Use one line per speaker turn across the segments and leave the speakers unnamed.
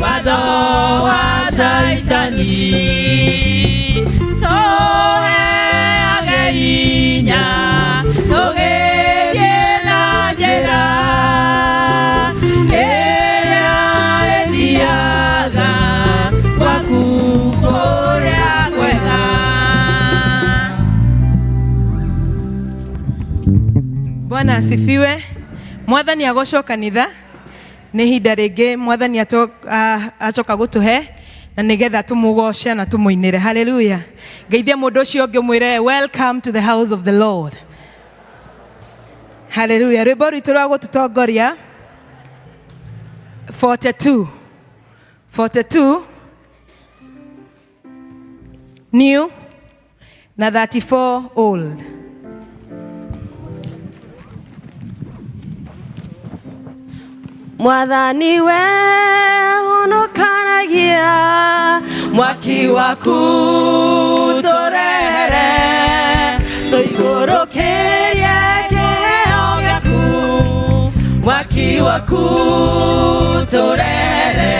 Watho wa Shaitani tũheage hinya tũgĩthiĩ na njĩra ĩrĩa ĩthiaga gwaku kũrĩa kwega.
Bwana asifiwe. Mwathani agocwo kanitha. Nĩ ihinda rĩngĩ Mwathani acoka gũtũhe na nĩgetha tũmũgoce na tũmũinĩre. Haleluya. Ngeithia mũndũ ũcio ũngĩ ũmwĩre welcome to the house of the Lord. Haleluya. Rwĩmbo rwitũ rwa gũtũtongoria 42 42 new na 34 old.
Mwathani we honokanagia
mwaki waku tũrehere tũikũrũkĩrie kĩheo gĩaku mwaki waku tũrehere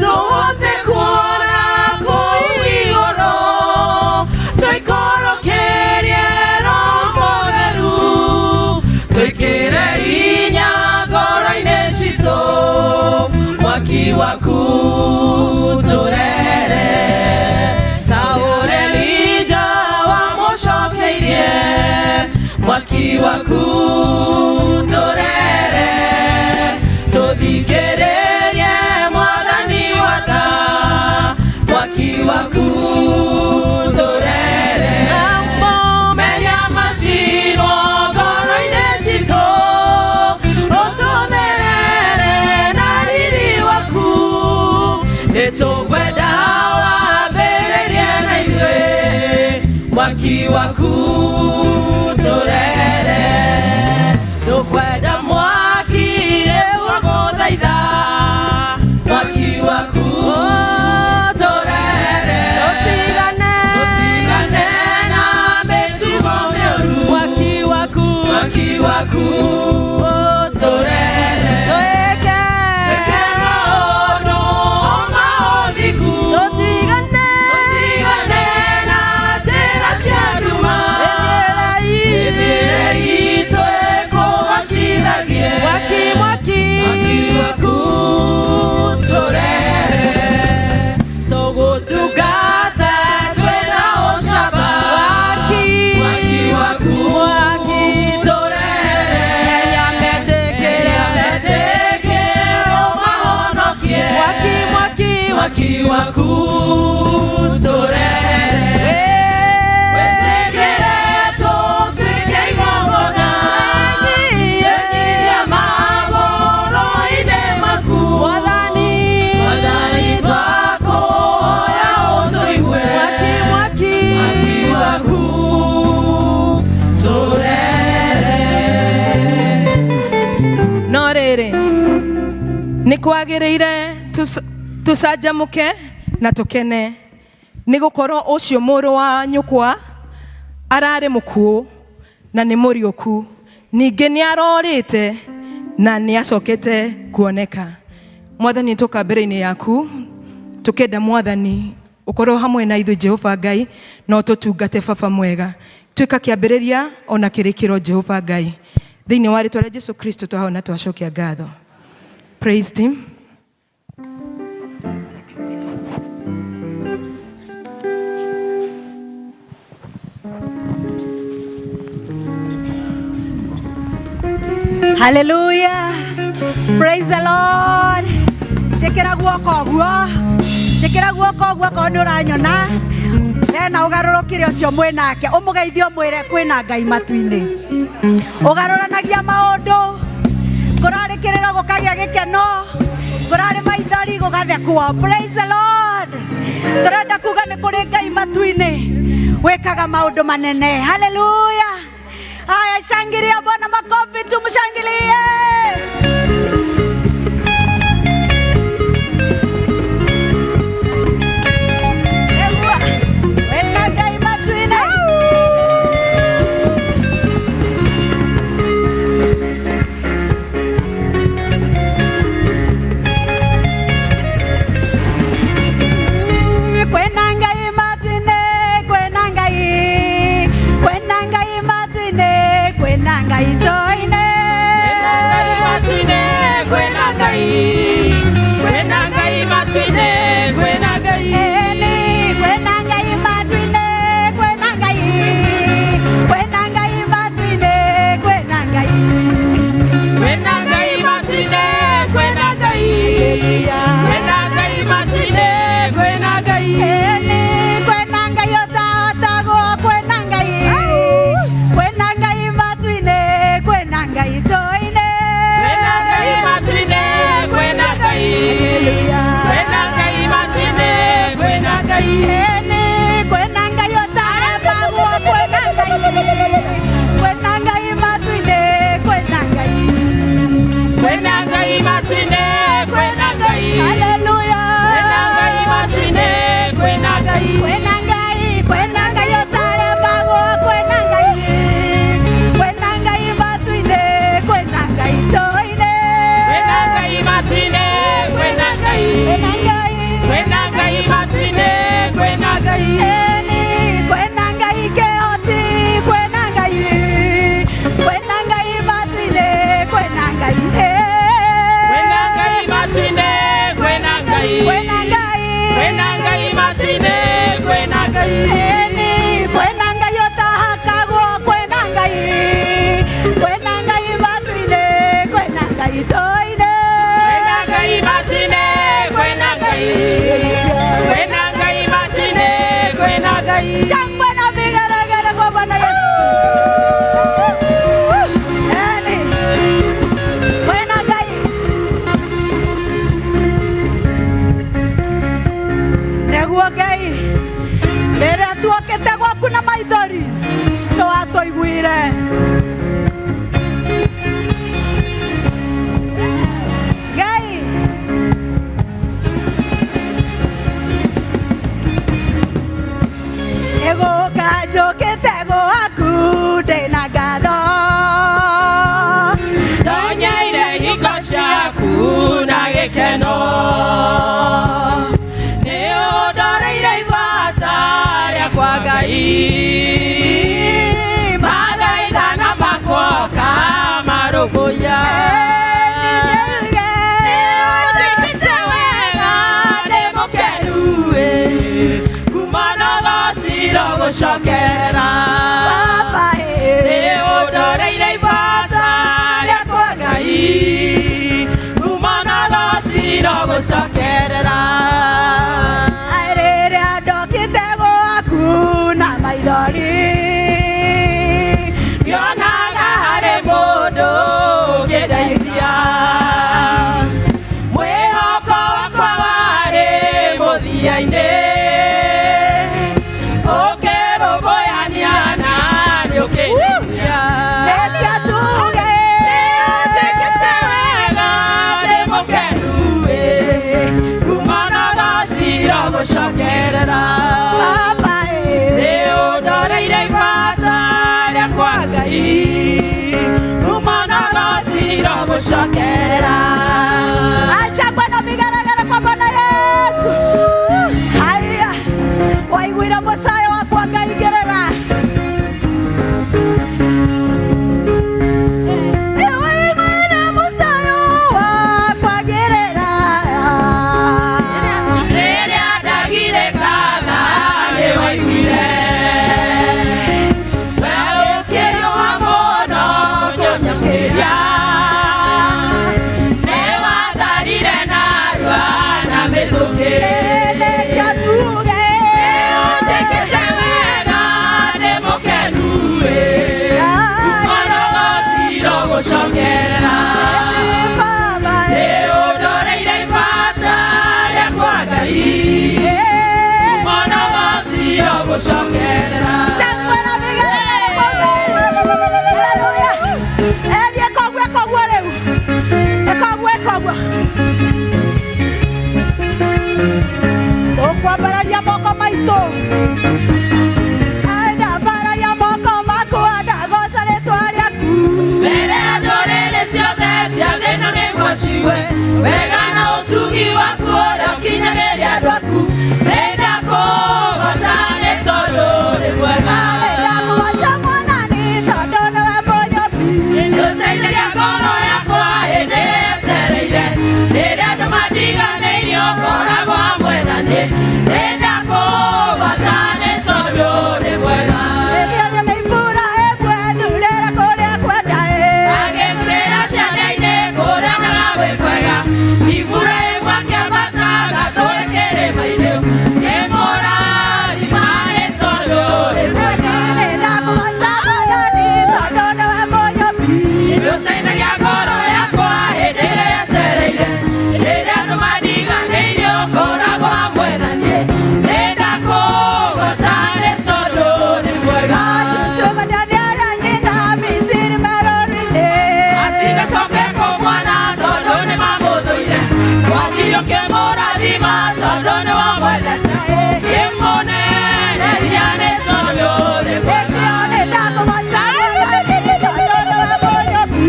tũhote kuona kũu igũrũ tũikũrũkĩrie Roho Mũtheru twĩkĩre hinya ngoro-inĩ citũ mwaki waku tũrehere ta ũrĩa Elija wamũcokeirie mwaki waku tũrehere tũthikĩrĩrie mwathani waka mwaki waku tũrehere menya macinwo ngoro-inĩ citũ ũtũtherere na riri waku nĩtũkwenda wambĩrĩrie na ithuĩ mwaki waku tũrehere tũkwenda mwaki twagũthaitha mwaki waku tũrehere
Tũtigane
tũtigane na mĩtugo mĩũru
mwaki waku
mwaki waku tũrehere
twĩke
twĩke maũndũ ma ũthingu
tũtigane
tũtigane na njĩra cia nduma mĩthiĩre itũ ĩkũgocithagie
mwaki mwaki
mwaki waku tũrehere tũgũtungata twĩna ũcamba
mwaki
mwaki waku
mwaki
tũrehere
Arĩa metĩkĩre
metĩkĩrwo mahonokie
mwaki mwaki
mwaki waku tũrehere wĩtĩkĩre tũtuĩke igongona Tũnyiihie magũrũ-inĩ maku
Mwathani
Mwathani twakũhoya ũtũigue
mwaki mwaki
mwaki waku tũrehere
No rĩrĩ nĩ kwagĩrĩire tũcanjamũke na tũkene nĩ gũkorwo ũcio mũrũ wa nyũkwa ararĩ mũkuũ na nĩ mũriũku ningĩ nĩ arorĩte na nĩ acokete kuoneka. Mwathani tũka mbere-inĩ yaku tũkenda Mwathani ũkorwo hamwe na ithuĩ Jehova Ngai na ũtũtungate baba mwega tuĩka kĩambĩrĩria ona kĩrĩkĩro Jehova Ngai thĩinĩ wa rĩtwa rĩa Jesu Kristo twahona twacokia ngatho. Praise team.
Hallelujah. Praise the Lord. Njĩkĩra guoko ũguo. Njĩkĩra guoko ũguo okorwo nĩ ũranyona. Tena ũgarũrũkĩre ũcio mwĩ nake. Ũmũgeithie ũmwĩre kwĩna Ngai matu-inĩ. Ũgarũranagia maũndũ. Kũrarĩ kĩrĩro gũkagĩa gĩkeno. Kũrarĩ maithori gũgathekwo. Praise the Lord. Tũrenda kuga nĩ kũrĩ Ngai matu-inĩ. Wĩkaga maũndũ manene. Hallelujah. Haya, shangilia Bwana, makofi, tumshangilie. Ewa, wena Ngai matu-inĩ. Tuokĩte gwaku na maithori nĩ watũiguire. Ngai ĩgũka njũkĩte gwaku ndĩna ngatho.
Ndonyeire hingo ciaku na gĩkeno. Nĩ ũndoreire ibata rĩakwa Ngai. Mathaithana makwa ũkamarũmbũiya. Nĩũnjĩkĩte wega ndĩ mũkenu ĩ. Kuma na gaciro gũcokera.
Baba ĩ.
Nĩũndoreire ibata rĩakwa Ngai. Kuma na gaciro gũcokerera.
Rĩrĩa ndokĩte gwaku na maithori
Ndionaga harĩ mũndũ ũngĩndeithia. Mwĩhoko wakwa warĩ mũthia-inĩ. Ũkĩrũmbũyania na nĩũkĩndeithia.
Nĩkĩo tuge
Nĩũnjĩkĩte wega ndĩ mũkenu ĩ. Kuma na gaciro gũcokerera.
Baba ĩ.
Nĩũndoreire ibata rĩakwa Ngai. Kuma na gaciro gũcokerera.
Shangwe na migeregere kwa Bwana Yesu. Haya, waiguire mũcayo wakwa ngaigĩrĩra. Waiguire mũcayo wakwa ngĩrĩra.
Rĩrĩa ndagirĩkaga nĩwaiguire. We ũkĩhiũha mũno kũnyũkĩria. Nĩwatharire narua na mĩtũkĩ.
Nĩkĩo tuge.
Nĩũnjĩkĩte wega ndĩ mũkenu ĩ. Kuma gaciro gũcokerera.
Baba ĩ.
Nĩũndoreire ibata rĩakwa Ngai. Kuma gaciro gũcokerera.
Shangwe na migeregere kwa Ngai. Haleluya. Eni ĩkoguo ĩkoguo rĩu. Ĩkoguo ĩkoguo. Tũkwambararia moko maitũ. Ndambararia moko makwa ndagoca rĩtwa rĩaku.
Mbere ya ndũrĩrĩ ciothe cia thĩ ĩno nĩguo cigue wega na ũtugi waku ũrĩa ũkinyagĩria andũ aku. Nĩndakũgooca nĩ tondũ ũrĩ mwega.
Nĩndakũgoca Mwathani tondũ nĩwe mũnyũmbi.
Nĩũteithagia ngoro yakwa hĩndĩ ĩrĩa yetereire. Rĩrĩa andũ mandiganĩirie ũkoragwo hamwe na niĩ. Nĩndakũgooca nĩ tondũ ũrĩ mwega.
Ĩmĩario nĩ ibura ĩmwe thurĩra kũrĩa kwenda ĩ.
Agĩthurĩra ciande-inĩ kũrĩa onaga gwĩ kwega. Iburahĩmu akĩambata agatũũre kĩrĩma-inĩ. Ngĩmũrathima nĩ tondũ ũrĩ mwega.
Nĩndakũgoca Mwathani tondũ nĩwe mũnyũmbi.
Nĩũteithagia ngoro yakwa hĩndĩ ĩrĩa yetereire. Rĩrĩa andũ mandiganĩirie ũkoragwo hamwe na niĩ. Nĩndakũgooca nĩ tondũ ũrĩ mwega.
Jusufu ndaniarĩa nyina Misiri merũri-inĩ.
Matigacoke kũmuona tondũ nĩmamũthũire. Gwakire ũkĩmũrathima tondũ nĩwamwendete. Ũkĩmũneneria nĩ tondũ ũrĩ mwega.
Nĩkĩo nĩndakũgoca Mwathani tondũ nĩwe mũnyũmbi.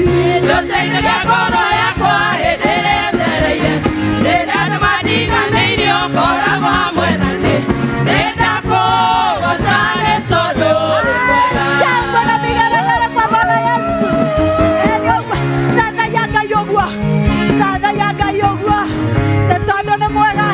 Nĩũteithagia ngoro yakwa hĩndĩ ĩrĩa yetereire. Rĩrĩa andũ mandiganĩirie ũkoragwo hamwe na niĩ. Nĩndakũgooca nĩ tondũ ũrĩ mwega.
Shangwe na migeregere kwa Bwana Yesu. Eni ũguo, thathaiya Ngai ũguo. Thathaiya Ngai ũguo. Nĩ tondũ nĩ mwega.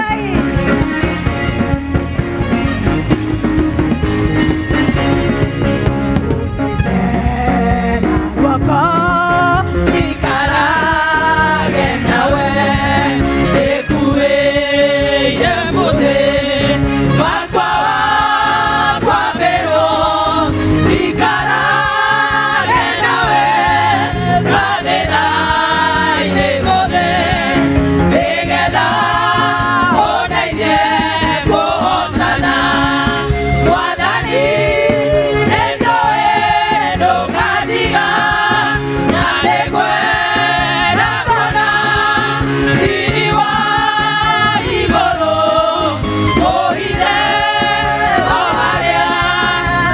Ngai. Ũnyite na guoko
Ikarage nawe ikuĩire mũtĩ wakwa wa kwambĩrwo. Ikarage nawe mathĩna-inĩ mothe, nĩgetha ũndeithie kũhotana. Mwathani, nĩnjũĩ ndũkandiga, na nĩngwenda kuona riri wa igũrũ, ũhithe o harĩa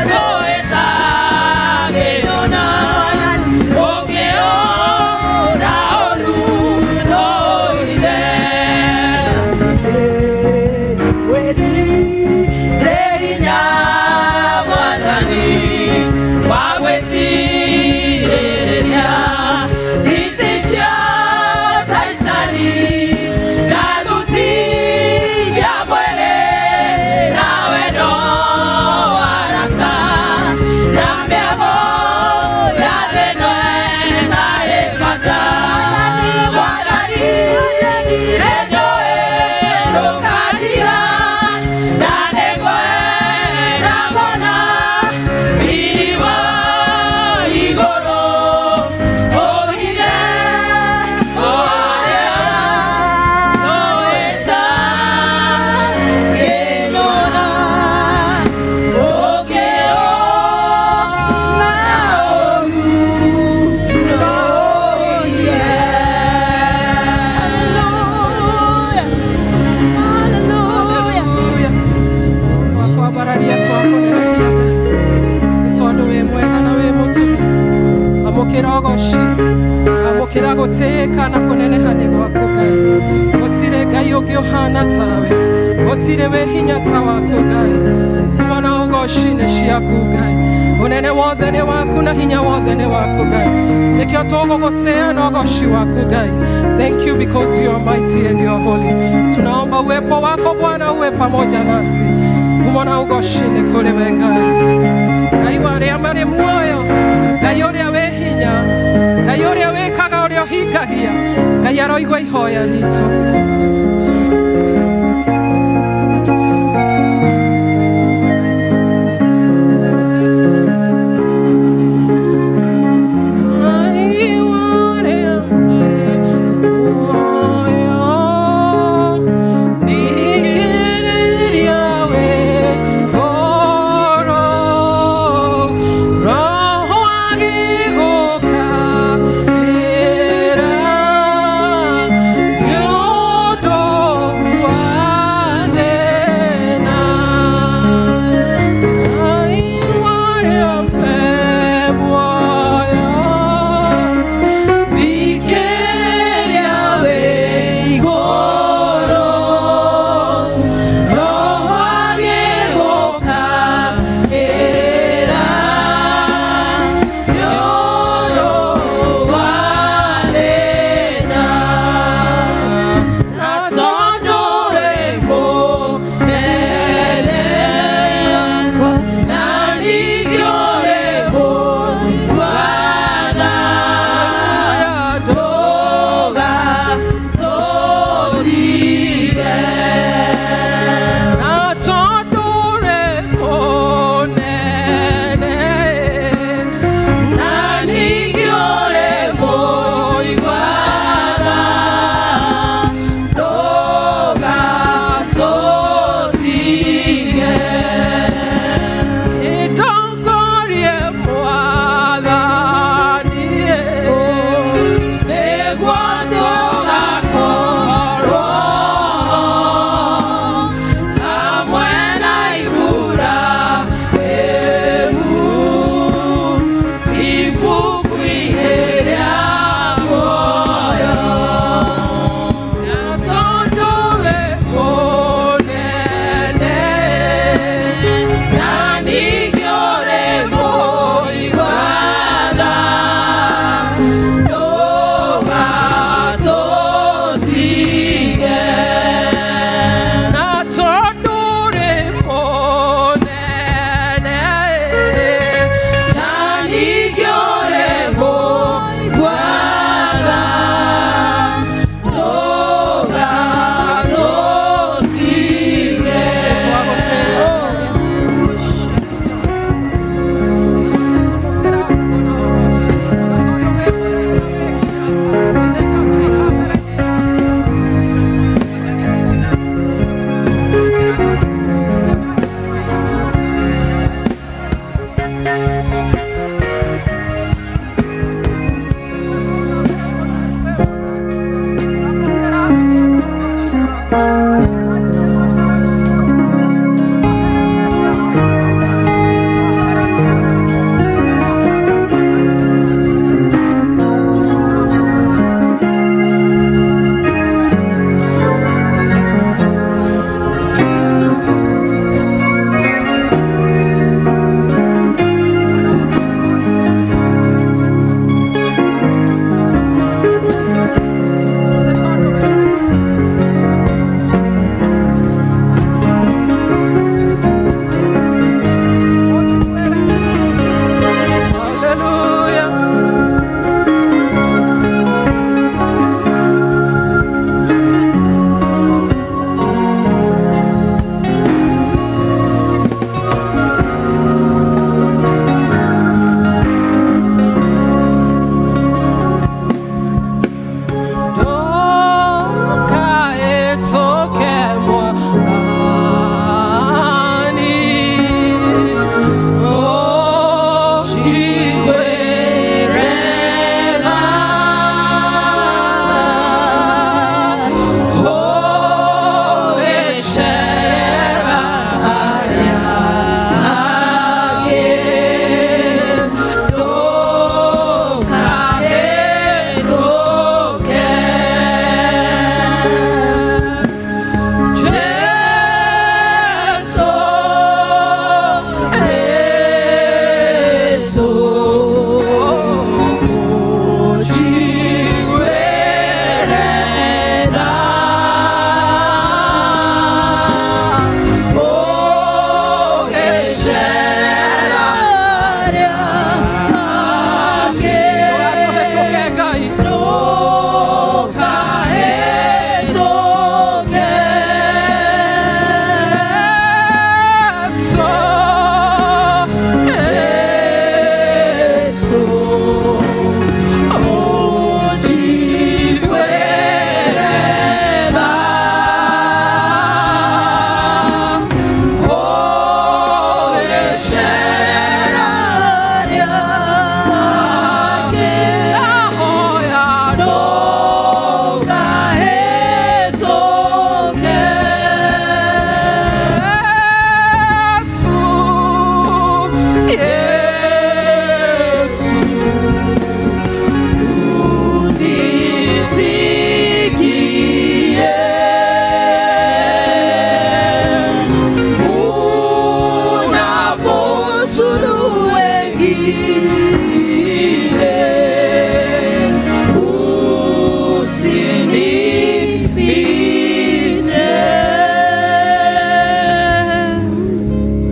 thũ ĩtangĩnyona. Ũngĩona ũru no ũhithe. Ndĩ hinya, Mwathani, wa gwĩtirĩrĩria hiti cia Caitani na thuti cia mwĩrĩ, na wendo wa arata, na mĩago ya thĩ ĩno ĩtarĩ bata. Mwathani, nĩnjũĩ ndũkandiga, na nĩngwenda kuona riri wa igũrũ, ũhithe o harĩa thũ ĩtangĩnyona. Ũngĩona ũru no ũhithe.
Hallelujah.
Hallelujah. Twakwambararia, twakũnenehia Ngai, nĩ tondũ wĩ mwega na wĩ mũtugi. Amũkĩra ũgoci, amũkĩra gũtĩĩka na kũneneha nĩ gwaku Ngai. Gũtirĩ Ngai ũngĩ ũhana tawe, gũtirĩ wĩ hinya ta waku Ngai. Kuma na ũgoci nĩ ciaku Ngai, ũnene wothe nĩ waku na hinya wothe nĩ waku Ngai. Nĩkĩo tũgũgũtĩĩa na ũgoci waku Ngai. Thank you because you are mighty and you are holy. Tunaomba uwepo wako Bwana uwe pamoja nasi. Ngumo na ũgoci nĩ kũrĩ we Ngai. Ngai wa arĩa marĩ muoyo, Ngai ũrĩa wĩ hinya, Ngai ũrĩa wĩkaga ũrĩa ũhingagia, Ngai aroigua ihoya ritũ. Ngai wa arĩa marĩ muoyo, thikĩrĩria wĩ ngoro, Roho agĩgũkaĩra, nĩ ũndũ wa thĩna. Ngai wa arĩa me muoyo,
Thikĩrĩria wĩ igũrũ, Roho agĩgũkaĩra, nĩ ũndũ wa thĩna. Na tondũ wĩ mũnene, na ningĩ ũrĩ mũigua-tha, ndũgatũtige.
Na tondũ ũrĩ mũnene,
Na ningĩ ũrĩ mũigua-tha, ndũgatũtige.
Ndongorie Mwathani,
Nĩguo tũgakorwo
Hallelujah.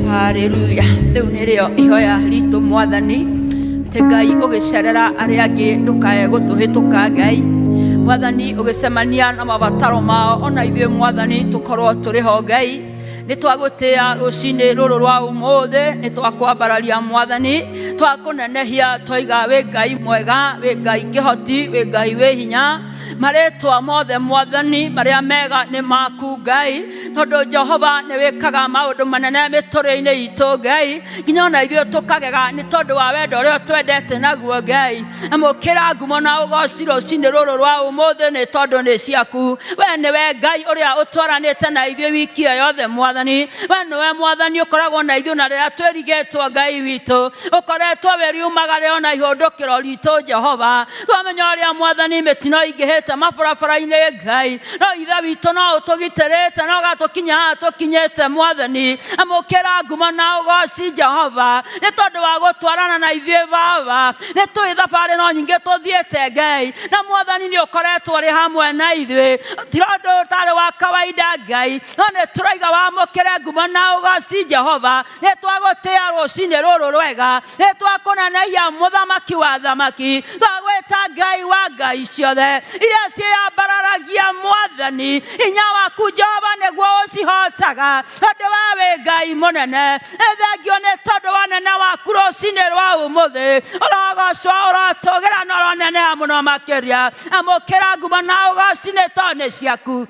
Haleluya rĩu nĩrĩo ihoya ritũ mwathani atĩ Ngai ũgĩcerera arĩa angĩ ndũkae gũtũhĩtũka Ngai mwathani ũgĩcemania na mabataro mao ona ithuĩ mwathani tũkorwo tũrĩ ho Ngai nĩ twagũtĩa rũcinĩ rũrũ rwa ũmũthĩ nĩ twakwambararia mwathani twakũnenehia twaiga wĩ Ngai mwega wĩ Ngai kĩhoti wĩ Ngai wĩ hinya marĩtwa mothe mwathani marĩa mega nĩ maku Ngai tondũ Jehova nĩ wĩkaga maũndũ manene mĩtũrĩre-inĩ itũ Ngai nginya ona ithuĩ tũkagega nĩ tondũ wa wendo ũrĩa twendete naguo Ngai amũkĩra ngumo na ũgoci rũcinĩ rũrũ rwa ũmũthĩ nĩ tondũ nĩ ciaku we nĩwe Ngai ũrĩa ũtwaranĩte na ithuĩ wiki ĩyo yothe mwathani we nĩwe mwathani ũkoragwo na ithuĩ na rĩrĩa twĩrigĩtwo Ngai witũ ũkoretwo wĩ riumaga ona ihũndũkĩro ritũ Jehova twamenya ũrĩa mwathani mĩtino ingĩhĩte mabarabara-inĩ Ngai no ithe witũ no ũtũgitĩrĩte no ũgatũkinya haha tũkinyĩte mwathani amũkĩra ngumo na ũgoci Jehova nĩ tondũ wa gũtwarana na ithuĩ baba nĩ tũĩ thabarĩ no nyingĩ tũthiĩte Ngai na mwathani nĩ ũkoretwo ũrĩ hamwe na ithuĩ ti ũndũ ũtarĩ wa kawaida Ngai no nĩ tũraiga wamũkĩre ngumo na ũgoci Jehova nĩ twagũtĩa rũcinĩ rũrũ rwega nĩ twakũnenehia mũthamaki wa thamaki twagwĩta Ngai wa ngai ciothe iria ciĩyambararagia mwathani hinya waku Jehova nĩguo ũcihotaga tondũ we wĩ Ngai mũnene ĩthengio nĩ tondũ wa nene waku rũcinĩ rwa ũmũthĩ ũrogocwo ũrotũgĩra na ũroneneha mũno makĩria amũkĩra ngumo na ũgoci nĩ tondũ nĩ ciaku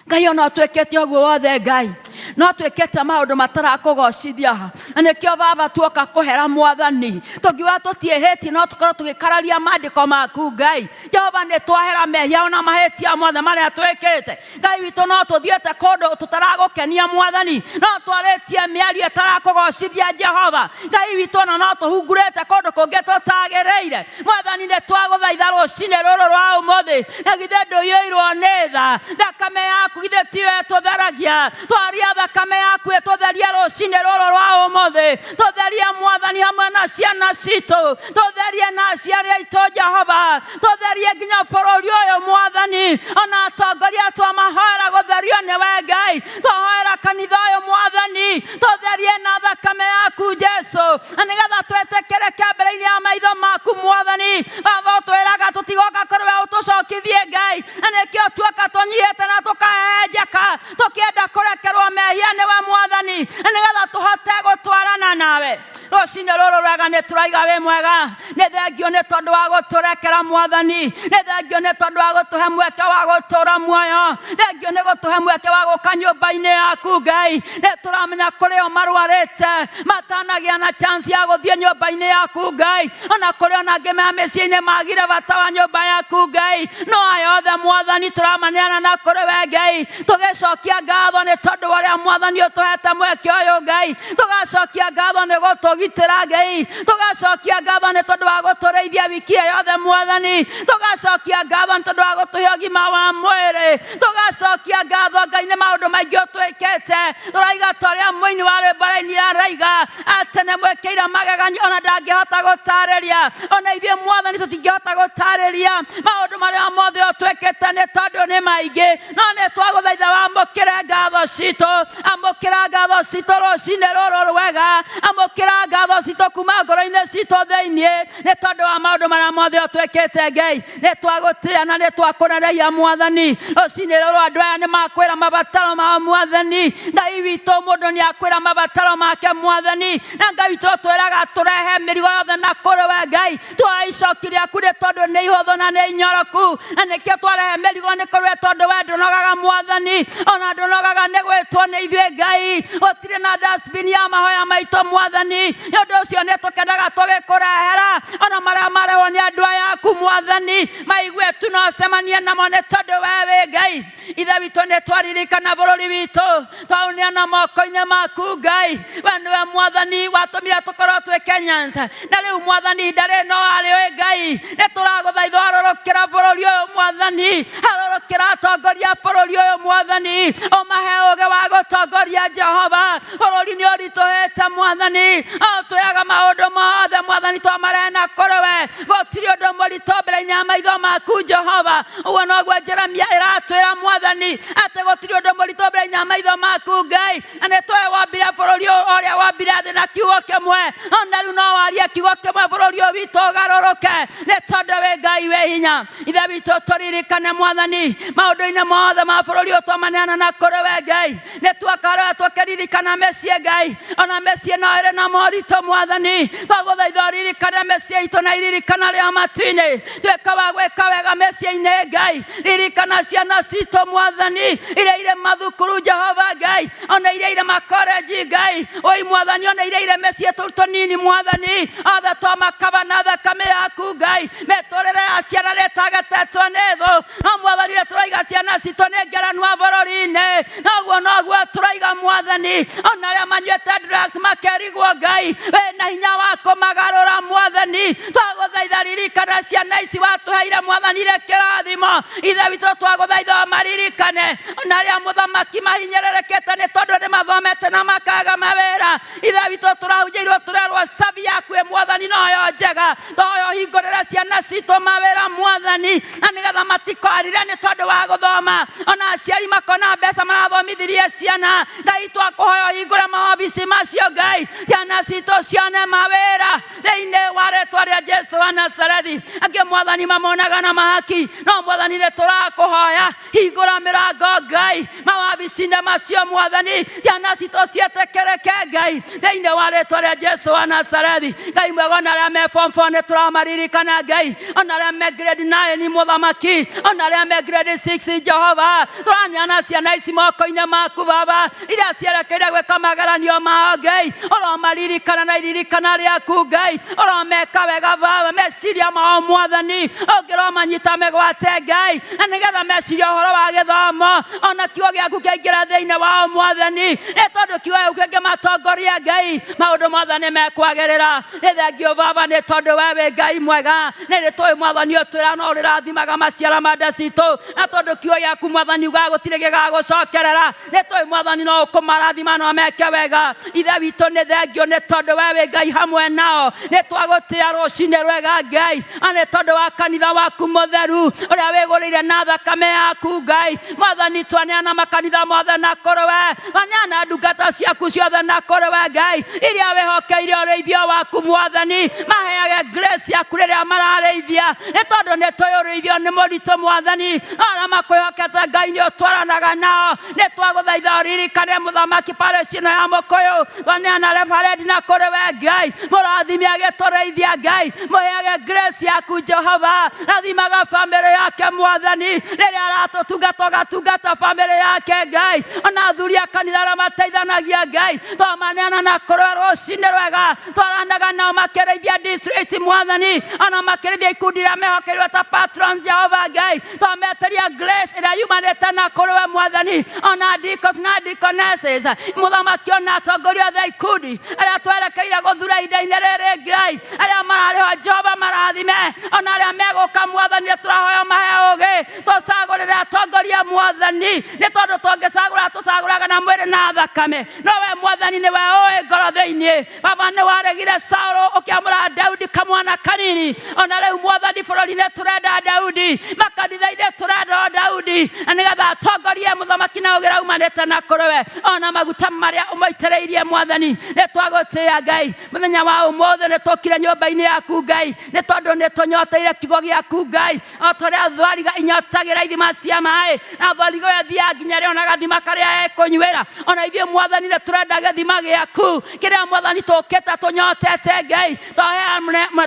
Ngai ona ũtuĩkĩte ũguo wothe Ngai No twĩkĩte maũndũ matarakũgocithia, na nĩkĩo Baba tuoka kũhera Mwathani. Tũngiuga tũtiĩhĩtie, no tũkorwo tũgĩkararia maandĩko maku Ngai. Jehova, nĩ twahera mehia ona mahĩtia mothe marĩa twĩkĩte. Ngai witũ, no tũthiĩte kũndũ tũtaragũkenia Mwathani, no twarĩtie mĩario ĩtarakũgocithia Jehova Ngai witũ, ona no tũhungurĩte kũndũ kũngĩ tũtagĩrĩire. Mwathani, nĩ twagũthaitha rũcinĩ rũrũ rwa ũmũthĩ, na githĩ ndũiyũirwo nĩ tha? Thakame yaku githĩ tiyo ĩtũtheragia? Twaria thakame yaku ĩtũtherie rũcinĩ rũrũ rwa ũmũthĩ. Tũtherie Mwathani, hamwe na ciana citũ, tũtherie na aciari aitũ Jehova, tũtherie nginya bũrũri ũyũ Mwathani, ona atongoria twamahoera gũtherio nĩwe Ngai. Twahoera kanitha ũyũ Mwathani, tũtherie na thakame yaku Jesu, na nĩgetha twĩtĩkĩrĩke mbere-inĩ ya maitho maku Mwathani. Baba, ũtwĩraga tũtigoka kũrĩ we ũtũcokithie Ngai, na nĩkĩo tuoka tũnyihĩte na tũkahenjeka, tũkĩenda kũrekerwo mehia nĩwe Mwathani, na nĩgetha tũhote gũtwarana nawe rũcinĩ rũrũ rwega. Nĩ tũraiga wĩ mwega. Nĩ thengio nĩ tondũ wa gũtũrekera Mwathani, nĩ thengio nĩ tondũ wa gũtũhe mweke wa gũtũra muoyo, thengio nĩ gũtũhe mweke wa gũka nyũmba-inĩ yaku Ngai. Nĩ tũramenya kũrĩ o marwarĩte matanagĩa na chance ya gũthiĩ nyũmba-inĩ yaku Ngai, ona kũrĩ ona angĩ me mĩciĩ-inĩ magire bata wa nyũmba yaku Ngai. No aya othe Mwathani tũramaneana na kũrĩ we Ngai, tũgĩcokia ngatho nĩ tondũ wa ũrĩa Mwathani ũtũhete mweke ũyũ Ngai, tũgacokia ngatho nĩ gũtũgitĩra Ngai, tũgacokia ngatho nĩ tondũ wa gũtũrĩithia wiki ĩyo yothe Mwathani, tũgacokia ngatho nĩ tondũ wa gũtũhe ũgima wa mwĩrĩ, tũgacokia ngatho Ngai nĩ maũndũ maingĩ ũtwĩkĩte. Tũraiga ta ũrĩa mũini wa rwĩmbo raini araiga atĩ nĩ mwĩkĩire magegania ona ndangĩhota gũtarĩria. Ona ithuĩ Mwathani tũtingĩhota gũtarĩria maũndũ marĩa mothe ũtwĩkĩte nĩ tondũ nĩ maingĩ, no nĩ twagũthaitha wamũkĩre ngatho citũ. Amũkĩra ngatho citũ rũcinĩ rũrũ rwega, amũkĩra ngatho citũ kuma ngoro-inĩ citũ thĩinĩ nĩ tondũ wa maũndũ marĩa mothe ũtwĩkĩte Ngai. Nĩ twagũtĩa na nĩ twakũneneia Mwathani rũcinĩ rũrũ. Andũ aya nĩ makwĩra mabataro mao Mwathani Ngai witũ, mũndũ nĩ akwĩra mabataro make Mwathani, na Ngai witũ twĩraga tũrehe mĩrigo yothe na kũrĩ we Ngai. Twoe icoki rĩaku nĩ tondũ nĩ ihũthũ na nĩ inyoroku, na nĩkĩo twarehe mĩrigo nĩ kũrĩ we, tondũ we ndũnogaga Mwathani, ona ndũnogaga nĩ gwĩtwo nĩ ithuĩ Ngai. Gũtirĩ na dustbin ya mahoya maitũ Mwathani, nĩ ũndũ ũcio nĩ tũkenaga tũgĩkũrehera ona marĩa marehwo nĩ andũ aya aku Mwathani, maigue tu no cemanie namo nĩ tondũ we wĩ Ngai. Ithe witũ, nĩ twaririkana bũrũri witũ, twaũneana moko-inĩ maku Ngai. We nĩwe Mwathani watũmire tũkorwo twĩ Kenyans, na rĩu Mwathani ihinda rĩrĩ no arĩ ũĩ Ngai. Nĩ tũragũthaitha harũrũkĩra bũrũri ũyũ Mwathani, harũrũkĩra atongoria a bũrũri ũyũ Mwathani, ũmahe ũgĩ wa gũtongoria Jehova. Bũrũri nĩ ũritũhĩte Mwathani, o twĩraga maũndũ mothe Mwathani twamarehe na kũrĩ we, gũtirĩ ũndũ mũritũ mbere-inĩ ya maitho maku Jehova. Ũguo noguo Jeremia ĩratwĩra Mwathani, atĩ gũtirĩ ũndũ mũritũ mbere-inĩ ya maitho maku Ngai, na nĩ tũĩ wambire bũrũri ũyũ ũrĩa wambire thĩ na kiugo kĩmwe, ona rĩu no warie kiugo kĩmwe bũrũri ũyũ witũ ũgarũrũke, nĩ tondũ wĩ Ngai wĩ hinya. Ithe witũ, tũririkane Mwathani maũndũ-inĩ mothe ma bũrũri ũyũ twamaneana na kũrĩ we Ngai. Nĩ tuoka tũkĩririkana mĩciĩ Ngai, ona mĩciĩ no ĩrĩ na moritũ Mwathani. Twagũthaitha ũririkane mĩciĩ itũ na iririkana rĩa matu-inĩ, tuĩka wa gwĩka wega mĩciĩ-inĩ Ngai. Ririkana ciana citũ Mwathani, iria irĩ mathukuru Jehova Ngai, ona iria irĩ makorenji Ngai, oi Mwathani, ona iria irĩ mĩciĩ tũu tũnini Mwathani, othe twamakaba na thakame yaku Ngai. Mĩtũrĩre ya ciana nĩĩtagetetwo nĩ thũ, no Mwathani nĩ tũraiga ciana citũ nĩ ngerenwa bũrũri-inĩ, noguo noguo tũraiga Mwathani, ona arĩa manyuĩte drugs makerigwo Ngai wĩna hinya wa kũmagarũra Mwathani. Twagũthaitha ririkana ciana ici watũheire Mwathani irĩ kĩrathimo. Ithe witũ, twagũthaitha maririkane, ona arĩa mũthamaki mahinyĩrĩrĩkĩte nĩ tondũ nĩ mathomete na makaga mawĩra. Ithe witũ, tũrahunjĩirwo tũrerwo cabi yaku ĩ Mwathani noyo njega, toyo hingũrĩre ciana citũ mawĩra Mwathani, na nĩgetha matikarire nĩ tondũ wa gũthoma, ona aciari makona mbeca marathomithirie ciana. Ngai, twakũhoya ũhingũre mawabici macio Ngai, ciana citũ cione mawĩra thĩinĩ wa rĩtwa rĩa Jesu wa Nazarethi. Angĩ Mwathani mamonaga na mahaki, no Mwathani nĩ tũrakũhoya hingũra mĩrango Ngai mawabici. Mawabici-inĩ macio Mwathani, ciana citũ ciĩtĩkĩrĩke Ngai thĩinĩ wa rĩtwa rĩa Jesu wa Nazarethi. Ngai mwega, ona arĩa me form 4 nĩ tũramaririkana Ngai, ona arĩa me grade 9 mũthamaki, ona arĩa me grade 6 Jehova, tũraneana ciana ici moko-inĩ maku Baba, iria cierekeire gwĩka mageranio mao Ngai, ũromaririkana na iririkana rĩaku Ngai, ũromeka wega Baba, meciria mao Mwathani ũngĩromanyita mĩgwate Ngai, na nĩgetha meciria ũhoro wa gĩthomo ona kiugo gĩaku kĩaingĩra thĩinĩ wao Mwathani, nĩ tondũ kiugo gĩaku kĩngĩmatongoria Ngai, maũndũ mothe nĩ mekwagĩrĩra. Nĩ thengio Baba, nĩ tondũ we wĩ Ngai mwega, nĩ nĩ tũĩ Mwathani ũtwĩra no ũrĩrathimaga maciara ma nda citũ, na tondũ kiugo gĩaku Mwathani ugaga gũtirĩ gĩgagũcokerera, nĩ tũĩ Mwathani no ũkũmarathima no meke wega. Ithe witũ nĩ thengio nĩ tondũ we wĩ Ngai hamwe nao, nĩ twagũtĩa rũcinĩ rwega Ngai, na nĩ tondũ wa kanitha waku mũtheru ũrĩa wĩgũrĩire na thakame yaku Ngai. Mwathani twaneana makanitha mothe na kũrĩ we, twaneana ndungata ciaku ciothe na kũrĩ we Ngai, iria wĩhokeire ũrĩithio waku Mwathani, maheage grace yaku rĩrĩa mararĩithia, nĩ tondũ nĩ tũĩ ũrĩithio nĩ mũritũ Mwathani, arĩa makwĩhokete Ngai nĩ ũtwaranaga nao. Nĩ twagũthaitha ũririkane mũthamaki parish ĩno ya Mũkũyũ, twaneana reverend na kũrĩ we Ngai, mũrathime agĩtũrĩithia Ngai, mũheage grace yaku Jehova, rathimaga bamĩrĩ yake Mwathani, rĩrĩa aratũtungata ũgatungata bamĩrĩ yake Ngai, ona athuri a kanitha arĩa mateithanagia Ngai, twamaneana na kũrĩ we rũcinĩ rwega, twaranaga nao makĩrĩithia district Mwathani, ona makĩrĩithia ikundi iria mehokeirwo ta patrons Jehova Ngai, twameteria grace ĩrĩa yumanĩte na kũrĩ we Mwathani, ona deacons na deaconesses mũthamaki, ona atongoria othe a ikundi arĩa twerekeire gũthura ihinda-inĩ rĩrĩ Ngai, arĩa mararĩho Jehova marathime, ona arĩa megũka Mwathani nĩ tũrahoya mahe ũgĩ, tũcagũrĩre atongoria Mwathani, nĩ tondũ tũngĩcagũra tũcagũraga na mwĩrĩ na thakame, no we Mwathani nĩwe ũĩ ngoro thĩinĩ. Baba nĩ waregire Saũlũ ũkĩamũra Daudi kamwana kanini, ona rĩu Mwathani bũrũri-inĩ tũrenda Daudi, makanitha-inĩ tũrenda o Daudi, na nĩgetha atongorie mũthamaki na ũgĩ ũrĩa umanĩte na kũrĩ we, ona maguta marĩa ũmaitĩrĩirie Mwathani. Nĩ twagũtĩĩa Ngai mũthenya wa ũmũthĩ, nĩ tũkire nyũmba-inĩ yaku Ngai, nĩ tondũ nĩ tũnyoteire kiugo gĩaku Ngai, o ta ũrĩa thwariga inyotagĩra ithima cia maĩ, na thwariga ĩyo ĩthiaga nginya rĩo na gathima karĩa ĩkũnyuĩra, ona ithuĩ Mwathani nĩ tũrenda gĩthima gĩaku kĩrĩa Mwathani tũkĩte tũnyotete Ngai.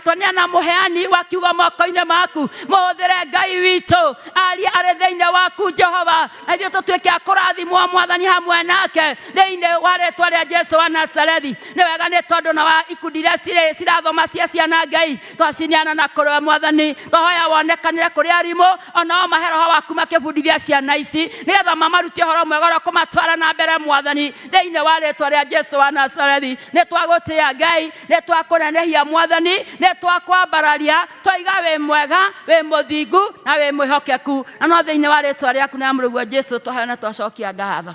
Twaneana mũheani wa kiugo moko-inĩ maku, mũhũthĩre Ngai witũ, arie arĩ thĩinĩ waku Jehova, na ithuĩ tũtuĩke a kũrathimwo Mwathani hamwe nake thĩinĩ wa rĩtwa rĩa Jesu wa Nazarethi. Nĩ wega nĩ tondũ na wa ikundi iria cirathoma cia ciana Ngai, twacineana na kũrĩ we Mwathani, twahoya wonekanĩre kũrĩ arimũ, onao mahe roho waku makĩbundithia ciana ici, nĩgetha mamarute ũhoro mwega ũrĩa ũkũmatwara na mbere Mwathani thĩinĩ wa rĩtwa rĩa Jesu wa Nazarethi. Nĩ twagũtĩa Ngai, nĩ twakũnenehia Mwathani, nĩ twakwambararia, twaiga wĩ mwega, wĩ mũthingu na wĩ mwĩhokeku, na no thĩinĩ wa rĩtwa rĩaku na mũrũguo Jesu twahoya na twacokia ngatho.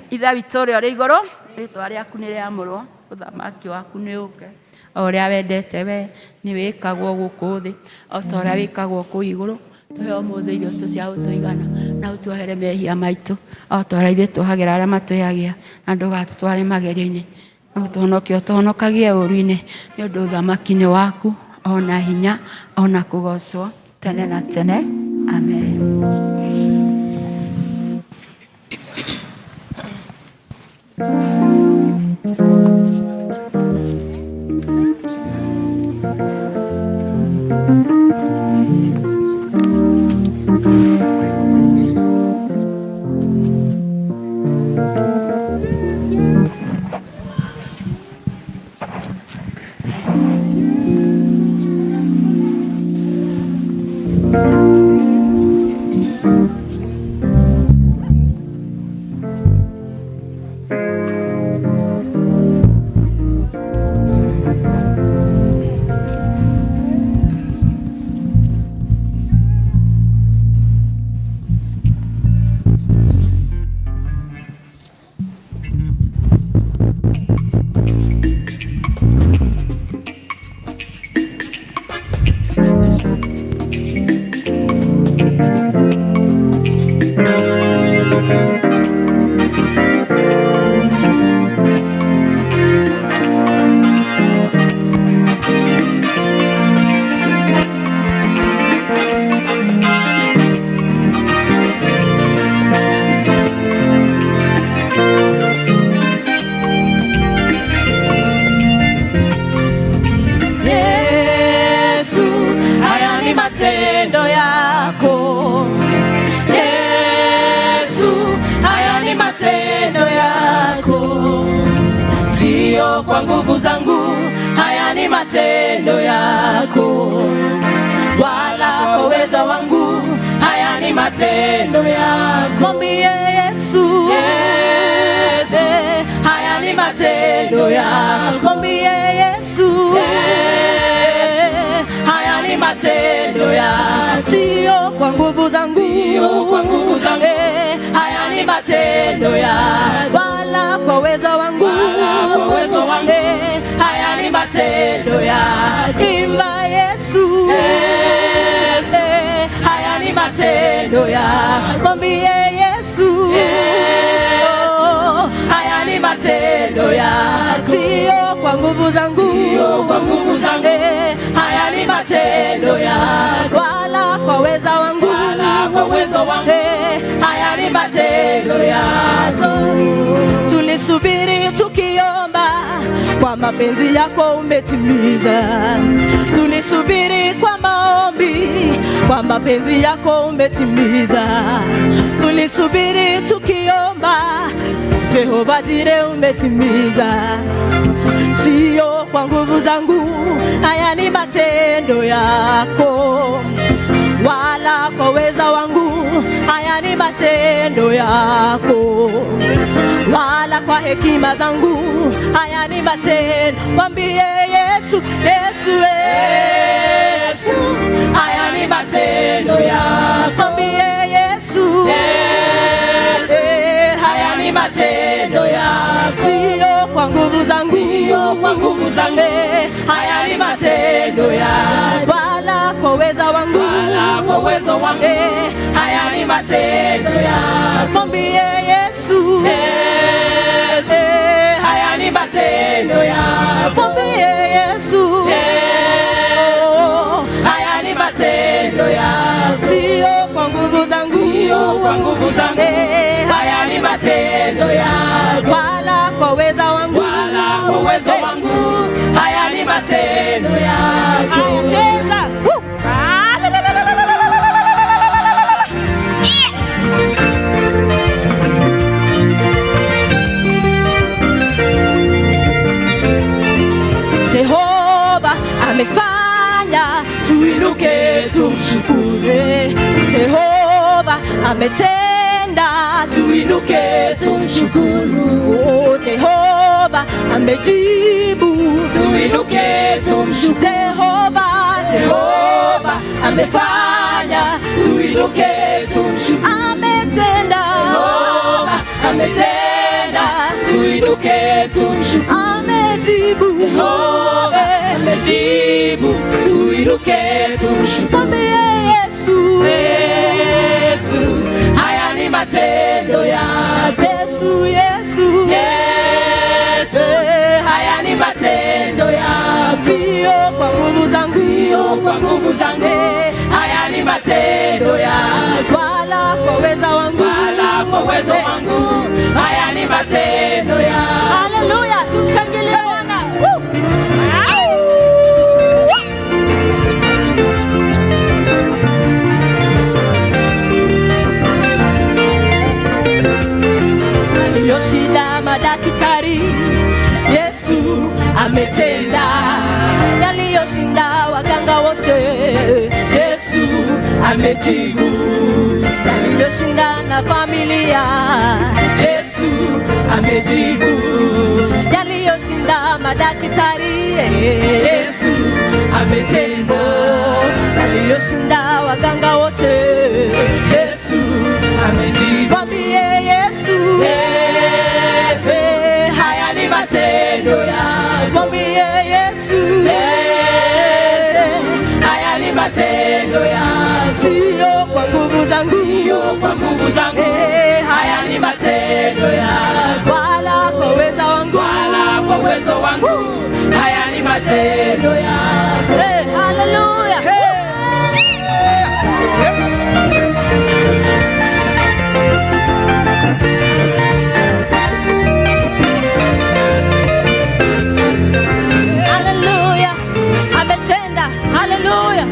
Ithe witũ ũrĩa ũrĩ igũrũ, rĩtwa rĩaku nĩ rĩamũrwo, ũthamaki waku nĩ ũke, o ũrĩa wendete we nĩ wĩkagwo gũkũ thĩ o ta ũrĩa wĩkagwo kũu igũrũ. Tũhe ũmũthĩ irio citũ cia gũtũigana, na ũtuohere mehia maitũ o ta ũrĩa ithuĩ tuohagĩra arĩa matwĩhagia, na ndũgatũtware magerio-inĩ, no ũtũhonokie ũtũhonokagie ũũru-inĩ, nĩ ũndũ ũthamaki nĩ waku, ona hinya, ona kũgocwo tene na tene. Amen.
Yesu, haya ni matendo yako, sio kwa nguvu zangu, haya ni matendo yako, wala kwa uweza wangu, haya ni matendo yako.
Mwambie Yesu,
Yesu, haya ni matendo yako.
Mwambie Yesu,
Yesu, haya ni matendo yako,
sio kwa nguvu zangu,
sio kwa nguvu zangu, haya ni matendo yako,
wala kwa uweza wangu,
wala kwa uwezo wangu, haya ni matendo yako.
Imba Yesu,
Yesu, haya ni matendo yako.
Mwambie Yesu,
Yesu, haya ni matendo yako,
sio kwa nguvu zangu,
sio kwa nguvu zangu, haya ni matendo yako,
wala kwa uweza wangu,
wala kwa uwezo wangu, haya ni matendo yako.
Tulisubiri tukiomba, kwa mapenzi yako umetimiza. Tulisubiri kwa maombi, kwa mapenzi yako umetimiza. Tulisubiri tukiomba, Jehova Jire umetimiza. Sio kwa nguvu zangu, haya ni matendo yako, wala kwa uweza wangu, haya ni matendo yako, wala kwa hekima zangu, haya ni matendo. Mwambie Yesu, Yesu,
Yesu, haya ni matendo yako.
Mwambie Yesu,
Yesu, haya ni matendo yako,
sio kwa nguvu zangu,
sio kwa nguvu zangu, haya ni matendo yako,
wala kwa uweza wangu,
wala kwa uwezo wangu, haya ni matendo yako.
Mwambie Yesu,
Yesu, haya ni matendo yako.
Mwambie Yesu,
Yesu, haya ni matendo yako,
sio kwa nguvu zangu,
sio kwa nguvu zangu, haya ni matendo yako,
wala kwa uweza wangu,
wala kwa uwezo wangu, haya ni matendo yako.
Cheza. Woo. Ah, la, la, la, la, la, la, la, la, la, la, la, la. Jehova amefanya tuinuke tumshukuru. Jehova ametenda
tuinuke tumshukuru.
Oh, Jehova amejibu
tuinuke tumshukuru.
Jehova,
Jehova amefanya tuinuke tumshukuru.
Ametenda,
Jehova ametenda tuinuke tumshukuru.
Amejibu,
Jehova amejibu tuinuke tumshukuru.
Mwambie Yesu,
Yesu, haya ni matendo yako.
Yesu, Yesu,
Yesu, haya ni matendo yako,
sio kwa nguvu zangu,
sio kwa nguvu zangu, haya ni matendo yako,
wala kwa uweza wangu,
wala kwa uwezo wangu, haya ni matendo yako.
Haleluya, tumshangilie Bwana. Yaliyoshinda madaktari, Yesu ametenda. Yaliyoshinda waganga wote, Yesu amejibu. Yaliyoshinda na familia,
Yesu amejibu.
Yaliyoshinda madaktari,
Yesu ametenda.
Yaliyoshinda waganga wote,
Yesu amejibu.
Mwambie Yesu,
Yesu, haya ni matendo yako.
Mwambie Yesu,
Yesu, haya ni matendo yako,
sio kwa nguvu zangu,
sio kwa nguvu zangu, haya ni matendo yako,
wala kwa uweza wangu,
wala kwa uwezo wangu, haya ni matendo yako.
Haleluya. Haleluya, ametenda. Haleluya.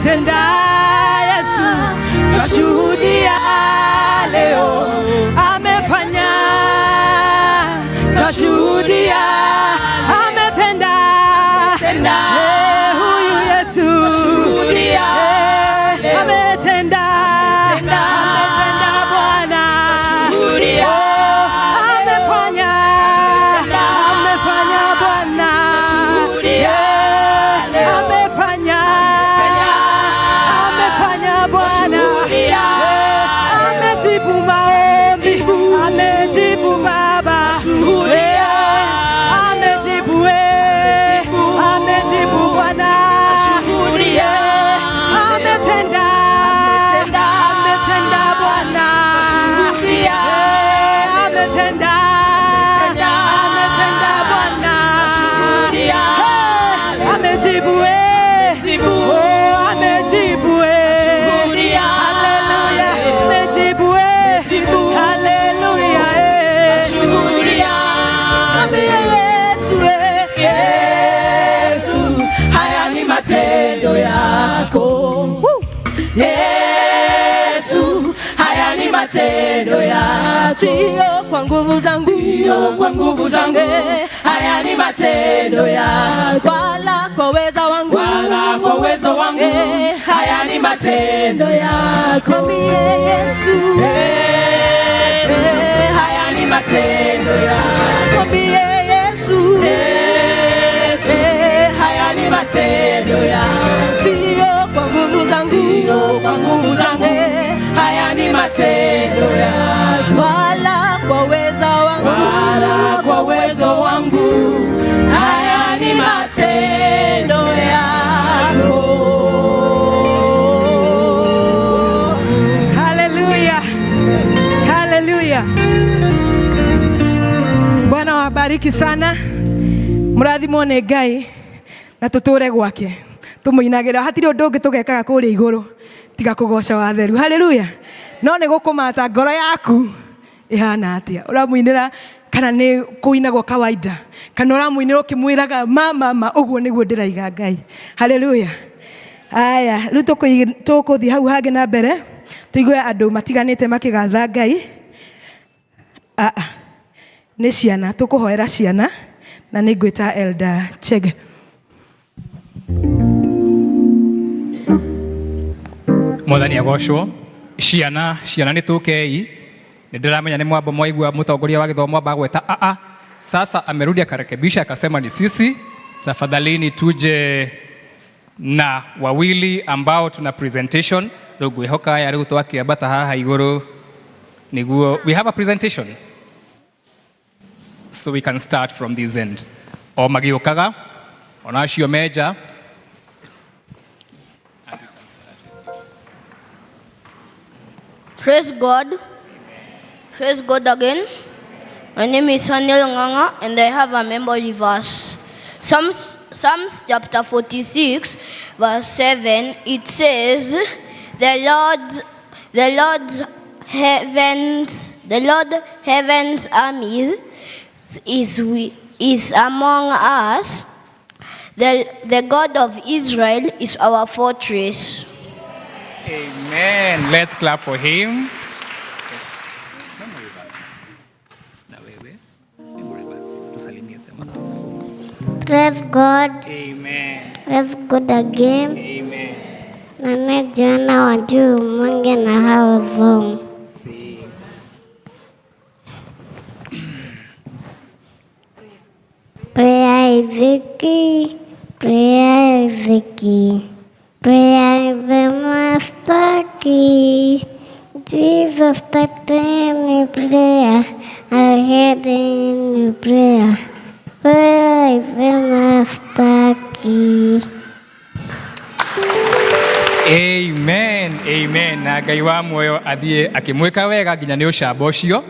Ametenda Yesu, twashuhudia leo. Amefanya, twashuhudia. Ametenda, eh, huyu Yesu. Eh, ametenda, ametenda Bwana. Oh, amefanya, amefanya Bwana. Eh, amefanya, amefanya Bwana. Eh, amejibu maombi, amejibu Baba. Eh, amejibu, eh, amejibu Bwana. Eh, ametenda, ametenda Bwana. Eh, ametenda, ametenda Bwana. Eh, amejibu, eh. Oh, amejibu, eh. Haleluya, amejibu, eh. Haleluya, eh.
Mwambie Yesu, eh, Yesu, haya ni matendo yako. Yesu, haya ni matendo yako.
Sio kwa nguvu zangu,
Sio kwa nguvu zangu, haya ni matendo yako.
Wala kwa uweza wangu,
Wala kwa uwezo wangu, haya ni matendo yako.
Mwambie Yesu,
Yesu, haya ni matendo yako.
Mwambie Yesu,
Yesu, haya ni matendo yako.
Sio kwa nguvu zangu,
Sio kwa nguvu zangu, haya ni matendo yako.
Wala kwa uweza wangu,
Wala kwa uwezo wangu, haya ni matendo yako.
Haleluya, haleluya. Bwana wabariki sana, mũrathimwo nĩ Ngai na tũtũre gwake tũmũinagĩra. Hatirĩ ũndũ ũngĩ tũgekaga kũrĩa igũrũ tiga kũgoca watheru. Haleluya. No nĩ gũkũmata ngoro yaku ĩhana atĩa, ũramũinĩra kana nĩ kũinagwo kawaida, kana ũramũinĩra ũkĩmwĩraga ma ma ma, ũguo nĩguo ndĩraiga Ngai. Haleluya. Aya, rĩu tũkũthiĩ hau hangĩ na mbere tũigue andũ matiganĩte makĩgatha Ngai. Ah, ah. Nĩ ciana tũkũhoera ciana na nĩ ngwĩta Elder Chege.
Mwathani agocwo. Ciana, ciana, nĩ tũkei. Nĩ ndĩramenya nĩ mwamba mwaigua mũtongoria wa gĩthomo amba gweta aa, sasa amerudi akarekebisha akasema ni sisi. Tafadhalini tuje na wawili ambao tuna presentation. Rĩu ngwĩhoka aya rĩu twakĩambata haha igũrũ nĩguo we have a presentation, so we can start from this end o magĩũkaga ona acio menja.
Praise God. Praise God again. My name is Daniel Nganga and I have a memory verse. Psalms chapter 46, verse 7, it says, The Lord heaven's armies is among us. The God of Israel is our fortress.
Amen. Let's clap for him. Memory verse. Na wewe, memory verse. Tusalimie, sema.
Praise God.
Amen.
Praise God again.
Amen.
Nane Joanna Wanjiru Mwange na hao Zoom.
Si.
Prayer is the key. Prayer is the key. Prayer is the master key. Jesus taught me prayer. I heard in prayer. Prayer is the master key.
Amen. Amen. Na Ngai wa muoyo athiĩ akĩmwĩka wega nginya nĩ ũcamba ũcio.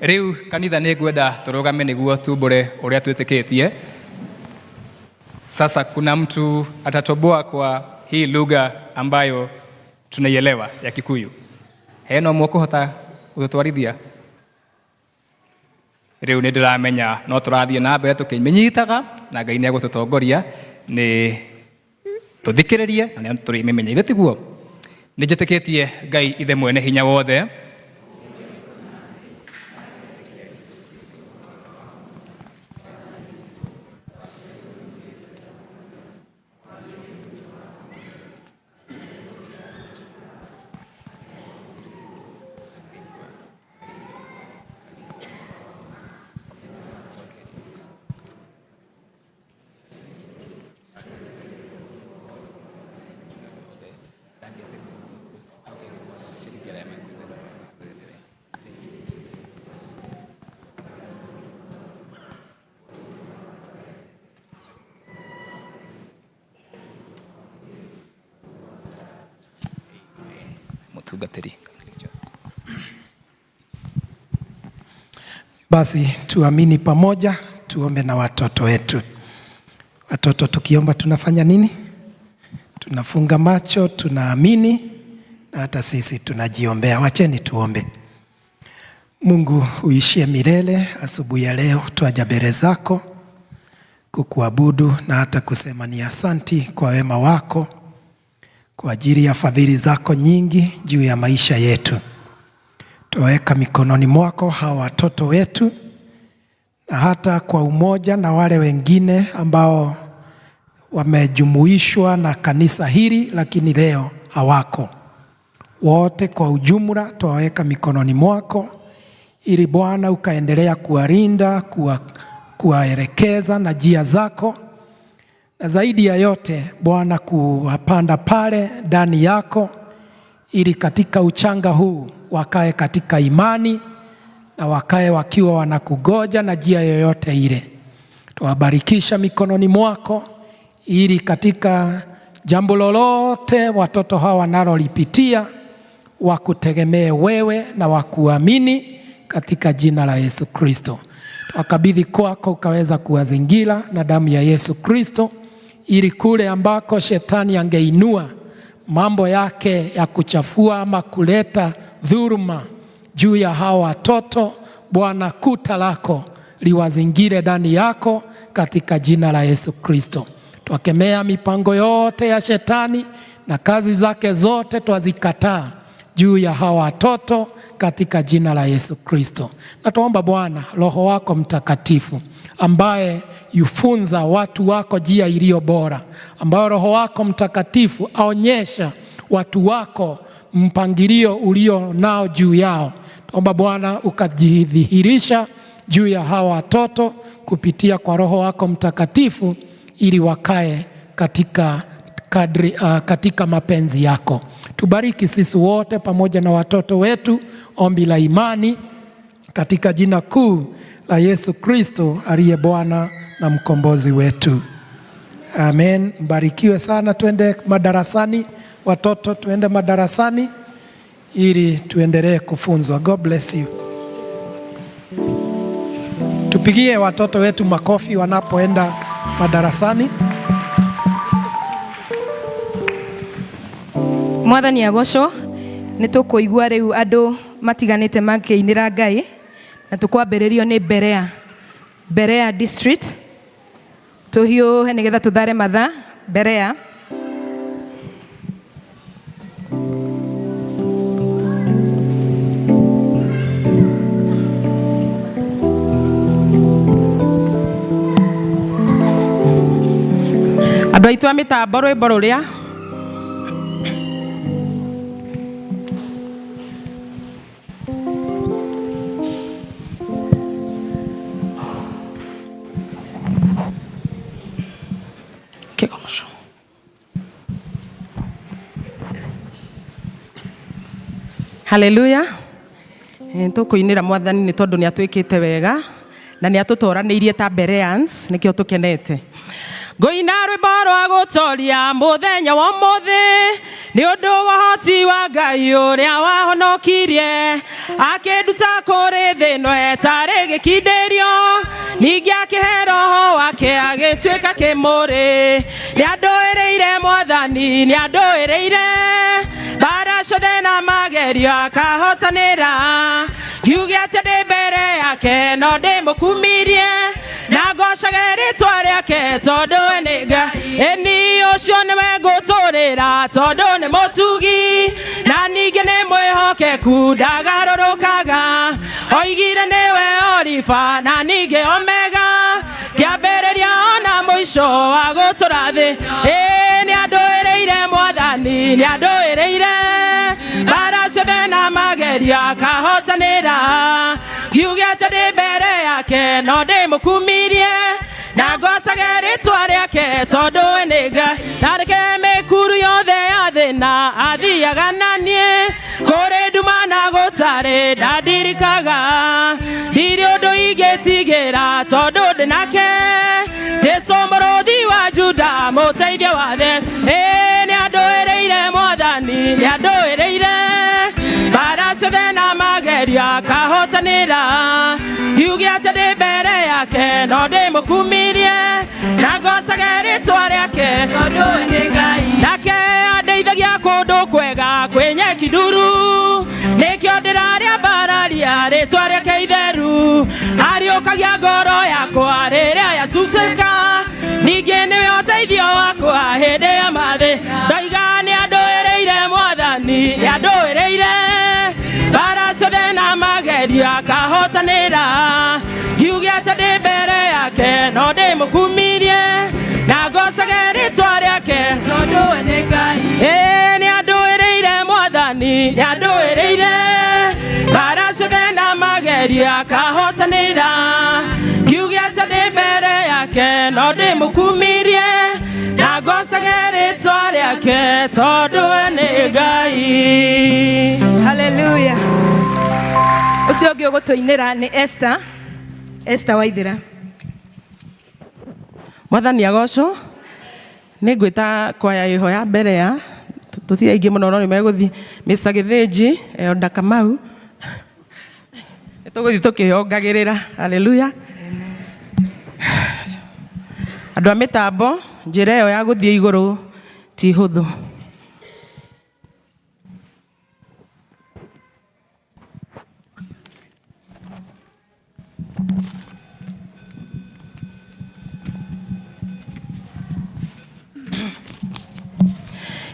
Rĩu kanitha nĩ ngwenda tũrũgame nĩguo tumbũre ũrĩa twĩtĩkĩtie. Sasa kuna mtu atatoboa kwa hii lugha ambayo tunaielewa ya Kikuyu. Hena ũmwe ũkũhota gũtũtwarithia? Rĩu nĩ ndĩramenya no tũrathiĩ na mbere tũkĩmenyitaga na Ngai nĩ egũtũtongoria. Nĩ Tũthikĩrĩrie na nĩ tũrĩmĩmenya ithe tiguo. Nĩ njĩtĩkĩtie Ngai ithe mwene hinya wothe. Mũtungatĩri.
Basi tuamini pamoja, tuombe na watoto wetu. Watoto tukiomba tunafanya nini? Tunafunga macho, tunaamini na hata sisi tunajiombea. Wacheni tuombe. Mungu uishie milele, asubuhi ya leo twaja mbele zako kukuabudu na hata kusema ni asanti kwa wema wako, kwa ajili ya fadhili zako nyingi juu ya maisha yetu. Twaweka mikononi mwako hawa watoto wetu na hata kwa umoja na wale wengine ambao wamejumuishwa na kanisa hili lakini leo hawako. Wote kwa ujumla twaweka mikononi mwako ili Bwana ukaendelea kuwalinda, kuwaelekeza na njia zako, na zaidi ya yote Bwana kuwapanda pale ndani yako, ili katika uchanga huu wakae katika imani na wakae wakiwa wanakugoja na njia yoyote ile. Tuwabarikisha mikononi mwako, ili katika jambo lolote watoto hawa wanalolipitia wakutegemee wewe na wakuamini katika jina la Yesu Kristo. Tuwakabidhi kwako ukaweza kuwazingira na damu ya Yesu Kristo, ili kule ambako shetani angeinua mambo yake ya kuchafua ama kuleta dhuluma juu ya hawa watoto, Bwana, kuta lako liwazingire ndani yako katika jina la Yesu Kristo. Twakemea mipango yote ya shetani na kazi zake zote twazikataa juu ya hawa watoto katika jina la Yesu Kristo. Na tuomba Bwana, Roho wako Mtakatifu ambaye yufunza watu wako njia iliyo bora, ambayo Roho wako Mtakatifu aonyesha watu wako mpangilio ulio nao juu yao. Tuomba Bwana ukajidhihirisha juu ya hawa watoto kupitia kwa Roho wako Mtakatifu, ili wakae katika kadri, katika mapenzi yako. Tubariki sisi wote pamoja na watoto wetu, ombi la imani katika jina kuu la Yesu Kristo aliye Bwana na mkombozi wetu. Amen. Mbarikiwe sana. Tuende madarasani watoto, tuende madarasani ili tuendelee kufunzwa. God bless you. Tupigie watoto wetu makofi wanapoenda madarasani.
Mwathani agocwo. Nĩ tũkũigua rĩu andũ matiganĩte makĩinĩra Ngai, na tũkwambĩrĩrio nĩ Berea, Berea district. Tũhiũhe nĩgetha tũthare mathaa. Berea.
Andũ aitũ a mĩtambo, rwĩmbo rũrĩa kĩgoco. Haleluya. Tũkũinĩra Mwathani nĩ tondũ nĩ atwĩkĩte wega na nĩ atũtoranĩirie ta Bereans, nĩkĩo tũkenete. Ngũina rwĩmbo rwa gũtoria mũthenya wa ũmũthĩ, nĩ ũndũ wa ũhoti wa Ngai ũrĩa wahonokirie, akĩnduta kũrĩ thĩ ĩno ĩtarĩ gĩkindĩrio, ningĩ akĩhe Roho wake agĩtuĩka kĩmũrĩ. Nĩ andũĩrĩire Mwathani, nĩ andũĩrĩire mbara ciothe na magerio akahotanĩra, ngiuge atĩ ndĩ mbere yake no ndĩmũkumirie, na ngocage rĩtwa
Rĩtwa rĩake tondũ we nĩ Ngai. Ĩni ũcio nĩwe ngũtũrĩra tondũ nĩ mũtugi na ningĩ nĩ mwĩhokeku ndagarũrũkaga. Oigire nĩwe Oriba na ningĩ Omega, kĩambĩrĩria ona mũico wa gũtũra thĩ. Ĩ nĩ andũĩrĩire Mwathani, nĩ andũĩrĩire mbara ciothe na magerio akahotanĩra. Ngiuge atĩ ndĩ mbere yake no ndĩmũkumirie na ngocage rĩtwa rĩake tondũ we nĩ Ngai. Na reke mĩkuru yothe ya thĩna athiaga na niĩ, kũrĩ nduma na gũtarĩ ndandirikaga. Ndirĩ ũndũ ingĩtigĩra tondũ ndĩ nake, Jesũ mũrũthi wa Juda mũteithia wa thĩ. Ĩ nĩ andũĩrĩire Mwathani, nĩ andũĩrĩire mbara ciothe na magerio akahotanĩra. Ngiuge atĩ ndĩ mbere yake no ndĩmũkumirie na ngocage rĩtwa rĩake tondũ we nĩ Ngai. Nake andeithagia kũndũ kwega kwĩ nyeki nduru, nĩkĩo ndĩrarĩa mbararia rĩtwa rĩake itheru. Ariũkagia ngoro yakwa rĩrĩa yacubĩka, ningĩ nĩwe ũteithio wakwa hĩndĩ ya mathĩ. Ndoiga nĩ andũĩrĩire Mwathani, nĩ andũĩrĩire mbara ciothe na magerio akahotanĩra. Ngiuge atĩ ndĩ mbere yake no ndĩmũkumirie na ngocage rĩtwa rĩake tondũ we nĩ Ngai. Ĩ nĩ andũĩrĩire Mwathani, nĩ andũĩrĩire mbara ciothe na magerio akahotanĩra. Ngiuge atĩ ndĩ mbere yake no ndĩmũkumirie na ngocage rĩtwa rĩake tondũ we nĩ Ngai.
Haleluya. Ũcio ũngĩ ũgũtũinĩra nĩ Esther, Esther Waithera.
Mwathani agocwo. Nĩ ngwĩta kwaya ĩho ya mbere ya tũtirĩ aingĩ mũno no nĩ megũthiĩ. Mr. Gĩthĩnji, Elda Kamau, nĩ tũgũthiĩ tũkĩongagĩrĩra. Haleluya. Andũ a mĩtambo, njĩra ĩyo ya gũthiĩ igũrũ ti hũthũ.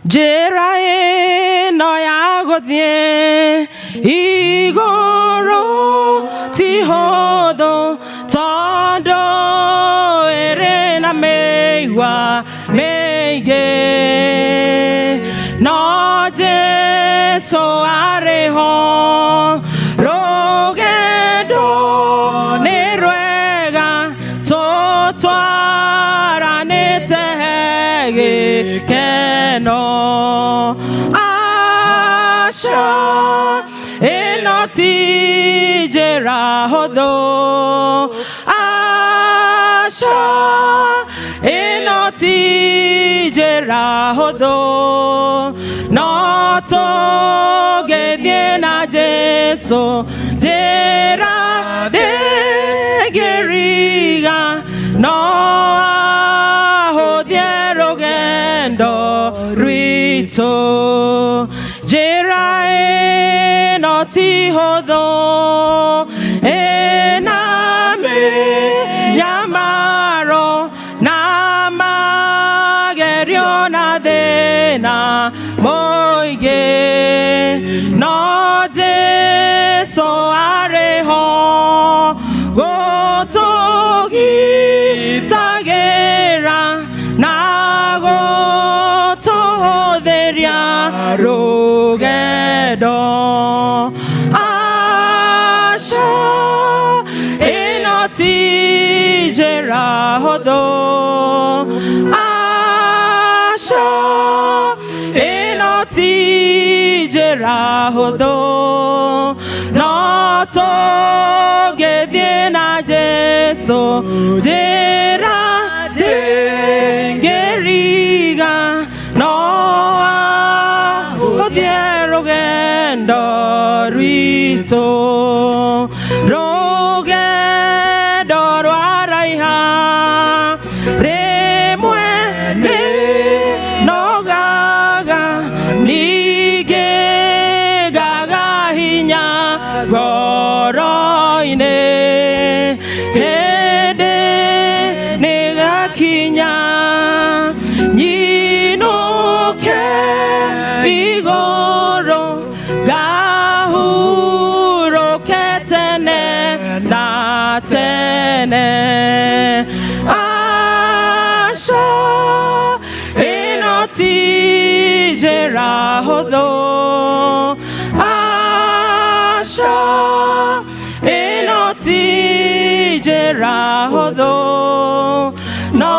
Njĩra ĩno ya gũthiĩ igũrũ ti hũthũ tondũ ĩrĩ na mĩigua mĩingĩ, no Jesũ arĩ ho, rũgendo nĩ rwega tũtwaranĩte gĩkeno. Aca ĩno ti njĩra hũthũ, aca ĩno ti njĩra hũthũ, no tũngĩthiĩ na Jesũ njĩra ndĩngĩriga, no ahũthie rũgendo rwitũ. Njĩra ĩno ti hũthũ, ĩna mĩnyamaro na magerio na thĩna mũingĩ, no Jesũ arĩ ho gũtũgitagĩra na gũtũhũthĩria rũgendo. Aca ĩno ti njĩra hũthũ, aca ĩno ti njĩra hũthũ, no tũngĩthiĩ na Jesũ njĩra ndĩngĩriga, no ahũthie rũgendo rwitũ. Rũgendo rwaraiha rĩmwe nĩ nogaga, ningĩ ngaga hinya ngoro-inĩ, hĩndĩ nĩ
njĩra hũthũ aca ĩno ti njĩra hũthũ no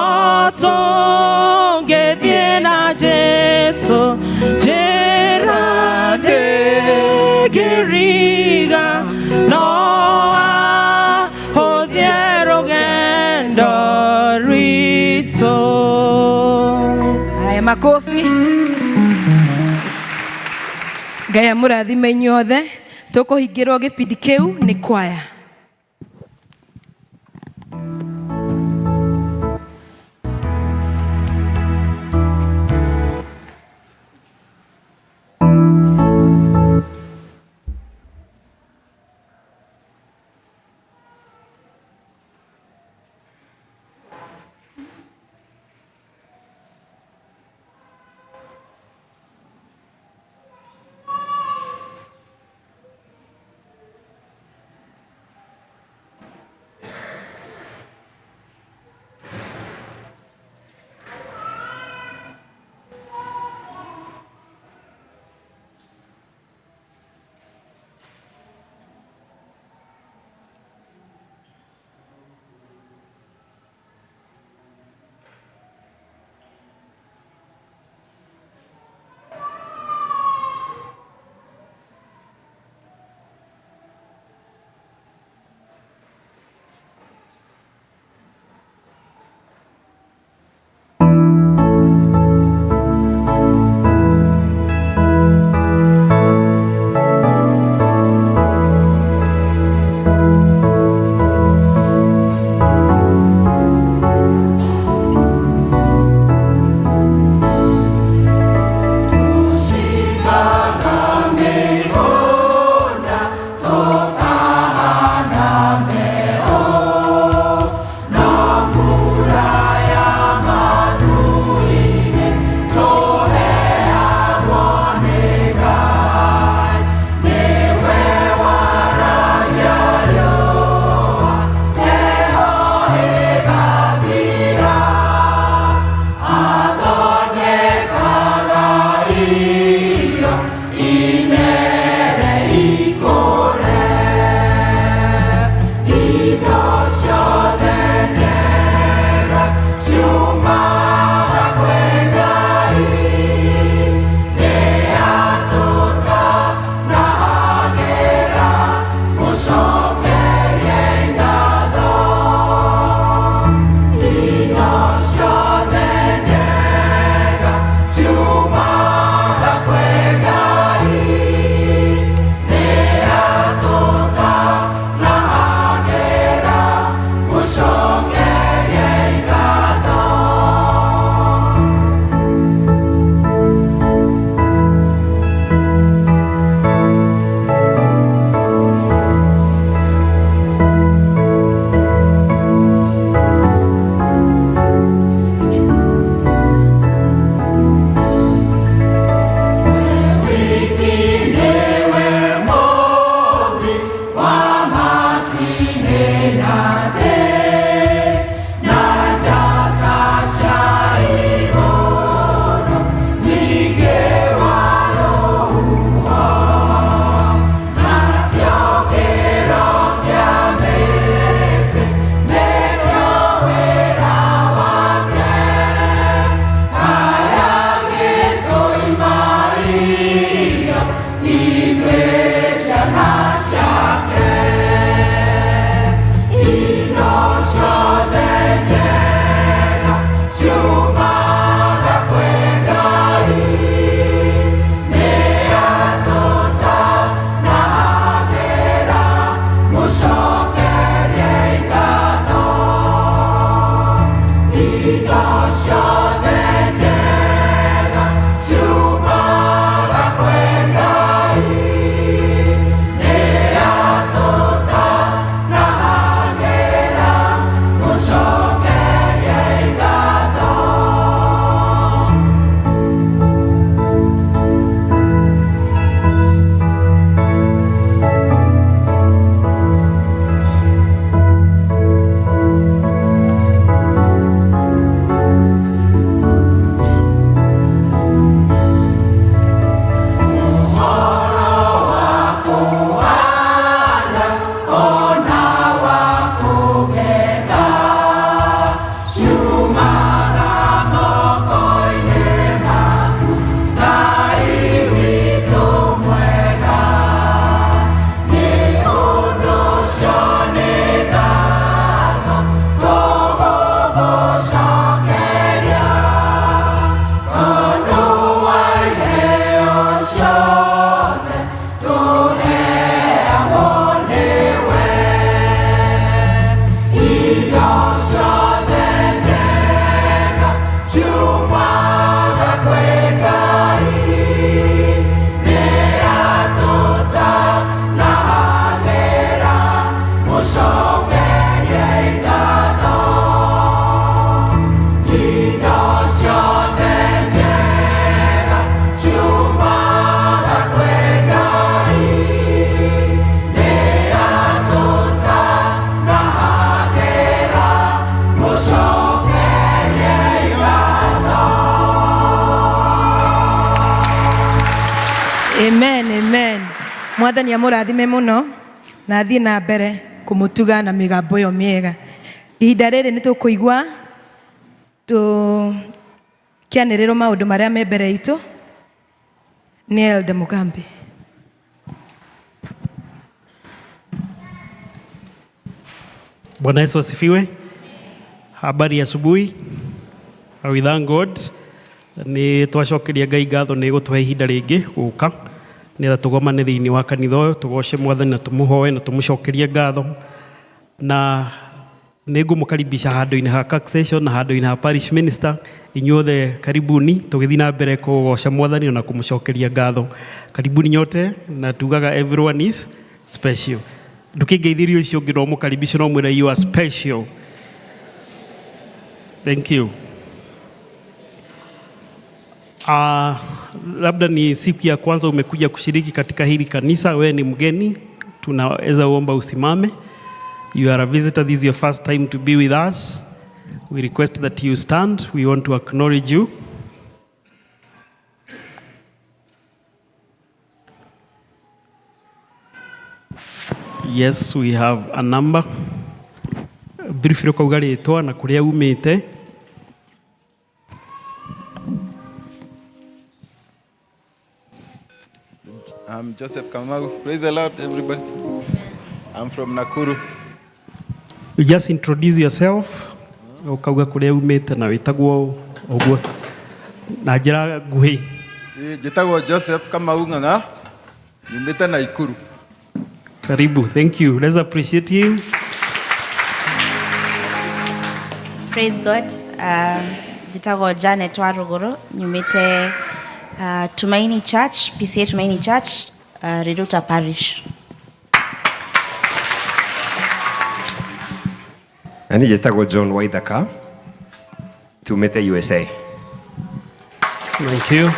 tũngĩthiĩ na Jesũ njĩra ndĩngĩriga no ahũthie rũgendo rwitũ.
Haya, makofi. Ngai amũrathime inyuothe. Tũkũhingĩrwo gĩbindi kĩu nĩ kwaya. Amen, amen. Mwathani amũrathime mũno na athiĩ na mbere kũmũtuga na mĩgambo ĩyo mĩega. Ihinda rĩrĩ nĩ tũkũigua tũkĩanĩrĩrwo maũndũ marĩa me mbere itũ nĩ Elder Mugambi.
Bwana Yesu asifiwe. Habari ya asubuhi. We thank God. Nĩ twacokeria Ngai ngatho nĩ gũtũhe ihinda rĩngĩ gũka nĩgetha tũgomane thĩinĩ wa kanitha ũyũ, tũgoce Mwathani na tũmũhoe na tũmũcokerie ngatho. Na nĩ ngũmũkaribisha handũ-inĩ ha taxation na handũ-inĩ ha parish minister. Inyuothe karibuni, tũgĩthiĩ na mbere kũgoca Mwathani na kũmũcokeria ngatho. Karibuni nyote, na tugaga everyone is special. Ndũkĩngeithĩrie ũcio ũngĩ no mũkaribishe no mwĩre you are special. Thank you. Labda ni siku ya kwanza umekuja kushiriki katika hili kanisa, wewe ni mgeni, tunaweza uomba usimame. You are a visitor, this is your first time to be with us. We request that you stand. We want to acknowledge you. Yes, we have a number. Briefly ukauga rĩtwa na kũrĩa umĩte.
I'm Joseph Kamau. Praise the Lord, everybody. I'm from Nakuru.
You just introduce yourself. Ukauga kũrĩa umĩte na wĩtagwo ũguo na njĩra nguhĩ.
Njĩtagwo Joseph Kamau Ng'ang'a. Nyumĩte Nakuru.
Karibu. Thank you. Let's appreciate him.
Praise God. Njĩtagwo Janet Waruguru, nyumĩte Tumaini Church, PCA Tumaini Church, Riruta Parish.
Na niĩ njĩtagwo John Waithaka, tumĩte USA.
Thank you.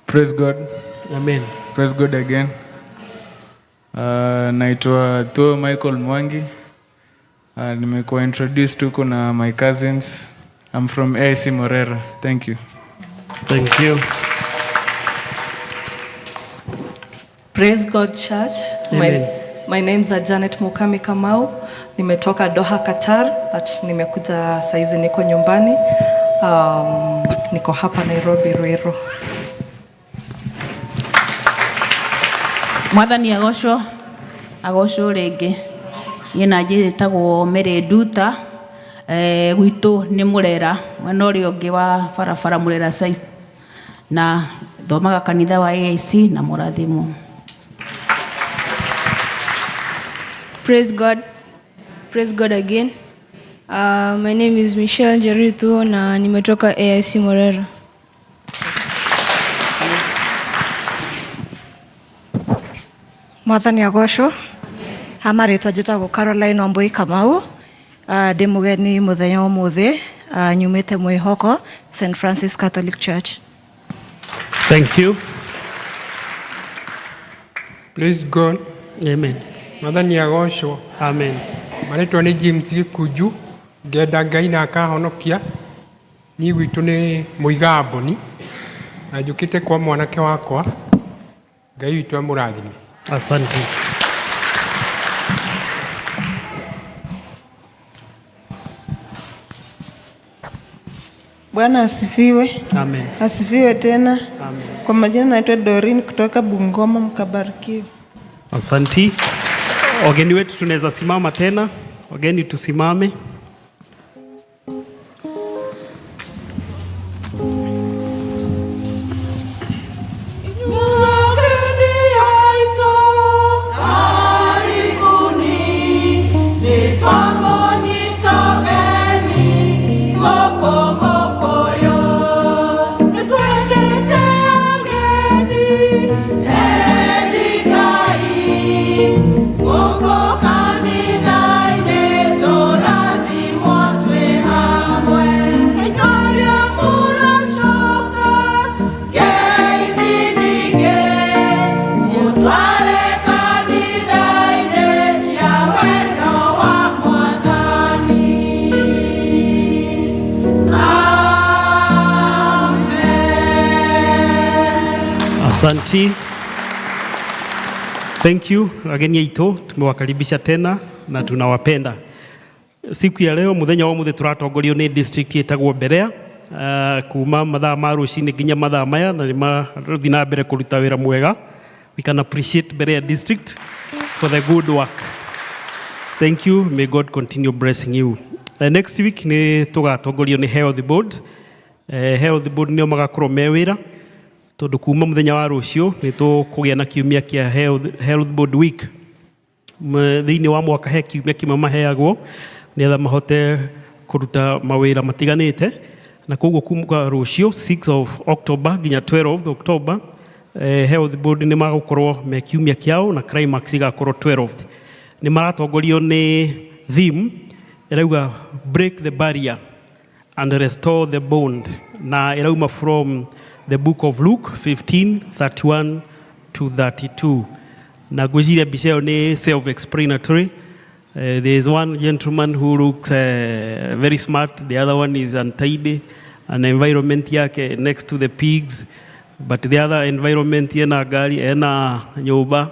Praise God.
Amen.
Praise God again. Naitwa Thuo Michael Mwangi. Nimekuwa introduced huko na my cousins. I'm from AIC Morera. Thank you.
Thank you.
Praise God Church.
Amen.
My name's Janet Mukami Kamau. Nimetoka Doha, Qatar, but nimekuja saizi niko nyumbani. Niko hapa Nairobi, Ruiru.
Mwathani agocwo, agocwo rĩngĩ. Niĩ na njĩtagwo Mary Nduta, gwitũ nĩ Mũrera, mwena ũrĩa ũngĩ wa barabara Mũrera size, na thomaga kanitha wa AIC na mũrathimwo.
Praise God. Praise God again. My name is Michelle Jerithu na nimetoka AIC Morera.
Mwathani agocwo. Ha marĩtwa njĩtagwo Caroline Wambui Kamau. Ndĩ mũgeni mũthenya ũmũthĩ, nyumĩte Mwĩhoko St Francis Catholic Church.
Thank you.
Praise God.
Amen.
Mwathani agocwo.
Amen.
Marĩtwa nĩ James Gĩkunju, ngenda Ngai na akahonokia. Niĩ gwitũ nĩ Mũigamboni na njũkĩte kwa mwanake wakwa. Ngai witũ amũrathime.
Asante.
Bwana asifiwe.
Amen.
Asifiwe tena.
Amen.
Kwa majina naitwa Doreen kutoka Bungoma, mkabarikiwe.
Asanti. Wageni wetu tunaweza simama tena. Wageni tusimame.
Kanitha-inĩ tũrathimwo.
Asanti. Thank you ageni aitũ, tumewakaribisha tena na tunawapenda. Siku ya leo muthenya wa muthi turatongorio ni district ĩtagwo Berea kuma mathaa ma rũcinĩ nginya mathaa maya na nĩ marathiĩ na mbere kũruta wĩra mwega. We can appreciate Berea district for the good work. Thank you. May God continue blessing you. Next week nĩ tũgatongorio nĩ Health Board. Health Board nĩo magakorwo me wĩra tondũ kuma mũthenya wa rũciũ nĩ tũkũgĩa na kiumia kĩa Health Board Week. Thĩinĩ wa mwaka he kiumia kĩmwe maheagwo nĩgetha mahote kũruta mawĩra matiganĩte, na koguo kuma rũciũ 6 of October nginya 12 October, Health Board nĩ magũkorwo me kiumia kĩao na climax igakorwo 12. Nĩ maratongorio nĩ theme ĩrauga "Break the barrier and restore the bond", na ĩrauma from the book of Luke 15:31 to 32, na ngwĩciria mbica ĩyo nĩ self explanatory. There is one gentleman who looks very smart, the other one is untidy and environment yake next to the pigs, but the other environment ena ngari, ena nyũmba,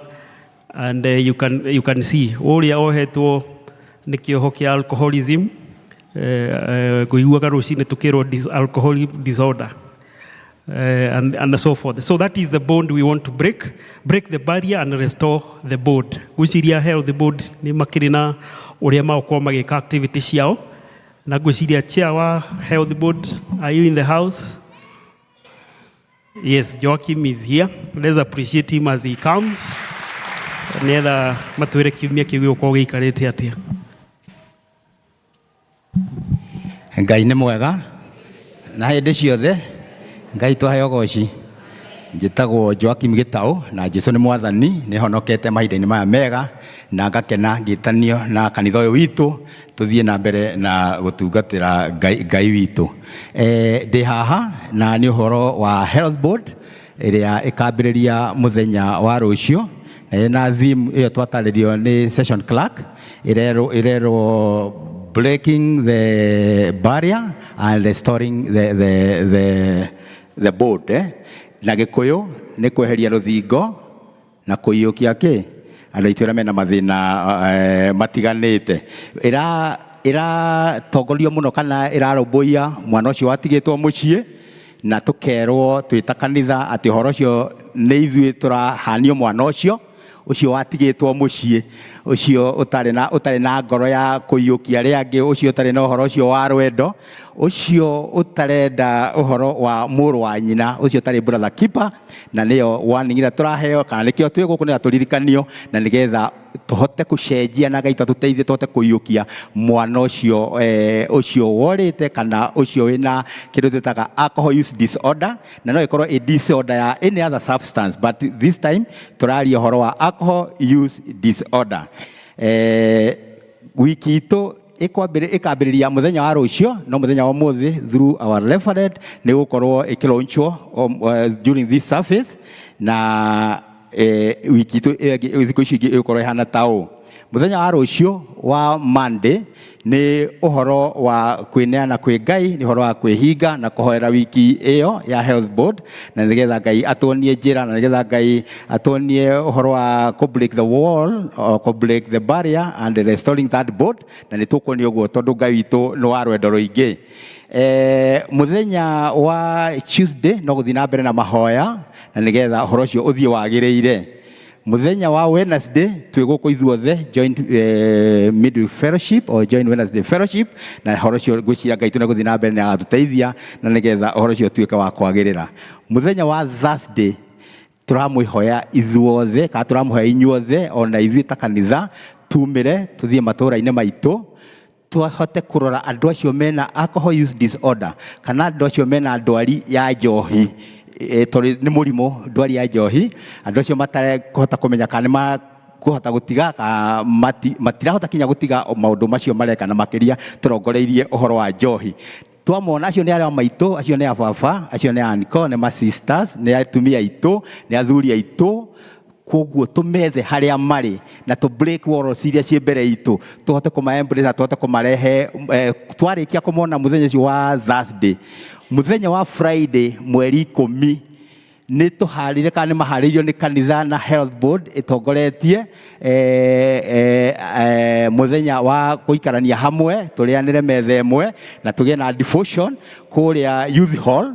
and you can see ũrĩa ohetwo nĩ kĩoho kĩa alcoholism. Ngũiguaga rũcinĩ tũkĩrwo alcoholic disorder and so forth. So that is the bond we want to break, break the barrier and restore the bond. Ngwĩciria Health Board nĩ makĩrĩ na ũrĩa magũkorwo magĩka activity ciao, na ngwĩciria chair wa Health Board, are you in the house? Yes, Joachim is here. Let's appreciate him as he comes. Nĩgetha matwĩre kiumia kĩu gĩgũkorwo gĩikarĩte atĩa.
Ngai nĩ mwega na hĩndĩ ciothe. Ngai twahe ũgoci. Njĩtagwo Joakim Gĩtaũ na Jesu nĩ mwathani. Nĩ honokete mahinda-inĩ maya mega na ngakena ngĩtanio na kanitha ũyũ witũ tũthiĩ na mbere na gũtungatĩra Ngai, Ngai witũ. Ndĩ haha na nĩ ũhoro wa Health Board ĩrĩa ĩkambĩrĩria mũthenya wa rũciũ, na ĩna theme ĩyo twatarĩrio nĩ session clerk, ĩrerwo "Breaking the barrier and restoring the bond", eh? Na Gĩkũyũ nĩ kweheria rũthingo na kũiyũkia kĩ andũ aitũ arĩa mena mathĩna matiganĩte. Ĩra ĩratongorio mũno kana ĩrarũmbũiya mwana ũcio watigĩtwo mũciĩ, na tũkerwo twĩ ta kanitha atĩ ũhoro ũcio nĩ ithuĩ tũrahanio mwana ũcio ũcio watigĩtwo mũciĩ, ũcio ũtarĩ na ngoro ya kũiyũkia arĩa angĩ, ũcio ũtarĩ na ũhoro ũcio wa rwendo, ũcio ũtarenda ũhoro wa mũrũ wa nyina, ũcio ũtarĩ brother keeper. Na nĩyo warning ĩrĩa tũraheo, kana nĩkĩo twĩ gũkũ, nĩgetha tũririkanio na nĩgetha tũhote kũcenjia na Ngai atũteithie tũhote kũiyũkia mwana ũcio, ũcio worĩte kana ũcio wĩna kĩndũ twĩtaga alcohol use disorder, na no ĩkorwo ĩ disorder ya any other substance, but this time tũraria ũhoro wa alcohol use disorder. Wiki itũ ĩkambĩrĩria mũthenya wa rũciũ, no mũthenya wa ũmũthĩ through our referent nĩ gũkorwo ĩkĩlaunchwo during this service, na wiki itũ ĩyo ĩngĩ, thikũ ici ingĩ ĩgũkorwo ĩhana ta ũũ. Mũthenya wa rũciũ wa Monday nĩ ũhoro wa kwĩneana kwĩ Ngai, nĩ ũhoro wa kwĩhinga na kũhoera wiki ĩyo ya Health Board, na nĩgetha Ngai atuonie njĩra, na nĩgetha Ngai atuonie ũhoro wa kũ break the wall or kũ break the barrier and restoring that bond, na nĩ tũkuonio ũguo tondũ Ngai witũ nĩ wa rwendo rũingĩ. Mũthenya wa Tuesday no gũthiĩ na mbere na mahoya na nĩgetha ũhoro ũcio ũthiĩ wagĩrĩire. Mũthenya wa Wednesday twĩ gũkũ ithuothe joint midweek fellowship or joint Wednesday fellowship, na ũhoro ũcio ngwĩciria Ngai tũne gũthiĩ na mbere nĩ agatũteithia na nĩgetha ũhoro ũcio ũtuĩke wa kwagĩrĩra. Mũthenya wa Thursday tũramwĩhoya ithuothe, kana tũramũhoya inyuothe ona ithuĩ ta kanitha, tumĩre tũthiĩ matũũra-inĩ maitũ tũhote kũrora andũ acio mena alcohol use disorder kana andũ acio mena ndwari ya njohi, tondũ nĩ mũrimũ ndwari ya njohi, andũ acio matarekũhota kũmenya kana nĩ makũhota gũtiga kana matirahota kinya gũtiga maũndũ macio mareka, na makĩria tũrongoreirie ũhoro wa njohi. Twamona acio nĩ arĩa maitũ, acio nĩ ababa, acio nĩ anko, nĩ ma sisters, nĩ atumia aitũ, nĩ athuri aitũ. Koguo tũmethe harĩa marĩ na tũ break walls iria ciĩ mbere itũ, tũhote kũma embrace na tũhote kũmarehe. Twarĩkia kũmona mũthenya ũcio wa Thursday, mũthenya wa Friday mweri 10. Nĩ tũharĩire kana nĩ maharĩirio nĩ kanitha na health board ĩtongoretie mũthenya wa gũikarania hamwe, tũrĩanĩre metha ĩmwe na tũgĩe na devotion kũrĩa youth hall,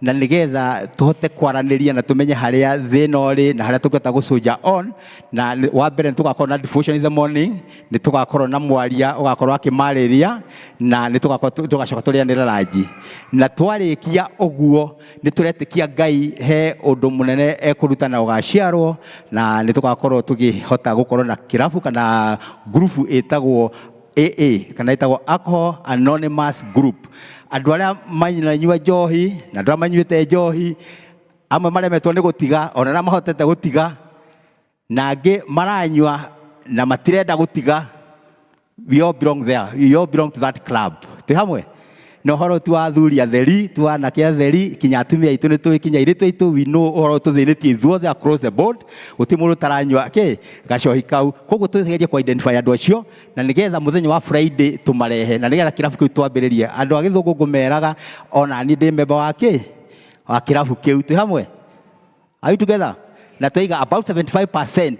na nĩgetha tũhote kwaranĩria na tũmenye harĩa thĩna ũrĩ na harĩa tũngĩhota gũcũnja on. Na wa mbere nĩ tũgakorwo na devotion in the morning, nĩ tũgakorwo na mwaria ũgakorwo akĩmarĩria, na nĩ tũgakorwo tũgacoka tũrĩanĩre ranji. Na twarĩkia ũguo nĩ tũretĩkia Ngai he ũndũ mũnene ekũruta na ũgaciarwo, na nĩ tũgakorwo tũkĩhota gũkorwo na kĩrabu kana ngurubu ĩtagwo AA kana ĩtagwo Alcohol Anonymous Group. Andũ arĩa mananyua njohi na andũ arĩa manyuĩte njohi, amwe maremetwo nĩ gũtiga, ona arĩa mahotete gũtiga, na angĩ maranyua na matirenda gũtiga. We all belong there. We all belong to that club. Twĩ hamwe? Na ũhoro ti wa athuri atheri, ti wa anake atheri, kinya atumia aitũ nĩ tũĩ, kinya airĩtu aitũ, we know ũhoro tũthĩnĩtie ithuothe across the board. Gũtirĩ mũndũ ũtaranyua kĩ gacohi kau. Koguo tũgerie kũ identify andũ acio, na nĩgetha mũthenya wa Friday tũmarehe, na nĩgetha kĩrabu kĩu twambĩrĩrie. Andũ a gĩthũngũ ngũmeraga, ona niĩ ndĩ member wa kĩ wa kĩrabu kĩu. Twĩ hamwe? Are we together? Na twaiga about 75%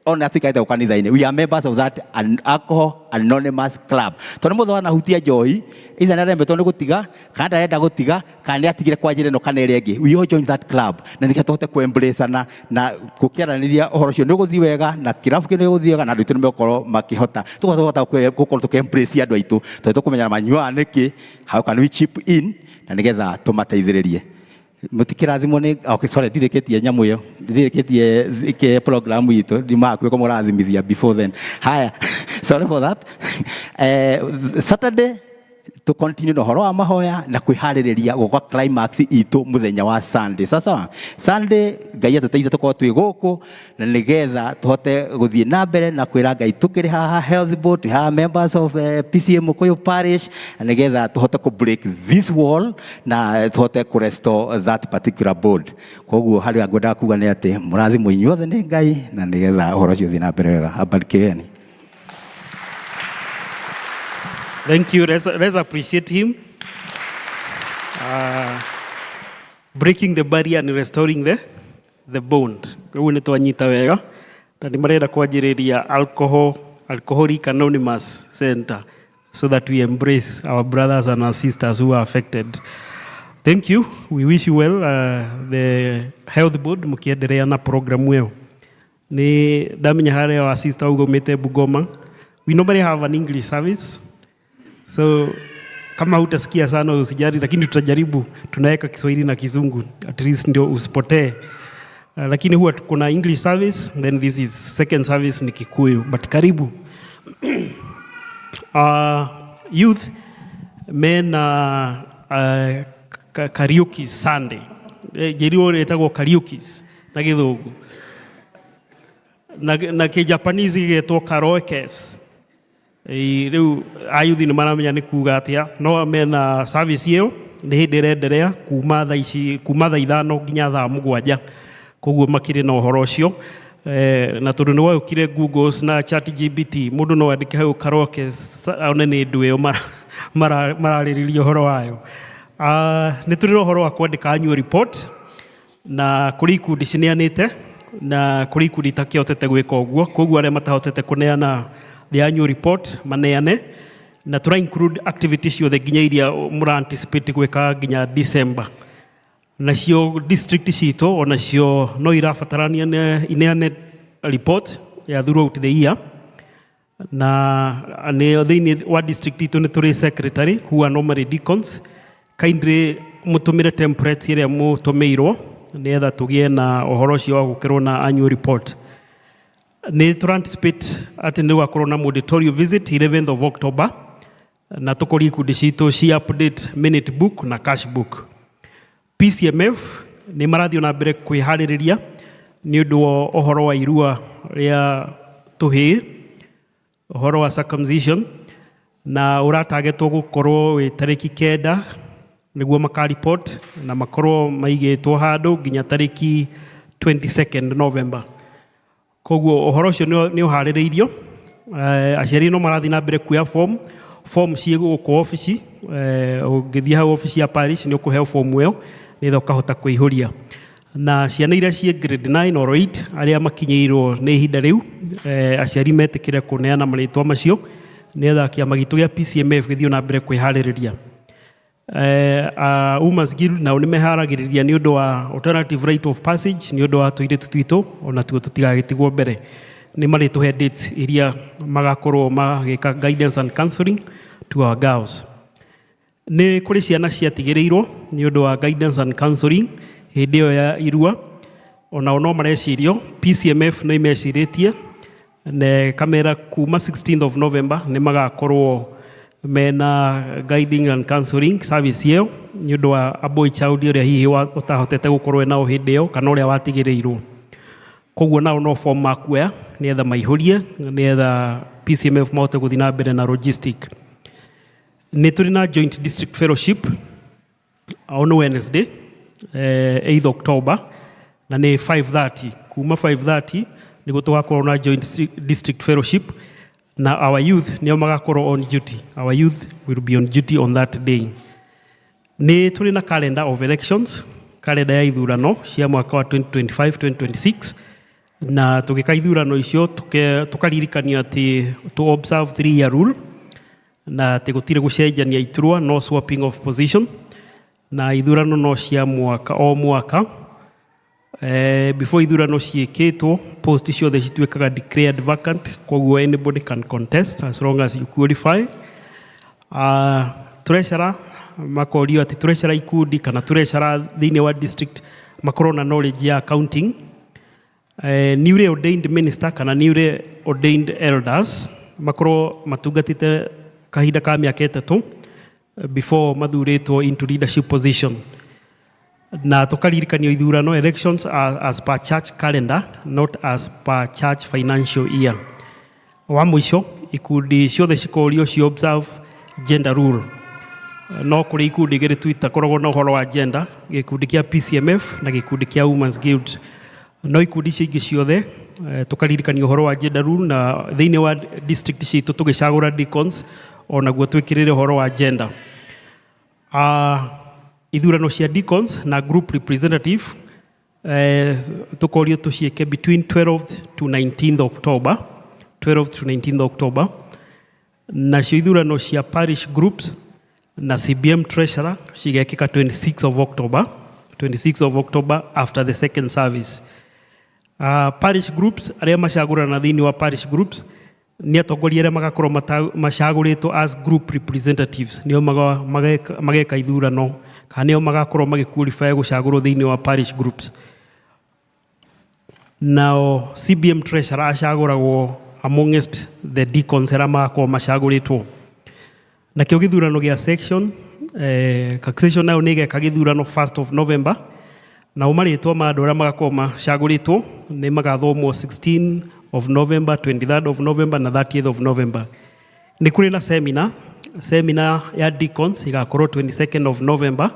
ona tuikarĩte kanitha-inĩ, we are members of that Alcohol Anonymous Club. Tondũ mũndũ wanahutia njohi, either nĩ arembetwo nĩ gũtiga, kana ndarenda gũtiga, kana nĩ atigire kwa njĩra ĩno kana ĩrĩa ĩngĩ. We all join that club na nĩkĩo tũhote kũ-embrace na gũkĩaranĩria ũhoro ũcio nĩ ũgũthiĩ wega, na kĩrabu kĩu nĩ gĩgũthiĩ wega, na andũ aitũ nĩ megũkorwo makĩhota. Tũkahota gũkorwo tũkĩ-embrace andũ aitũ, tondũ tũkũmenya manyuaga nĩkĩ, how can we chip in, na nĩgetha tũmateithĩrĩrie. Mũtikĩrathimwo nĩ, okay, sorry, ndirĩkĩtie nyamũ ĩyo, ndirĩkĩtie ke program itũ, ndimaga kwĩko mũrathimithia before then. Haya, sorry for that. Saturday to continue na ũhoro wa mahoya na kwĩharĩrĩria gũka climax itũ mũthenya wa Sunday. Sasa Sunday Ngai atũteithie tũkorwo twĩ gũkũ, na nĩgetha tũhote gũthiĩ na mbere na kwĩra Ngai tũkĩrĩ haha health board, twĩ haha members of PCEA Mukuyu Parish, na nĩgetha tũhote kũ break this wall na tũhote kũ restore that particular board. Koguo harĩa ngwendaga kuga nĩ atĩ mũrathimwo inyuothe nĩ Ngai, na nĩgetha ũhoro ũcio ũthiĩ na mbere wega. Abarikiweni.
Thank you. Let's appreciate him. Breaking the barrier and restoring the bond. Koguo nĩ twanyita wega na nĩ marenda kwanjĩrĩria Alcoholic Anonymous Center so that we embrace our brothers and our sisters who are affected. Thank you. We wish you well. The health board mũkĩenderea na program ĩyo. Nĩ ndamenya harĩa wa sister ugo umĩte Bungoma. We normally have an English service. So kama hutasikia sana usijali, lakini tutajaribu, tunaweka Kiswahili na Kizungu at least ndio usipotee. Lakini huwa tuko na English service, then this is second service ni Kikuyu, but karibu. Youth men karaoke Sunday. Njĩrirwo rĩtagwo karaoke na Gĩthũngũ. Na Kĩjapanese gĩgetwo karaokes. Rĩu ayuthi nĩ maramenya nĩ kuga atĩa, no mena service ĩyo nĩ hĩndĩ ĩrenderea kuma thaa ici, kuma thaa 5 nginya thaa 7, koguo makĩrĩ na ũhoro ũcio. Na tondũ nĩ gwagũkire Google na ChatGPT, mũndũ no andĩke hau karaoke one nĩ ndũ ĩyo mararĩrĩria ũhoro wayo. Nĩ tũrĩ na ũhoro wa kwandĩka annual report, na kũrĩ ikundi cineanĩte na kũrĩ ikundi itakĩhotete gwĩka ũguo, koguo arĩa matahotete kũneana the annual report maneane, na tũra include activities ciothe nginya iria mũra anticipate gwĩka nginya December. Nacio district citũ onacio no irabatarania ineane report ya throughout the year, na nĩ thĩinĩ wa district itũ nĩ tũrĩ secretary who are normally deacons. Kindly mũtũmĩre template ĩrĩa mũtũmĩirwo nĩgetha tũgĩe na ũhoro ũcio wa gũkĩrwo na annual report. Nĩ tũra anticipate atĩ nĩ gũgakorwo na monitorial visit 11th of October, na tũkorie ikundi citũ ci update minute book na cash book. PCMF nĩ marathiĩ na mbere kwĩharĩrĩria nĩ ũndũ wa ũhoro wa irua rĩa tũhĩĩ, ũhoro wa circumcision, na ũratagetwo gũkorwo wĩ tarĩki 9 nĩguo maka report na makorwo maigĩtwo handũ nginya tarĩki 22nd November. Koguo ũhoro ũcio nĩ ũharĩrĩirio. Aciari no marathiĩ na mbere kuoya form, form ciĩ gũkũ obici, ũngĩthiĩ hau obici ya parish nĩ ũkũheo form ĩyo nĩgetha ũkahota kũihũria. Na ciana iria ciĩ grade 9 or 8 arĩa makinyĩirwo nĩ ihinda rĩu, aciari metĩkĩre kũneana marĩtwa macio nĩgetha kĩama gitũ gĩa PCMF gĩthiĩ na mbere kwĩharĩrĩria. Women's Guild nao nĩ meharagĩrĩria nĩ ũndũ wa alternative rite of passage nĩ ũndũ wa tũirĩtu twitũ onatuo tũtigagĩtigwo mbere. Nĩ marĩtũhe dates iria magakorwo magĩka guidance and counseling to our girls. Nĩ kũrĩ ciana ciatigĩrĩirwo nĩ ũndũ wa guidance and counseling hĩndĩ ĩyo ya irua, onao no marecirio. PCMF nĩ imecirĩtie na kamera kuma 16th of November nĩ magakorwo mena guiding and counseling service ĩyo nĩ ũndũ wa a boy child ũrĩa hihi ũtahotete gũkorwo nao hĩndĩ ĩyo kana ũrĩa watigĩrĩirwo. Koguo nao no form makuoya nĩgetha maihũrie nĩgetha PCMF mahote gũthiĩ na mbere na logistic. Nĩ tũrĩ na joint district fellowship on Wednesday, 8th October, na nĩ 5:30. Kuma 5:30 nĩguo tũgakorwo na joint district fellowship, na our youth nĩo magakorwo on duty. Our youth will be on duty on that day. Nĩ tũrĩ na calendar of elections, calendar ya ithurano cia mwaka wa 2025 2026, na tũgĩka ithurano icio tũkaririkanio atĩ to observe 3 year rule na atĩ gũtirĩ gũcenjania iturwa, no swapping of position, na ithurano no cia mwaka o mwaka. Before ithurano ciĩkĩtwo, post ciothe cituĩkaga declared vacant, koguo anybody can contest as long as you qualify. Treasurer makorio atĩ treasurer ikundi kana treasurer thĩinĩ wa district makorwo na knowledge ya accounting. Newly ordained minister kana newly ordained elders makorwo matungatĩte kahinda ka mĩaka 3 before mathurĩtwo into leadership position. Na tukaririkanio ithurano, elections are as per church calendar, not as per church financial year. Wa mũico, ikundi ciothe cikorio ci observe gender rule. No kũrĩ ikundi igĩrĩ tu itakoragwo na ũhoro wa gender, gĩkundi kĩa PCMF na gĩkundi kĩa Women's Guild. No ikundi icio ingĩ ciothe, tũkaririkanio ũhoro wa gender rule, na thĩinĩ wa district citũ tũgĩcagũra deacons onaguo twĩkĩrĩre ũhoro wa gender. Ithurano cia deacons na group representative, tũkorio tũciĩke between 12th to 19th October, 12th to 19th October. Nacio ithurano cia parish groups na CBM treasurer cigekĩka 26th of October, 26th of October after the second service. Parish groups, arĩa macagũrana thĩinĩ wa parish groups nĩ atongoria arĩa magakorwo macagũrĩtwo as group representatives, nĩo mageka ithurano kana nĩo magakorwo magĩqualify gũcagũrwo thĩinĩ wa parish groups. Nao CBM treasurer acagũragwo amongst the deacons arĩa magakorwo macagũrĩtwo. Nakĩo gĩthurano gĩa section, section nayo nĩ ĩgeka gĩthurano 1st of November, nao marĩtwa ma andũ arĩa magakorwo macagũrĩtwo nĩ magathomwo 16 of November, 23rd of November na 30th of November. Nĩ kũrĩ na seminar, seminar ya deacons ĩgakorwo 22nd of November,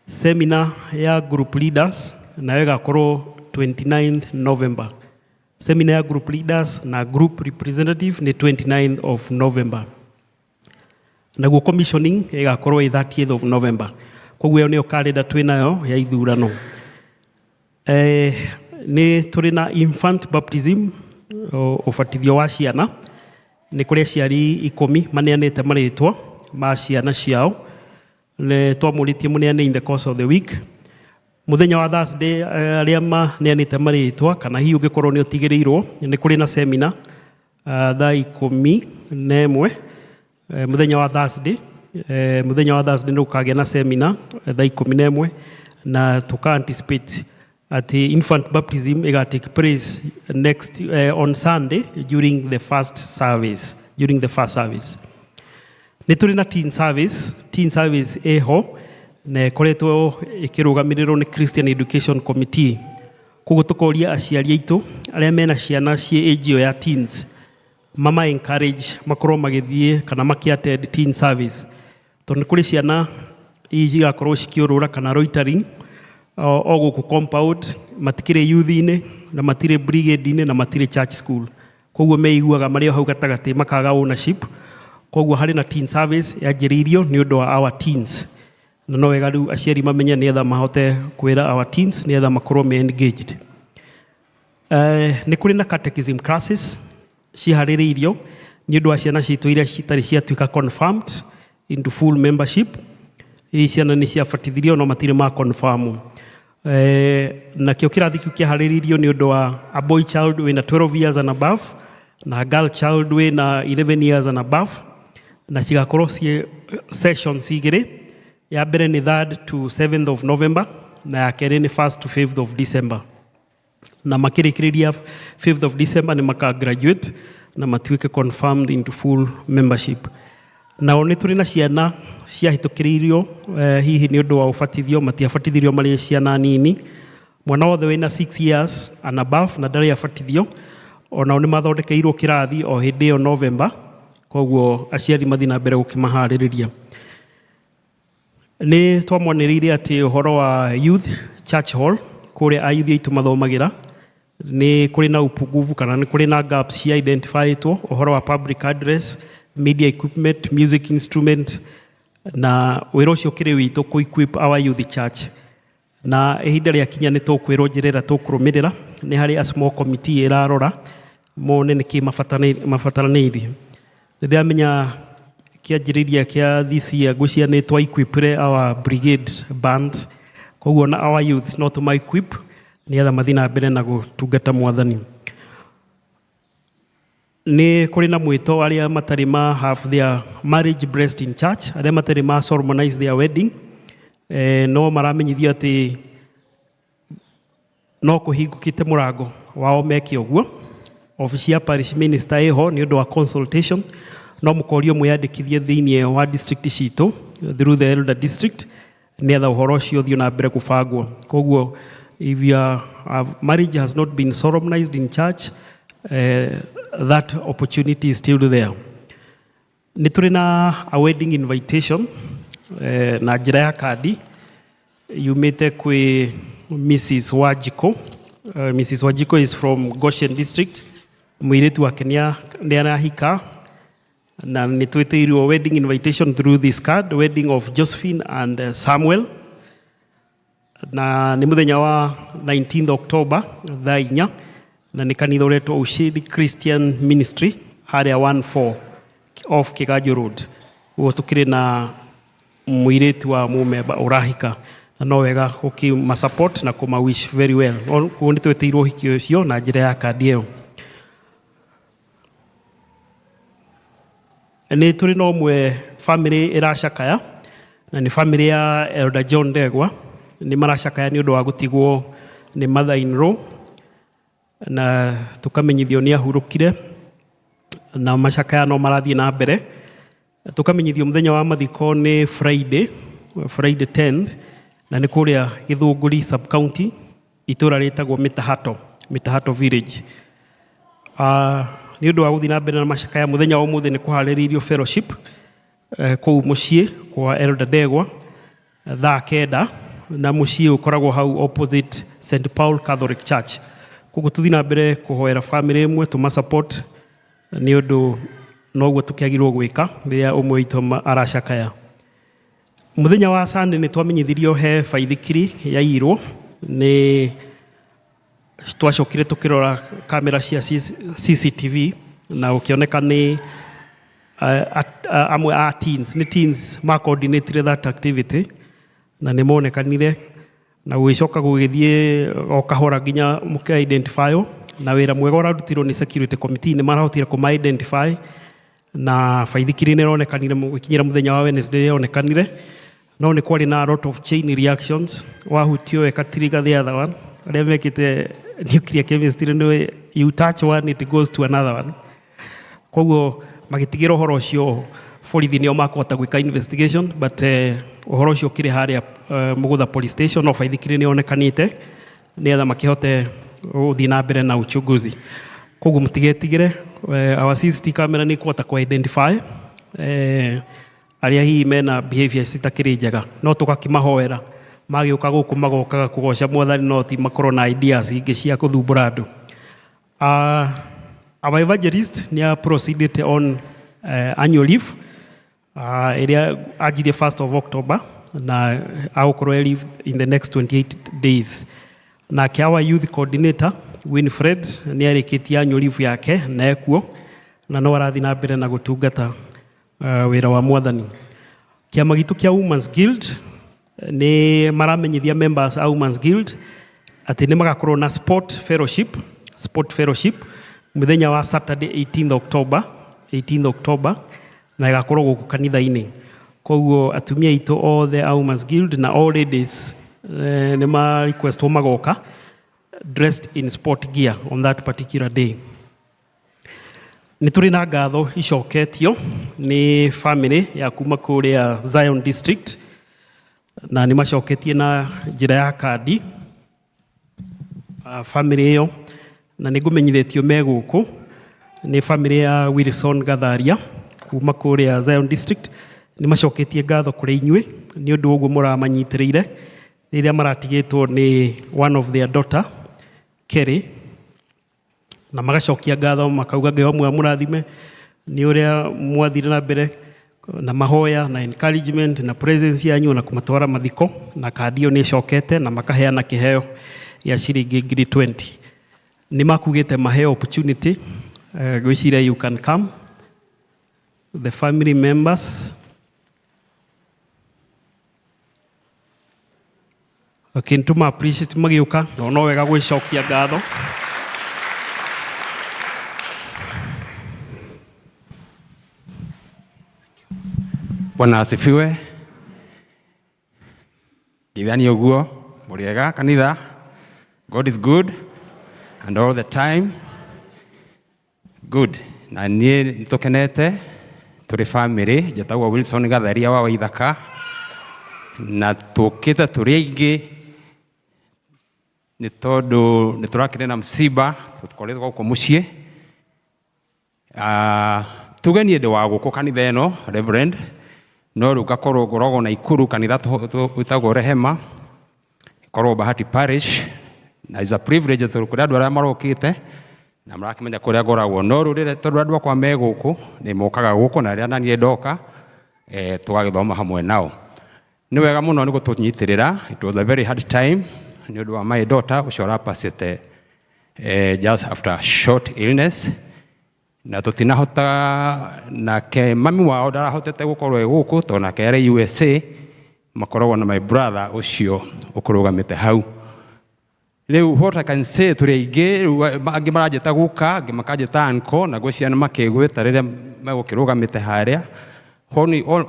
seminar ya group leaders nayo ĩgakorwo 29th November. Seminar ya group leaders na group representative nĩ 29th of November, naguo commissioning ĩgakorwo ĩ 30th of November. Koguo ĩyo nĩyo kalenda twĩ nayo ya ithurano. Nĩ tũrĩ na infant baptism, ũbatithio wa ciana. Nĩ kũrĩ aciari 10 maneanĩte marĩtwa ma ciana ciao. Nĩ twamũrĩtie mũneane in the course of the week, mũthenya wa Thursday. Arĩa maneanĩte marĩtwa kana hihi ũngĩkorwo nĩ ũtigĩrĩirwo, nĩ kũrĩ na seminar thaa 11 mũthenya wa Thursday. Mũthenya wa Thursday nĩ gũkagĩa na seminar thaa 11, na tũka anticipate atĩ infant baptism ĩga take place next on Sunday during the first service, during the first service. Nĩ tũrĩ na teen service. Teen service ĩho na ĩkoretwo ĩkĩrũgamĩrĩrwo nĩ Christian Education Committee. Koguo tũkoria aciari aitũ arĩa mena ciana ciĩ age ĩyo ya teens mama encourage makorwo magĩthiĩ kana makĩ attend teen service, tondũ nĩ kũrĩ ciana igakorwo cikĩũrũra kana loitering o gũkũ compound, matikĩrĩ youth-inĩ na matirĩ brigade-inĩ na matirĩ church school, koguo meiguaga marĩ o hau gatagatĩ makaga ownership. Koguo harĩ na teen service yanjĩrĩirio nĩ ũndũ wa our teens. Na no wega rĩu aciari mamenye nĩgetha mahote kwĩra our teens nĩgetha makorwo me engaged. Nĩ kũrĩ na catechism classes ciharĩrĩirio nĩ ũndũ wa ciana citũ iria citarĩ ciatuĩka confirmed into full membership. Hihi ciana nĩ ciabatithirio no matirĩ ma confirm. Nakĩo kĩrathi kĩu kĩharĩrĩirio nĩ ũndũ wa a boy child wĩna 12 years and above na girl child wĩna 11 years and above, na cigakorwo ciĩ sessions igĩrĩ. Ya mbere nĩ 3rd to 7th of November na ya kerĩ nĩ 1st to 5th of December, na makĩrĩkĩrĩria 5th of December nĩ maka graduate na matuĩke confirmed into full membership. Nao nĩ tũrĩ na ciana ciahĩtũkĩrĩirio hihi nĩ ũndũ wa ũbatithio, matiabatithirio marĩ ciana nini. Mwana wothe wĩna 6 years and above na ndarĩ abatithio, onao nĩ mathondekeirwo kĩrathi o hĩndĩ ĩyo November, koguo aciari mathiĩ na mbere gũkĩmaharĩrĩria. Nĩ twamwanĩrĩire atĩ ũhoro wa youth church hall kũrĩa ayuthi aitũ mathomagĩra nĩ kũrĩ na upungufu kana nĩ kũrĩ na gaps cia identifytwo, ũhoro wa public address, media equipment, music instrument, na wĩra ũcio ũkĩrĩ witũ kũ equip our youth church. Na ihinda rĩakinya nĩ tũkwĩrwo njĩra ĩrĩa tũkũrũmĩrĩra. Nĩ harĩ a small committee ĩrarora mone nĩkĩ mabataranĩirie. Nĩ ndĩramenya kĩanjĩrĩria kĩa this year ngwĩciria nĩ twa equipire our brigade band, koguo na our youth no tũma equip nĩgetha mathiĩ na mbere na gũtungata Mwathani. Nĩ kũrĩ na mwĩto arĩa matarĩ ma have their marriage blessed in church, arĩa matarĩ ma solemnize their wedding, no maramenyithio atĩ no kũhingũkĩte mũrango wao meke ũguo. Obici ya parish minister ĩho nĩ ũndũ wa consultation, no mũkorio mwĩyandĩkithie thĩinĩ wa district citũ through the elder district nĩgetha ũhoro ũcio ũthiĩ na mbere kũbangwo. Koguo if your marriage has not been solemnized in church, that opportunity is still there. Nĩ tũrĩ na a wedding invitation na njĩra ya kandi yumĩte kwĩ Mrs. Wanjikũ. Mrs. Wanjikũ is from Goshen district. Mũirĩtu wake nĩ arahika na nĩ twĩtĩirwo wedding invitation through this card, wedding of Josephine and Samuel, na nĩ mũthenya wa 19th October thaa 4, na nĩ kanitha ũretwo Ushindi Christian Ministry harĩa 14 off Kiganjo Road. Ũguo tũkĩrĩ na mũirĩtu wa mũmemba ũrahika na no wega gũkĩma support na kũma wish very well. Koguo nĩ twĩtĩirwo ũhiki ũcio na njĩra ya kandi ĩyo. Nĩ tũrĩ na ũmwe family ĩracakaya, na nĩ family ya Elder John Ndegwa. Nĩ maracakaya nĩ ũndũ wa gũtigwo nĩ mother in law, na tũkamenyithio nĩ ahurũkire, na macakaya no marathiĩ na mbere. Tũkamenyithio mũthenya wa mathiko nĩ Friday, Friday 10th, na nĩ kũrĩa Gĩthũngũri sub county, itũra rĩtagwo Mĩtahato, Mĩtahato village. Nĩ ũndũ wa gũthiĩ na mbere na macakaya, mũthenya wa ũmũthĩ nĩ kũharĩrĩirio fellowship kũu mũciĩ kwa Elder Ndegwa thaa 9, na mũciĩ ũkoragwo hau opposite St Paul Catholic Church. Koguo tũthiĩ na mbere kũhoera family ĩmwe, tũma support, nĩ ũndũ noguo tũkĩagĩrĩirwo gwĩka rĩrĩa ũmwe witũ aracakaya. Mũthenya wa Sunday nĩ twamenyithirio he baithikiri yaiyirwo. Nĩ twacokire tũkĩrora kamera cia CCTV na gũkĩoneka nĩ amwe a teens, nĩ teens ma coordinated that activity na nĩ monekanire, na gũgĩcoka gũgĩthiĩ o kahora nginya mũkĩ identify, na wĩra mwega ũrarutirwo nĩ security committee nĩ marahotire kũma identify, na baithikiri nĩ ĩronekanire gũkinyĩra mũthenya wa Wednesday ĩronekanire, no nĩ kwarĩ na a lot of chain reactions, wahutio ĩkatrigger the other one. Arĩa mekĩte nuclear chemistry nĩ you touch one, it goes to another one. Koguo magĩtigĩra ũhoro ũcio borithi nĩo makũhota gwĩka investigation, but ũhoro ũcio ũkĩrĩ harĩa Mũgũtha police station, no baithikiri nĩ yonekanĩte nĩgetha makĩhote gũthiĩ na mbere na uchunguzi. Koguo mũtigetigĩre, our CCTV camera nĩ ĩkũhota kũ identify arĩa hihi mena behavior citakĩrĩ njega, no tũgakĩmahoera magĩũka gũkũ magokaga kũgoca Mwathani, no ti makorwo na ideas ingĩ cia gũthumbũra andũ. Our evangelist nĩ proceeded on annual leave ĩrĩa anjirie 1st of October, Na agũkorwo e leave in the next 28 days. Nake our youth coordinator Winfred nĩ arĩkĩtie annual leave yake na ekuo na no arathiĩ na mbere na gũtungata wĩra wa mwathani. Kĩama gitũ kĩa Women's Guild nĩ maramenyithia members a Women's Guild atĩ nĩ magakorwo na sport fellowship mũthenya wa Saturday 18th October, 18th October, na ĩgakorwo gũkũ kanitha-inĩ. Koguo atumia aitũ othe a Women's Guild na all ladies nĩ ma requestwo magoka dressed in sport gear on that particular day. Nĩ tũrĩ na ngatho icoketio nĩ family ya kuma kũrĩa Zion District, na nĩ macoketie na njĩra ya kandi, family ĩyo, na nĩ ngũmenyithĩtio me gũkũ, nĩ family ya Wilson Gatharia kuma kũrĩa Zion District. Nĩ macoketie ngatho kũrĩ inyuĩ nĩ ũndũ wa ũguo mũramanyitĩrĩire rĩrĩa maratigĩtwo nĩ one of their daughter Kerry, na magacokia ngatho makauga Ngai wa amũrathime nĩ ũrĩa mwathire na mbere na mahoya na encouragement na presence yanyu na kũmatwara mathiko. Na kandi ĩyo nĩ ĩcokete na makaheana kĩheo gĩa ciringi 20,000. Nĩ makugĩte maheo opportunity, ngwĩciria you can come, the family members. Okay, nĩtũma appreciate magĩũka, no no wega gwĩcokia ngatho.
Bwana asifiwe. Githani ũguo mũrĩega kanitha. God is good and all the time. Good. Na niĩ nĩtũkenete tũrĩ family. Njĩtagwo Wilson Gatharia wa Waithaka, na tũkĩte tũrĩ aingĩ nĩ tondũ nĩ tũrakĩrĩ na msiba tũkoretwo gũkũ mũciĩ. Tuge niĩ ndĩ wa gũkũ kanitha ĩno, Reverend, no rĩu ngakorwo ngoragwo Naikuru kanitha wĩtagwo Rehema, ĩkoragwo Bahati Parish, na is a privilege tondũ kũrĩ andũ arĩa marokĩte na marakĩmenya kũrĩa ngoragwo, no rĩu rĩrĩa tondũ andũ akwa me gũkũ nĩ mokaga gũkũ, na rĩrĩa naniĩ ndoka tũgagĩthoma hamwe nao. Nĩ wega mũno nĩ gũtũnyitĩrĩra. It was a very hard time nĩ ũndũ wa my daughter ũcio ũrapacĩte just after a short illness, na tũtinahota, nake mami wao ndarahotete gũkorwo e gũkũ tondũ nake arĩ USA, makoragwo na my brother ũcio ũkũrũgamĩte hau. Rĩu what I can say, tũrĩ aingĩ rĩu, angĩ maranjĩta guka, angĩ makanjĩta uncle, na ngwĩciria nĩ makĩgwĩta rĩrĩa megũkĩrũgamĩte harĩa.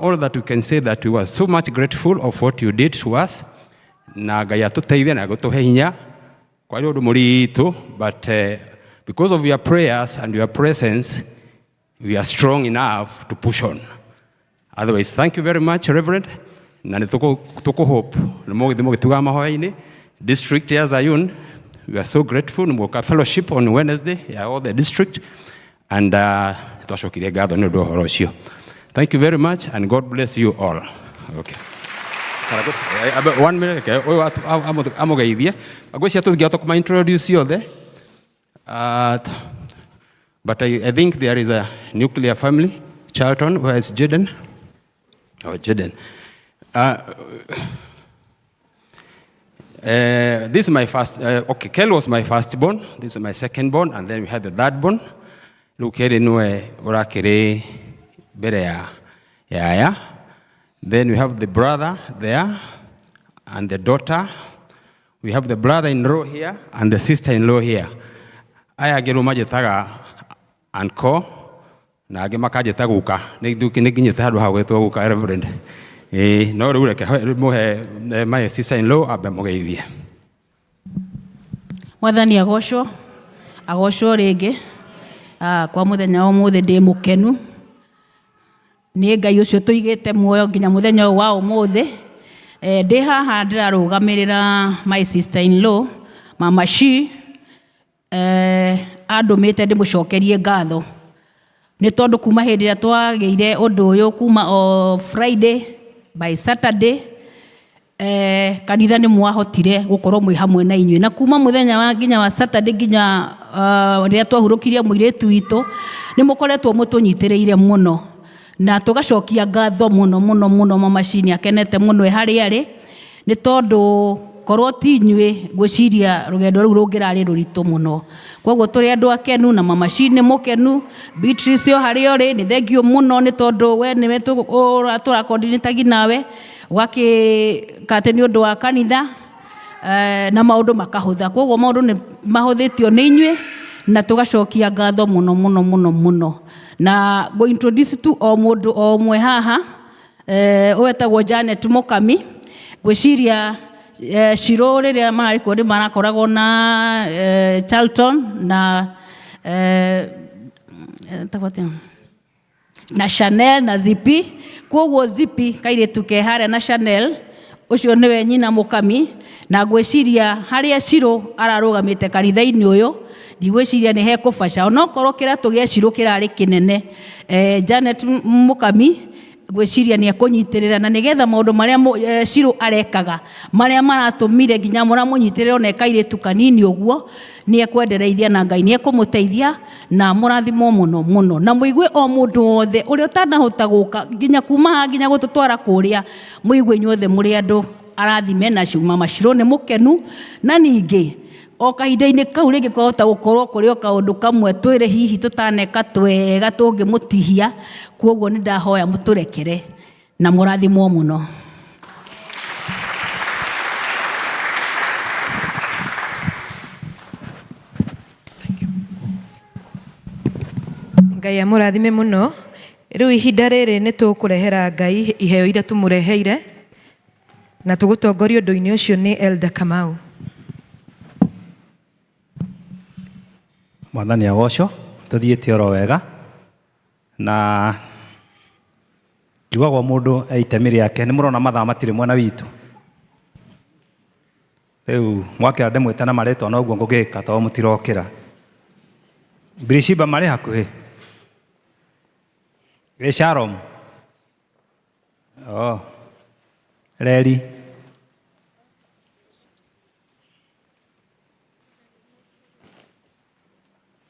All that we can say that we were so much grateful of what you did to us, na Ngai atũteithie na gũtũhe hinya. Kwarĩ ũndũ mũritũ, but because of your prayers and your presence we are strong enough to push on. Otherwise, thank you very much, Reverend, na nĩ tũkũhope nĩ mũgĩthiĩ mũgĩtugaga mahoya-inĩ. District ya Zayun, we are so grateful nĩ mũka fellowship on Wednesday ya all the district, and twacokirie ngatho nĩ ũndũ wa ũhoro ũcio. Thank you very much and God bless you all. Okay. One minute, okay. Ũyũ amũgeithie. Ngwĩciria tũngĩhota kũma introduce ciothe. But I think there is a nuclear family. Charlton, where is Jaden? Oh, Jaden. This is my first, okay, Kel was my firstborn. This is my second born, and then we had the third born. Rĩu Kelly nĩwe ũrakĩrĩ mbere ya yaya. Then we have the brother there and the daughter. We have the brother-in-law here and the sister-in-law here. Aya angĩ rĩu manjĩtaga uncle na angĩ makanjĩta guka. Nĩ nginyĩte handũ ha gwĩtwo guka, Reverend. Ĩĩ, no rĩu reke mũhe my sister-in-law ambe mũgeithie.
Mwathani agocwo, agocwo rĩngĩ. Kwa mũthenya wa ũmũthĩ ndĩ mũkenu nĩ Ngai ũcio tũigĩte muoyo nginya mũthenya ũyũ wa ũmũthĩ. Ndĩ haha ndĩrarũgamĩrĩra my sister in law Mama Shi. Andũmĩte ndĩmũcokerie ngatho nĩ tondũ kuma hĩndĩ ĩrĩa twagĩire ũndũ ũyũ, kuma o Friday by Saturday, kanitha nĩ mwahotire gũkorwo mwĩ hamwe na inyuĩ, na kuma mũthenya wa nginya wa Saturday nginya rĩrĩa twahurũkirie mũirĩtu witũ, nĩ mũkoretwo mũtũnyitĩrĩire mũno. Na tũgacokia ngatho mũno mũno mũno. Mama Shini akenete mũno e harĩa arĩ, nĩ tondũ korwo ti inyuĩ ngwĩciria rũgendo rũu rũngĩrarĩ rũritũ mũno. Koguo tũrĩ andũ akenu na Mama Shini mũkenu. Beatrice, o harĩa ũrĩ, nĩ thengio mũno, nĩ tondũ we nĩwe tũrakondinĩtagi nawe ũgakĩka atĩ nĩ ũndũ wa kanitha na maũndũ makahũtha. Koguo maũndũ nĩ mahũthĩtio nĩ inyuĩ na tũgacokia ngatho mũno mũno mũno mũno. Na ngũ introduce tu o mũndũ o ũmwe haha, wetagwo Janet Mũkami. Ngwĩciria Shiro rĩrĩa mararĩ kuo nĩ marakoragwo na Charlton na etagwo atĩa? Na Chanel na Zipi. Koguo Zipi kairĩtu ke harĩa na Chanel ũcio nĩwe nyina Mũkami, na ngwĩciria harĩa Shiro ararũgamĩte kanitha-inĩ ũyũ ndigwĩciria nĩ hekũbaca, onokorwo kĩratũ gĩa Shiro kĩrarĩ kĩnene. Janet Mũkami ngwĩciria nĩ ekũnyitĩrĩra na nĩgetha maũndũ marĩa Shiro arekaga marĩa maratũmire nginya mũramũnyitĩrĩra ona kairĩtu kanini ũguo, nĩ ekwendereithia na Ngai nĩ ekũmũteithia na mũrathimwo mũno mũno. Na mũigue o mũndũ wothe ũrĩa ũtanahota gũka nginya kuma haha nginya gũtũtwara kũrĩa, mũigue inyuothe mũrĩ andũ arathime na Mama Shiro nĩ mũkenu. Na ningĩ o kahinda-inĩ kau rĩngĩ kwahota gũkorwo kũrĩ o kaũndũ kamwe twĩrĩ hihi tũtaneka twega tũngĩmũtihia, koguo nĩ ndahoya mũtũrekere na mũrathimwo mũno.
Ngai amũrathime mũno. Rĩu ihinda rĩrĩ nĩ tũkũrehera Ngai iheo iria tũmũreheire, na tũgũtongoria ũndũ-inĩ ũcio nĩ Elder Kamau.
Mwathani agocwo. Tũthiĩte oro wega na njugagwo mũndũ e itemi rĩake. Nĩ mũrona mathaa matirĩ mwena witũ. Rĩu mwakĩra ndĩmwĩte na marĩtwa noguo ngũgĩka tondũ mũtirokĩra. Birishiba marĩ hakuhĩ ĩ Shalom. Oh. Reri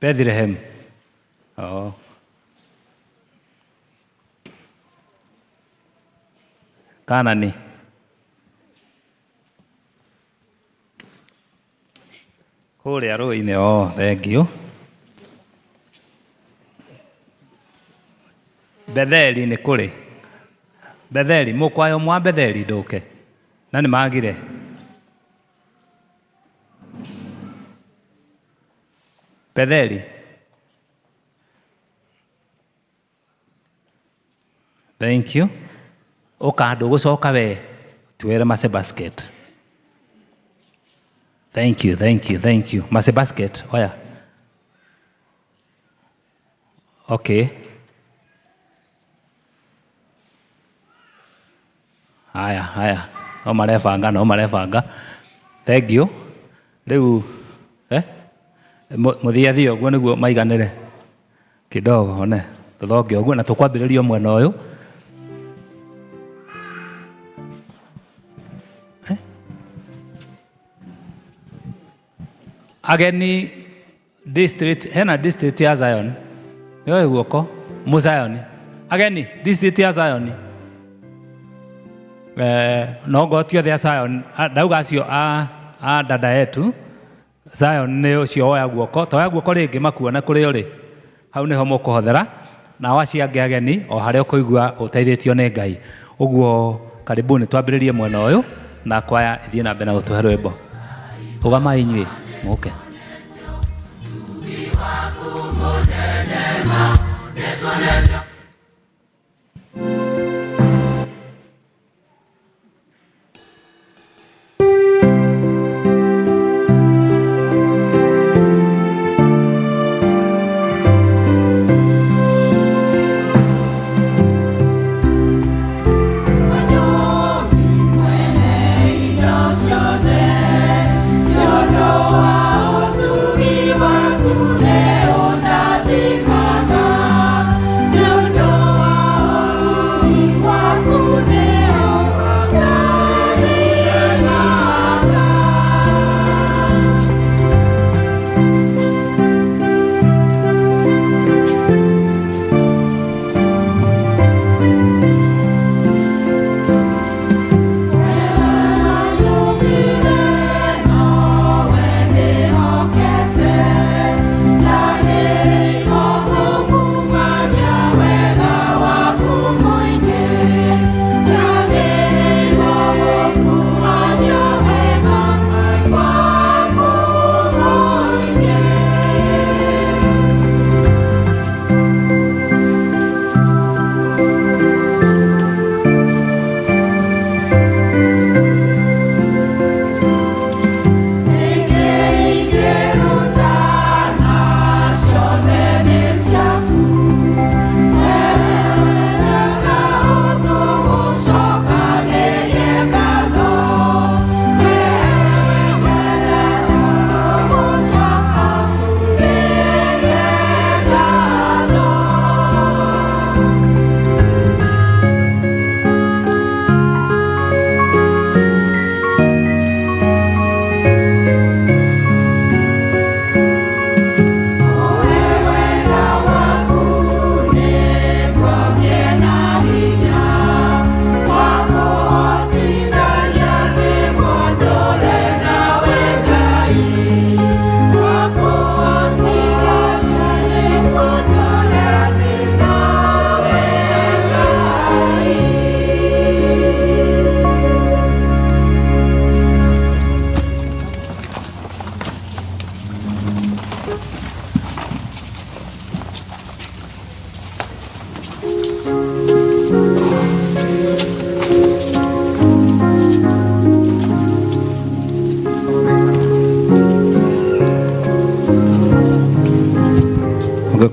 Bethlehem. Oh. Kanani. Kũrĩa rũĩ-inĩ. Oh, thank you. Betheli nĩ kũrĩ Betheli, mũkwayo ũmwe wa Betheli ndũke na nĩ magire Betheli. Thank you. Ũka, ndũgũcoka we tuere Mercy basket. Thank you, thank you, thank you. Mercy basket, oya. Okay. Haya, haya. No marebanga, no marebanga. Thank you. Rĩu eh? Mũthiathie ũguo nĩguo maiganĩre kidogo one tũthonge ũguo na tũkwambĩrĩria mwena ũyũ. Eh? Ageni district, hena district ya Zion yoe guoko mu Zion, ageni district ya Zion, no ngoti othe a Zion, ndauga acio a dada yetu Zion nĩ ũcio woya guoko, toya guoko rĩngĩ makuone kũrĩa ũrĩ. Hau nĩho mũkũhothera, nao acio angĩ ageni o harĩa ũkũigua ũteithĩtio nĩ Ngai ũguo. Karibuni, twambĩrĩrie mwena ũyũ na kwaya ĩthiĩ na mbere na gũtũhe rwĩmbo. Rũgamai inyuĩ mũke.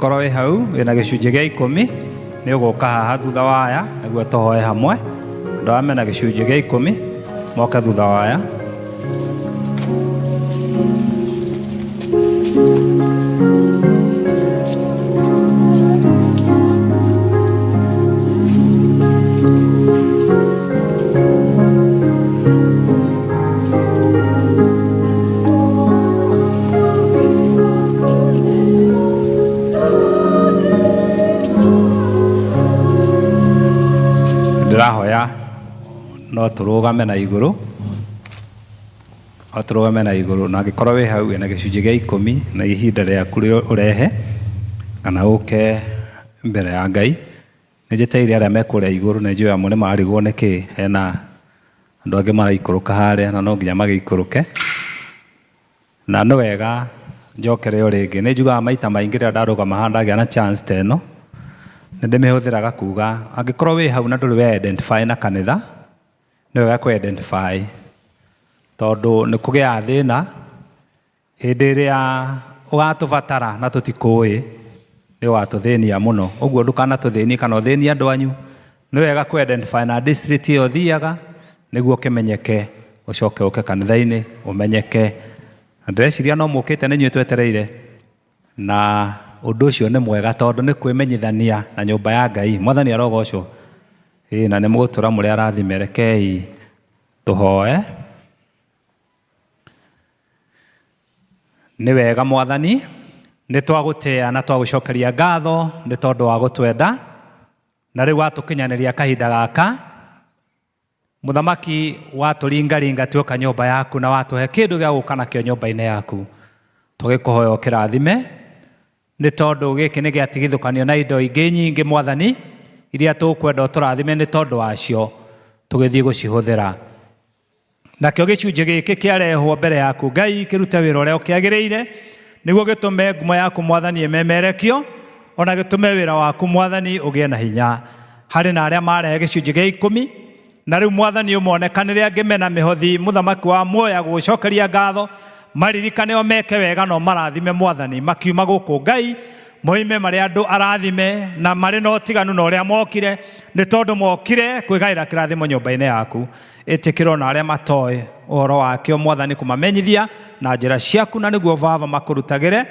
Ũngĩkorwo wĩ hau wĩna gĩcunjĩ gĩa ikũmi nĩ ũgũka haha thutha wa aya nĩguo tũhoe hamwe. Andũ arĩa mena gĩcunjĩ gĩa ikũmi moke thutha wa aya. Ndĩrahoya no tũrũgame na igũrũ, no tũrũgame na igũrũ, na angĩkorwo wĩ hau wĩna gĩcunjĩ gĩa ikũmi na ihinda rĩaku ũrehe kana ũke mbere ya Ngai. Nĩ njĩtĩire arĩa me kũrĩa igũrũ, nĩ njũĩ amwe nĩ mararigwo nĩkĩ hena andũ angĩ maraikũrũka harĩa, na no nginya magĩikũrũke. Na nĩ wega njokere o rĩngĩ, nĩ njugaga maita maingĩ rĩrĩa ndarũgama haha ndagĩa na chance ta ĩno, nĩ ndĩmĩhũthĩraga kuga angĩkorwo wĩ hau na ndũrĩ we identify na kanitha, nĩ wega kũ identify, tondũ nĩ kũgĩaga thĩna hĩndĩ ĩrĩa ũgatũbatara na tũtikũĩ, nĩ ũgatũthĩnia mũno. Ũguo ndũkanatũthĩnie kana ũthĩnie andũ anyu. Nĩ wega kũ identify na district ĩyo ũthiaga nĩguo ũkĩmenyeke, ũcoke ũke kanitha-inĩ ũmenyeke. Na ndĩreciria no mũkĩte nĩ inyuĩ twetereire, na ũndũ ũcio nĩ mwega tondũ nĩ kwĩmenyithania na nyũmba ya Ngai. Mwathani arogocwo. Ĩĩ, na nĩ mũgũtũra mũrĩ arathime. Rekei tũhoe. Nĩ wega Mwathani, nĩ twagũtĩa na twagũcokeria ngatho nĩ tondũ wa gũtwenda, na rĩu watũkinyanĩria kahinda gaka. Mũthamaki, watũringaringa tuoka nyũmba yaku na watũhe kĩndũ gĩa gũka nakĩo nyũmba-inĩ yaku, tũgĩkũhoya ũkĩrathime, nĩ tondũ gĩkĩ nĩ gĩatigithũkanio na indo ingĩ nyingĩ Mwathani, iria tũkwenda ũtũrathime nĩ tondũ wacio tũgĩthiĩ gũcihũthĩra. Nakĩo gĩcunjĩ gĩkĩ kĩarehwo mbere yaku Ngai, kĩrute wĩra ũrĩa ũkĩagĩrĩire, nĩguo gĩtũme ngumo yaku Mwathani ĩmemerekio, ona gĩtũme wĩra waku Mwathani ũgĩe na hinya. Harĩ na arĩa marehe gĩcunjĩ gĩa ikũmi, na rĩu Mwathani ũmonekanĩre angĩ mena mĩhothi, mũthamaki wa muoyo agũgũcokeria ngatho, maririkane o meke wega na ũmarathime Mwathani, makiuma gũkũ Ngai moime marĩ andũ arathime na marĩ na ũtiganu na ũrĩa mokire, nĩ tondũ mokire kwĩgaĩra kĩrathimo nyũmba-inĩ yaku. Ĩtĩkĩra ona arĩa matoĩ ũhoro wakĩo Mwathani kũmamenyithia na njĩra ciaku, na nĩguo Baba makũrutagĩre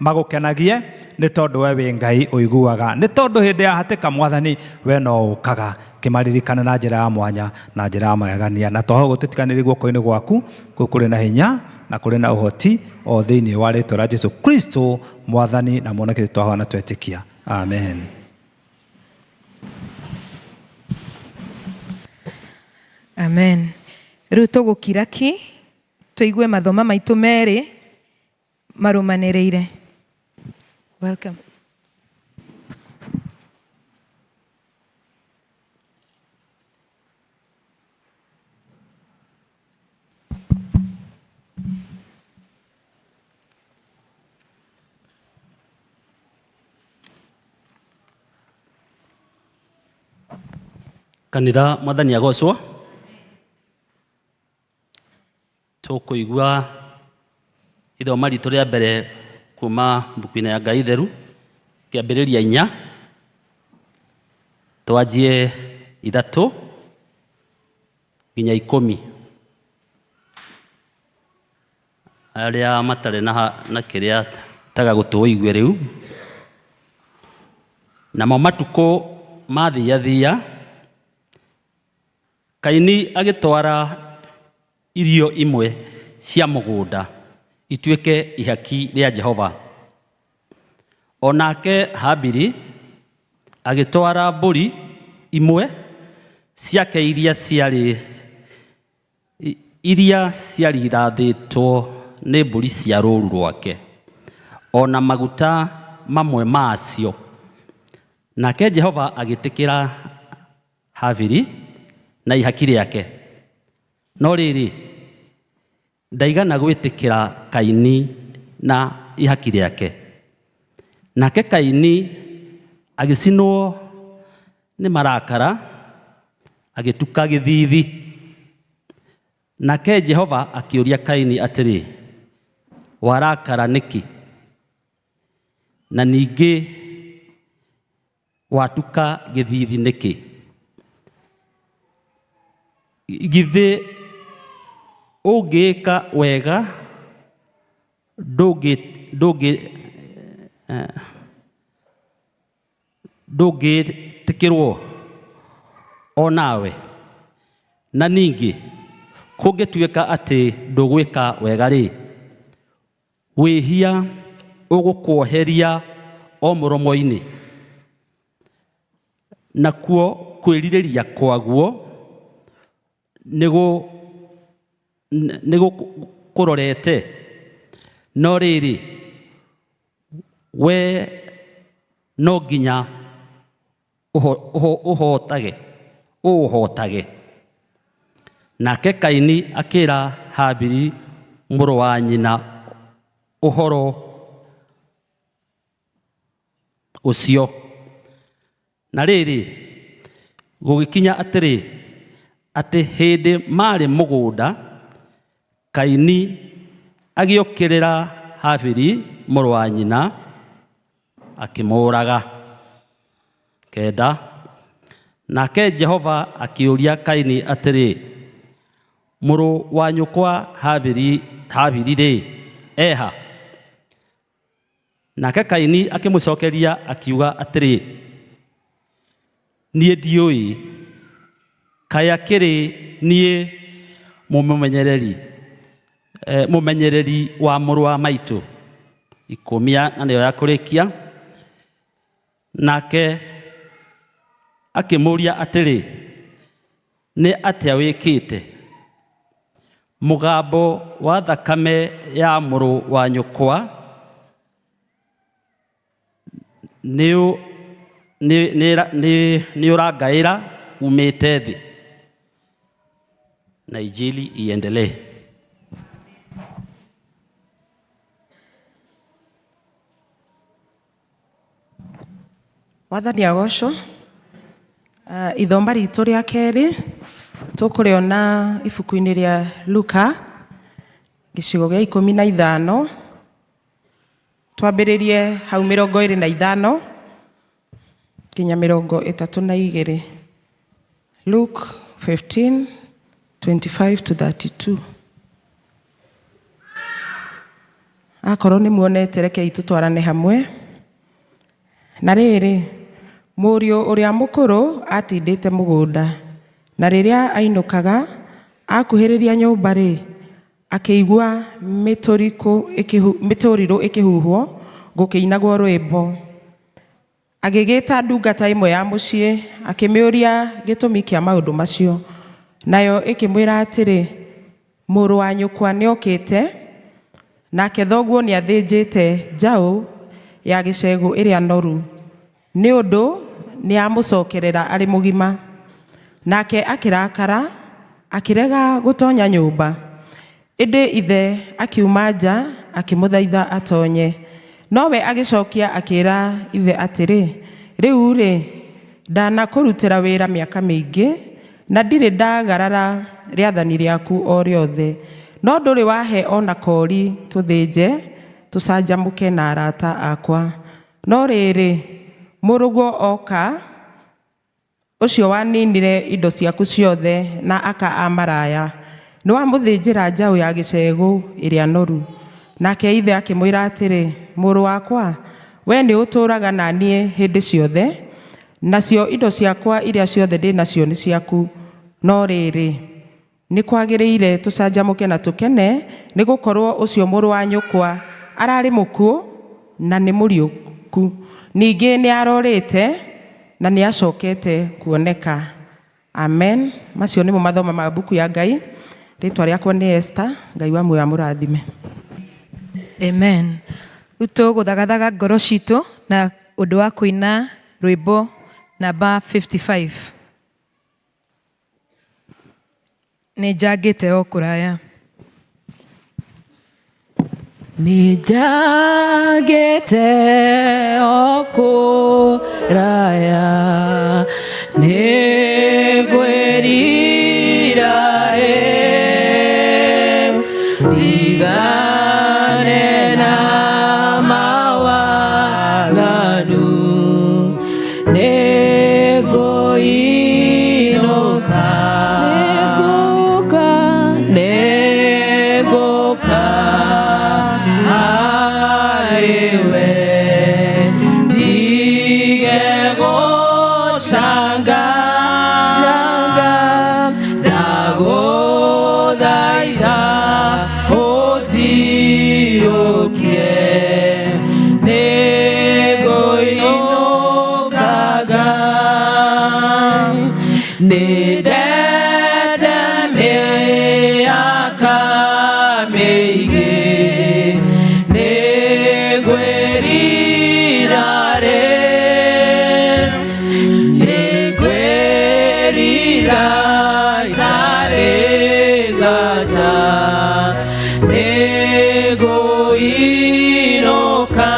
magũkenagie, nĩ tondũ we wĩ Ngai ũiguaga, nĩ tondũ hĩndĩ ya hatĩka Mwathani we no ũkaga. Kĩmaririkane na njĩra ya mwanya na njĩra ya magegania, na twahoya gũtũtiganĩrie guoko-inĩ gwaku kũu kũrĩ na hinya na kũrĩ na ũhoti, o thĩinĩ wa rĩtwa rĩa Jesu Kristo Mwathani na Mũhonokia twahoya na twetĩkia, amen.
Amen. Rĩu tũgũkira ki tũigue mathoma maitũ merĩ marũmanĩrĩire. Welcome.
Kanitha mwathani agocwo. Tũkũigua ithoma ritũ rĩa mbere kuma mbuku-inĩ ya Ngai Theru, kĩambĩrĩria 4, twanjie 3 nginya 10. Arĩa matarĩ na kĩrĩa taga gũtũ ũigue rĩu. Namo matukũ mathiathia, Kaini agĩtwara irio imwe cia mũgũnda ituĩke ihaki rĩa Jehova. O nake Habili agĩtwara mbũri imwe ciake iria ciarĩ iria ciarithathĩtwo nĩ mbũri cia rũũru rwake, o na maguta mamwe macio. Nake Jehova agĩtĩkĩra Habili na ihaki rĩake, no rĩrĩ, ndaigana gwĩtĩkĩra Kaini na ihaki rĩake. Nake Kaini agĩcinwo nĩ marakara, agĩtuka gĩthiithi. Nake Jehova akĩũria Kaini atĩrĩ, warakara nĩkĩ?
Na ningĩ watuka gĩthithi nĩkĩ? Githĩ ũngĩĩka wega ndũngĩ ndũngĩ eh, ndũngĩtĩkĩrwo o nawe? Na ningĩ kũngĩtuĩka atĩ ndũgwĩka wega-rĩ, wĩhia ũgũkuoheria o mũromo-inĩ, nakuo kwĩrirĩria kwaguo nĩgũkũrorete. No rĩrĩ, we no nginya ũhootage ũũhootage. Nake Kaini akĩra Habili mũrũ wa nyina ũhoro ũcio. Na rĩrĩ, gũgĩkinya atĩrĩ, atĩ hĩndĩ maarĩ mũgũnda, Kaini agĩũkĩrĩra Habili mũrũ wa nyina, akĩmũũraga. Kenda. Nake Jehova akĩũria Kaini atĩrĩ, Mũrũ wa nyũkwa Habili-rĩ, e ha? Nake Kaini akĩmũcokeria akiuga atĩrĩ, Niĩ ndiũĩ, kaĩ akĩrĩ niĩ mũmũmenyereri, eh, mũmenyereri wa mũrũ wa maitũ? Ikũmia na nĩyo ya kũrĩkia. Nake akĩmũũria atĩrĩ, Nĩ atĩa wĩkĩte? Mũgambo wa thakame ya mũrũ wa nyũkwa nĩũrangaĩra umĩte thĩ. Na injili iendelee.
Mwathani agocwo. Ithoma ritũ rĩa kerĩ tũkũrĩona ibuku-inĩ rĩa Luka gĩcigo gĩa 15, twambĩrĩrie hau 25 nginya 32. Luke 15, 25 to 32. Akorwo nĩ muonete rekei tũtwarane hamwe. Na rĩrĩ, mũriũ ũrĩa mũkũrũ aatindĩte mũgũnda, na rĩrĩa ainũkaga, akuhĩrĩria nyũmba-rĩ, akĩigua mĩtũrirũ ĩkĩhuhwo, gũkĩinagwo rwĩmbo. Agĩgĩta ndungata ĩmwe ya mũciĩ, akĩmĩũria gĩtũmi kĩa maũndũ macio. Nayo ĩkĩmwĩra atĩrĩ, Mũrũ wa nyũkwa nĩokĩte, nake thoguo nĩathĩnjĩte njaũ ya gĩcegũ ĩrĩa noru, nĩ ũndũ nĩamũcokerera arĩ mũgima. Nake akĩrakara, akĩrega gũtonya nyũmba. Ĩndĩ ithe akiuma nja akĩmũthaitha atonye. Nowe agĩcokia akĩĩra ithe atĩrĩ, Rĩu-rĩ, ndanakũrutĩra wĩra mĩaka mĩingĩ, na ndirĩ ndaagarara rĩathani rĩaku o rĩothe, no ndũrĩ wahe o na koori tũthĩnje tũcanjamũke na arata akwa. No rĩrĩ, mũrũguo oka, ũcio waninire indo ciaku ciothe na aka a maraya, nĩwamũthĩnjĩra njaũ ya gĩcegũ ĩrĩa noru. Nake ithe akĩmwĩra atĩrĩ, Mũrũ wakwa, wee nĩũtũũraga na niĩ hĩndĩ ciothe, nacio indo ciakwa iria ciothe ndĩ nacio nĩ ciaku. No rĩrĩ, nĩkwagĩrĩire tũcanjamũke na tũkene, nĩ gũkorũo ũcio mũrũ wa nyũkwa ararĩ mũkuũ na nĩ mũriũku, ningĩ nĩarorĩte na nĩacokete kuoneka. Amen. Macio nĩmo mathomo ma mbuku ya Ngai. Rĩtwa rĩakwa nĩ Esther. Ngai wa muoyo amũrathime.
Amen. Rĩu tũgũthagathaga ngoro citũ na ũndũ wa kũina rwĩmbo namba 55. Nĩ njangĩte o kũraya.
Nĩ njangĩte o kũraya, nĩ ngwĩrira ĩ, ndigane na mawaganu. Ndagũthaitha ũnjiyũkie, nĩngũinũkaga. Nĩndete mĩaka mĩingĩ, nĩngwĩrira rĩu, nĩngwĩrira itarĩ nganja, nĩngũinũka.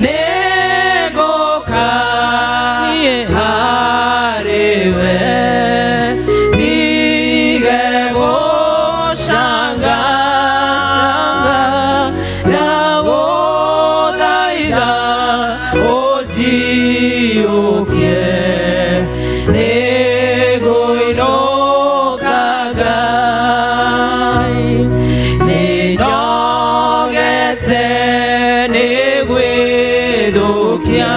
Nĩngũka harĩ we, ndige gũcanga, ndagũthaitha ũnjiyũkie, nĩngũinũkaga. Nĩnyogete nĩ gwĩthũkia,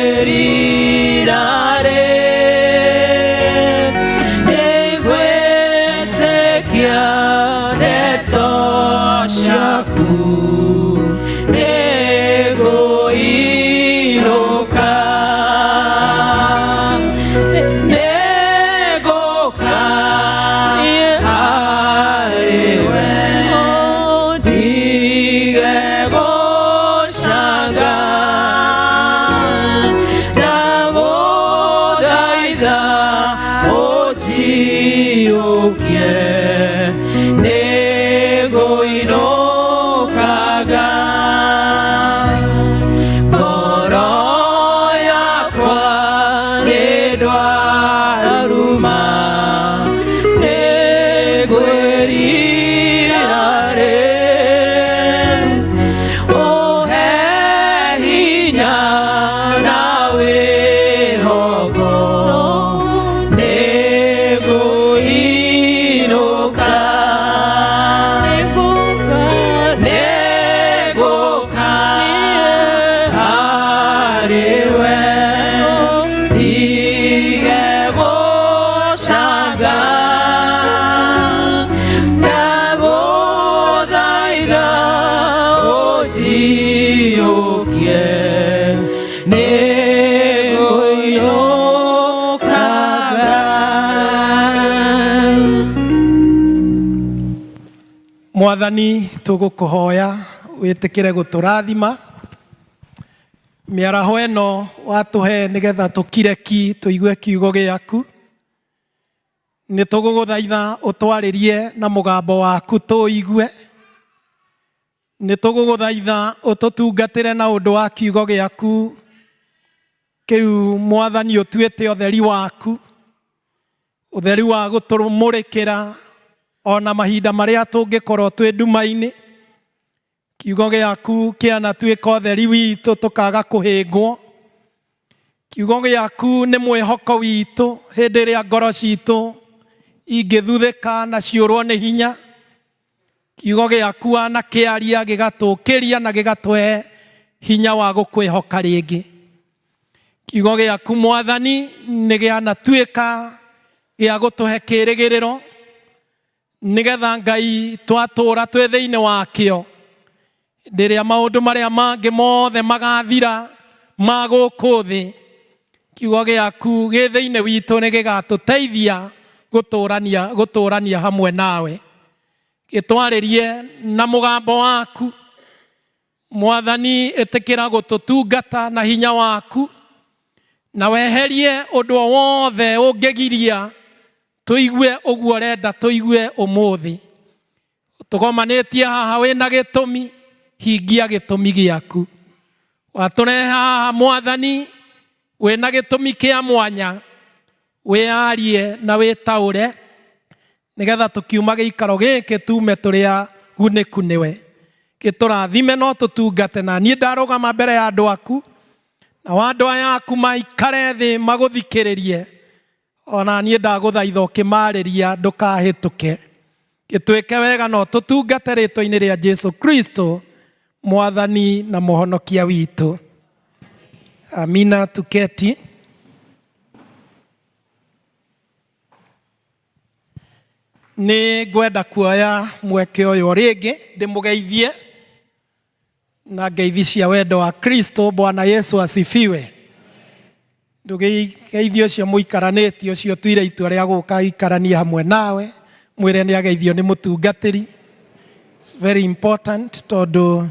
nĩngwĩrira rĩu, nĩngwĩtĩkia ndeto ciaku, nĩngũinũka. Nĩngũka harĩ we, ndige gũcanga, ndagũthaitha ũnjiyũkie, nĩngũinũkaga. Ngoro yakwa nĩndwaruma, nĩngwĩrira rĩu, ũhe hinya na wĩhoko, nĩngũinũka. Nĩngũka harĩ we, ndige gũcanga, ndagũthaitha ũnjiyũkie, nĩngũinũkaga.
Mwathani, tũgũkũhoya wĩtĩkĩre gũtũrathima mĩaraho ĩno watũhe nĩgetha tũkire ki tũigue kiugo gĩaku. Nĩ tũgũgũthaitha ũtwarĩrie na mũgambo waku tũigue. Nĩ tũgũgũthaitha ũtũtungatĩre na ũndũ wa kiugo gĩaku kĩu, Mwathani, ũtuĩte ũtheri waku, ũtheri wa gũtũmũrĩkĩra ona mahinda marĩa tũngĩkorwo twĩ nduma-inĩ. Kiugo gĩaku kĩanatuĩka ũtheri witũ tũkaga kũhĩngwo. Kiugo gĩaku nĩ mwĩhoko witũ hĩndĩ ĩrĩa ngoro citũ ingĩthuthĩka na ciũrwo nĩ hinya. Kiugo gĩaku wanakĩaria gĩgatũkĩria na gĩgatũhe hinya wa gũkwĩhoka rĩngĩ. Kiugo gĩaku, Mwathani, nĩ gĩanatuĩka gĩa gũtũhe kĩrĩgĩrĩro, nĩgetha Ngai twatũra twĩ thĩinĩ wakĩo, hĩndĩ ĩrĩa maũndũ marĩa mangĩ mothe magathira ma gũkũ thĩ, kiugo gĩaku gĩ thĩinĩ witũ nĩ gĩgatũteithia gũtũrania hamwe nawe. Gĩtwarĩrie na mũgambo waku, Mwathani, ĩtĩkĩra gũtũtungata na hinya waku, na weherie ũndũ o wothe ũngĩgiria tũigue ũguo ũrenda tũigue ũmũthĩ. Tũgomanĩtie haha wĩna gĩtũmi, hingia gĩtũmi gĩaku. Watũrehe haha, Mwathani, wĩna gĩtũmi kĩa mwanya, wĩyarie na wĩtaũre, nĩgetha tũkiuma gĩikaro gĩkĩ tume tũrĩ agunĩku nĩwe. Gĩtũrathime no tũtungate. Na niĩ ndarũgama mbere ya andũ aku, na andũ aya aku maikare thĩ magũthikĩrĩrie, ona niĩ ndagũthaitha ũkĩmarĩria ndũkahĩtũke. Gĩtwĩke wega no tũtungate rĩtwa-inĩ rĩa Jesu Kristo, Mwathani na Mũhonokia witũ. Amina. Tuketi. Nĩ ngwenda kuoya mweke ũyũ rĩngĩ ndĩmũgeithie na ngeithi cia wendo wa Kristo. Bwana Yesu asifiwe. Ndũgeithie ũcio mũikaranĩtie, ũcio tuire itua rĩa gũka ikaranie hamwe nawe, mwĩre nĩ ageithio nĩ mũtungatĩri. It's very important tondũ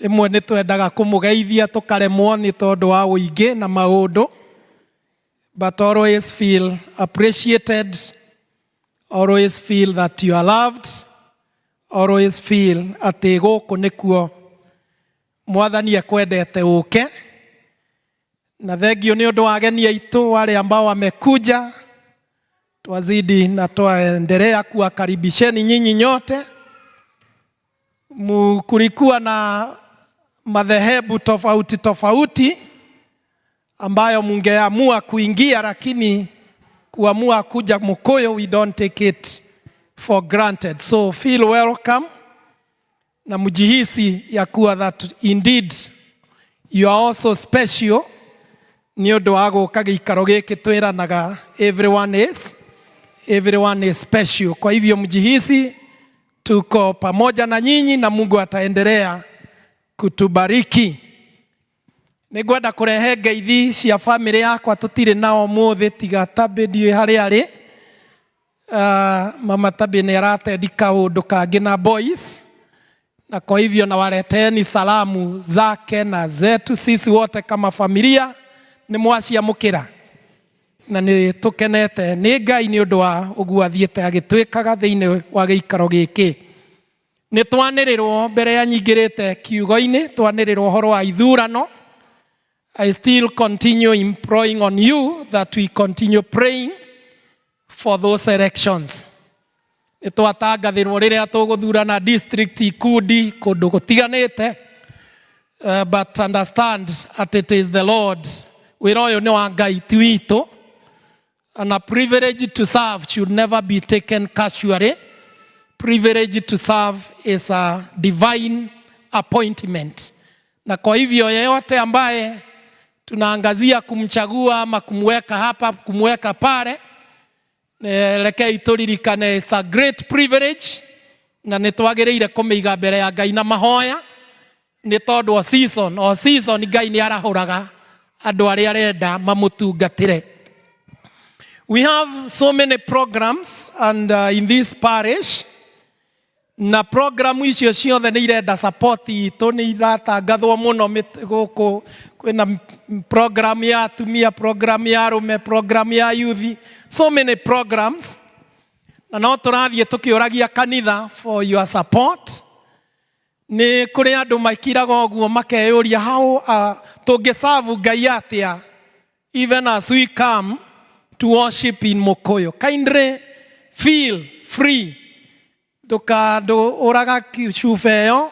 rĩmwe nĩ twendaga kũmũgeithia tũkaremwo nĩ tondũ wa ũingĩ na maũndũ, but always feel appreciated, always feel that you are loved, always feel atĩ gũkũ nĩkuo Mwathani ekwendete ũke. Na thengio nĩ ũndũ wa ageni aitũ wale ambao wamekuja, twazidi na twaendelea kuwakaribisheni nyinyi nyote. Kulikuwa na madhehebu tofauti tofauti ambayo mungeamua kuingia, lakini kuamua kuja Mukuyu, we don't take it for granted. So feel welcome na mjihisi ya kuwa that indeed you are also special nĩ ũndũ wa gũka gĩikaro gĩkĩ twĩranaga everyone is special. Kwa hivyo mjihisi tuko pamoja na nyinyi na Mungu ataendelea kutubariki. Nĩ ngwenda kũrehe ngeithi cia famĩlĩ yakwa tũtirĩ nao mũthĩ tiga Tabi ndiũĩ harĩa arĩ. Mama Tabi nĩ aratendi kaũndũ kangĩ na boys, na kwa hivyo nawaleteni salamu zake na zetu sisi wote kama familia. Nĩ mwaciamũkĩra na nĩ tũkenete nĩ Ngai nĩ ũndũ wa ũguo athiĩte agĩtwĩkaga thĩinĩ wa gĩikaro gĩkĩ. Nĩ twanĩrĩrwo mbere ya nyingĩrĩte kiugo-inĩ, twanĩrĩrwo ũhoro wa ithurano. I still continue imploring on you that we continue praying for those elections. Nĩ twatangathĩrwo rĩrĩa tũgũthurana district, ikundi kũndũ gũtiganĩte, but understand that it is the Lord. Wĩra ũyũ nĩ wa Ngai ti witũ, and a privilege to serve should never be taken casually. Privilege to serve is a divine appointment, na kwa hivyo yeyote ambaye tunaangazia kumchagua ama kumweka hapa, kumweka pale, rekei tũririkane it's a great privilege na nĩ twagĩrĩire kũmĩiga mbere ya Ngai na mahoya, nĩ tondũ o season Ngai nĩ arahũraga andũ arĩa arenda mamũtungatĩre. We have so many programs and in this parish, na program icio ciothe nĩ irenda support itũ, nĩ iratangathwo mũno gũkũ. Kwĩna program ya atumia, program ya arũme, program ya youth, so many programs, na no tũrathiĩ tũkĩũragia kanitha for your support. Nĩ kũrĩ andũ maikiraga ũguo makeyũria how tũngĩserve Ngai atĩa even as we come to worship in Mukuyu. Kindly feel free, ndũkaũraga cuba ĩyo.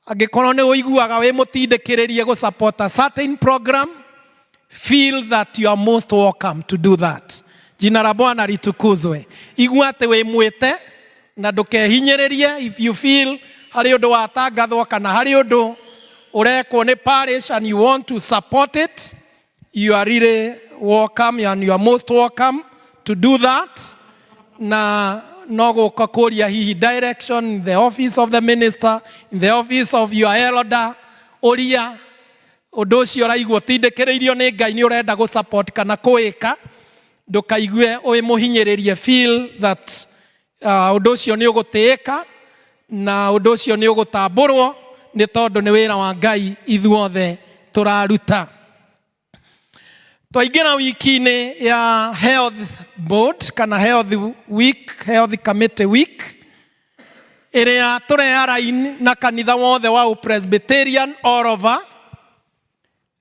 Angĩkorwo nĩ ũiguaga wĩ mũtindĩkĩrĩrie gũ support a certain program, feel that you are most welcome to do that. Jina la Bwana litukuzwe. Igua atĩ wĩ mwĩte na ndũkehinyĩrĩrie. If you feel harĩ ũndũ watangathwo kana harĩ ũndũ ũrekwo nĩ parish and you want to support it, you are really welcome and you are most welcome to do that. Na no gũka kũria hihi direction in the office of the minister, in the office of your elder, ũria ũndũ ũcio ũraigua ũtindĩkĩrĩirio nĩ Ngai nĩ ũrenda gũ support kana kũĩka, ndũkaigue wĩ mũhinyĩrĩrie. Feel that ũndũ ũcio nĩ ũgũtĩĩka na ũndũ ũcio nĩ ũgũtambũrwo, nĩ tondũ nĩ wĩra wa Ngai ithuothe tũraruta. Twaingĩra wiki-inĩ ya health board kana health week, health committee week, ĩrĩa tũrearain na kanitha wothe wa Presbyterian all over.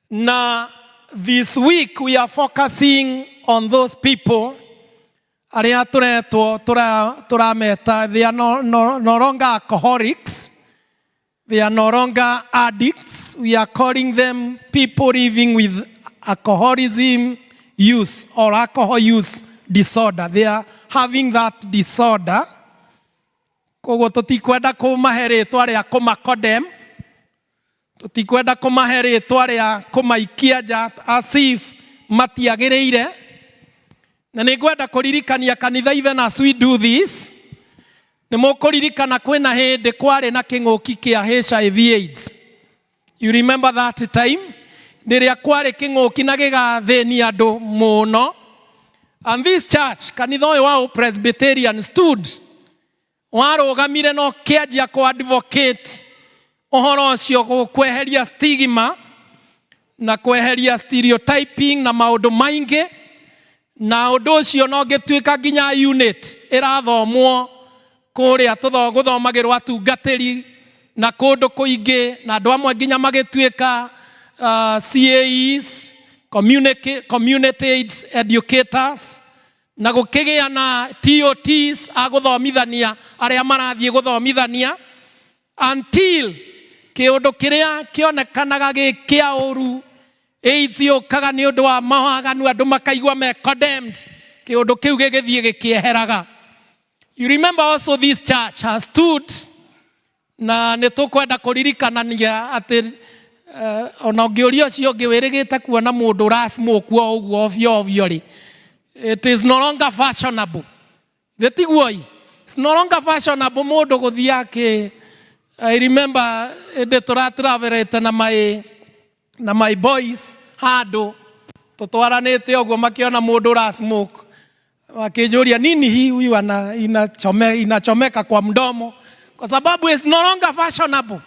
Na this week we are focusing on those people arĩa tũretwo tũrameta they are no longer alcoholics, they are no longer addicts. We are calling them people living with alcoholism use or alcohol use disorder. They are having that disorder. Koguo tũtikwenda kũmahe rĩtwa rĩa kũmacondemn, tũtikwenda kũmahe rĩtwa rĩa kũmaikia nja as if matiagĩrĩire. Na nĩ ngwenda kũririkania kanitha, even as we do this, nĩ mũkũririkana kwĩna hĩndĩ kwarĩ na kĩng'ũki kĩa HIV AIDS. You remember that time rĩrĩa kwarĩ kĩng'ũki na gĩgathĩnia andũ mũno? And this church, kanitha ũyũ wa Presbyterian, stood, warũgamire na ũkĩanjia kũ advocate ũhoro ũcio, kweheria stigma na kweheria stereotyping na maũndũ maingĩ. Na ũndũ ũcio no ngĩtuĩka nginya unit ĩrathomwo kũrĩa gũthomagĩrwo atungatĩri na kũndũ kũingĩ, na andũ amwe nginya magĩtuĩka CAEs, community AIDS educators, na gũkĩgĩa na TOTs a gũthomithania arĩa marathiĩ gũthomithania, until kĩũndũ kĩrĩa kĩonekanaga gĩ kĩa ũru, AIDS yũkaga nĩ ũndũ wa mawaganu, andũ makaigua me condemned, kĩũndũ kĩu gĩgĩthiĩ gĩkĩeheraga. You remember also this church has stood, na nĩ tũkwenda kũririkanania atĩ ona ũngĩũria ũcio ũngĩ wĩrĩgĩte kuona mũndũ ũrasmoke o ũguo ovyo ovyo rĩ, it is no longer fashionable. Thĩ it's no longer fashionable mũndũ gũthiĩ akĩ. I remember hĩndĩ tũratravelete na my boys handũ tũtwaranĩte ũguo, makĩona mũndũ ũrasmoke, wakĩnjũria, "Nini hii huyu ana inachomeka kwa mdomo?" Kwa sababu it's no longer fashionable.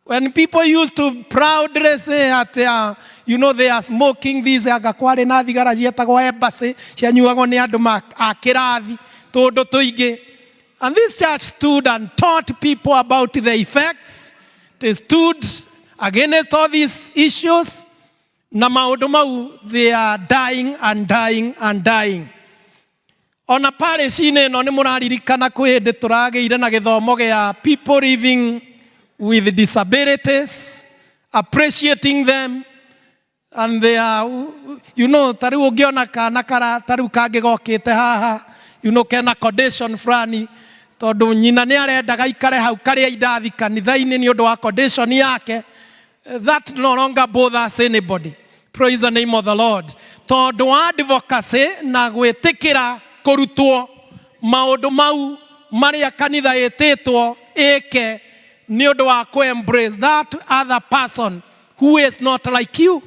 When people used to proudly say that they are smoking this, anga kwarĩ na thigara cietagwo Embassy, cianyuagwo nĩ andũ a kĩrathi tũndũ tũingĩ. And this church stood and taught people about the effects. They stood against all these issues, na maũndũ mau, they are dying and dying and dying. Ona parish-inĩ ĩno, nĩ mũraririkana kwĩ hĩndĩ tũragĩire na gĩthomo gĩa people living with disabilities, appreciating them and they are, ta rĩu ũngĩona kana kara ta rĩu kangĩ gokĩte haha, kena condition fulani, tondũ nyina nĩ arenda gaikare hau karĩa indathi kanitha-inĩ nĩ ũndũ wa condition yake, that no longer bothers anybody. Praise the name of the Lord. Tondũ wa advocacy na gwĩtĩkĩra kũrutwo maũndũ mau marĩa kanitha ĩtĩtwo ĩke nĩ ũndũ wa kũ embrace that other person who is not like you,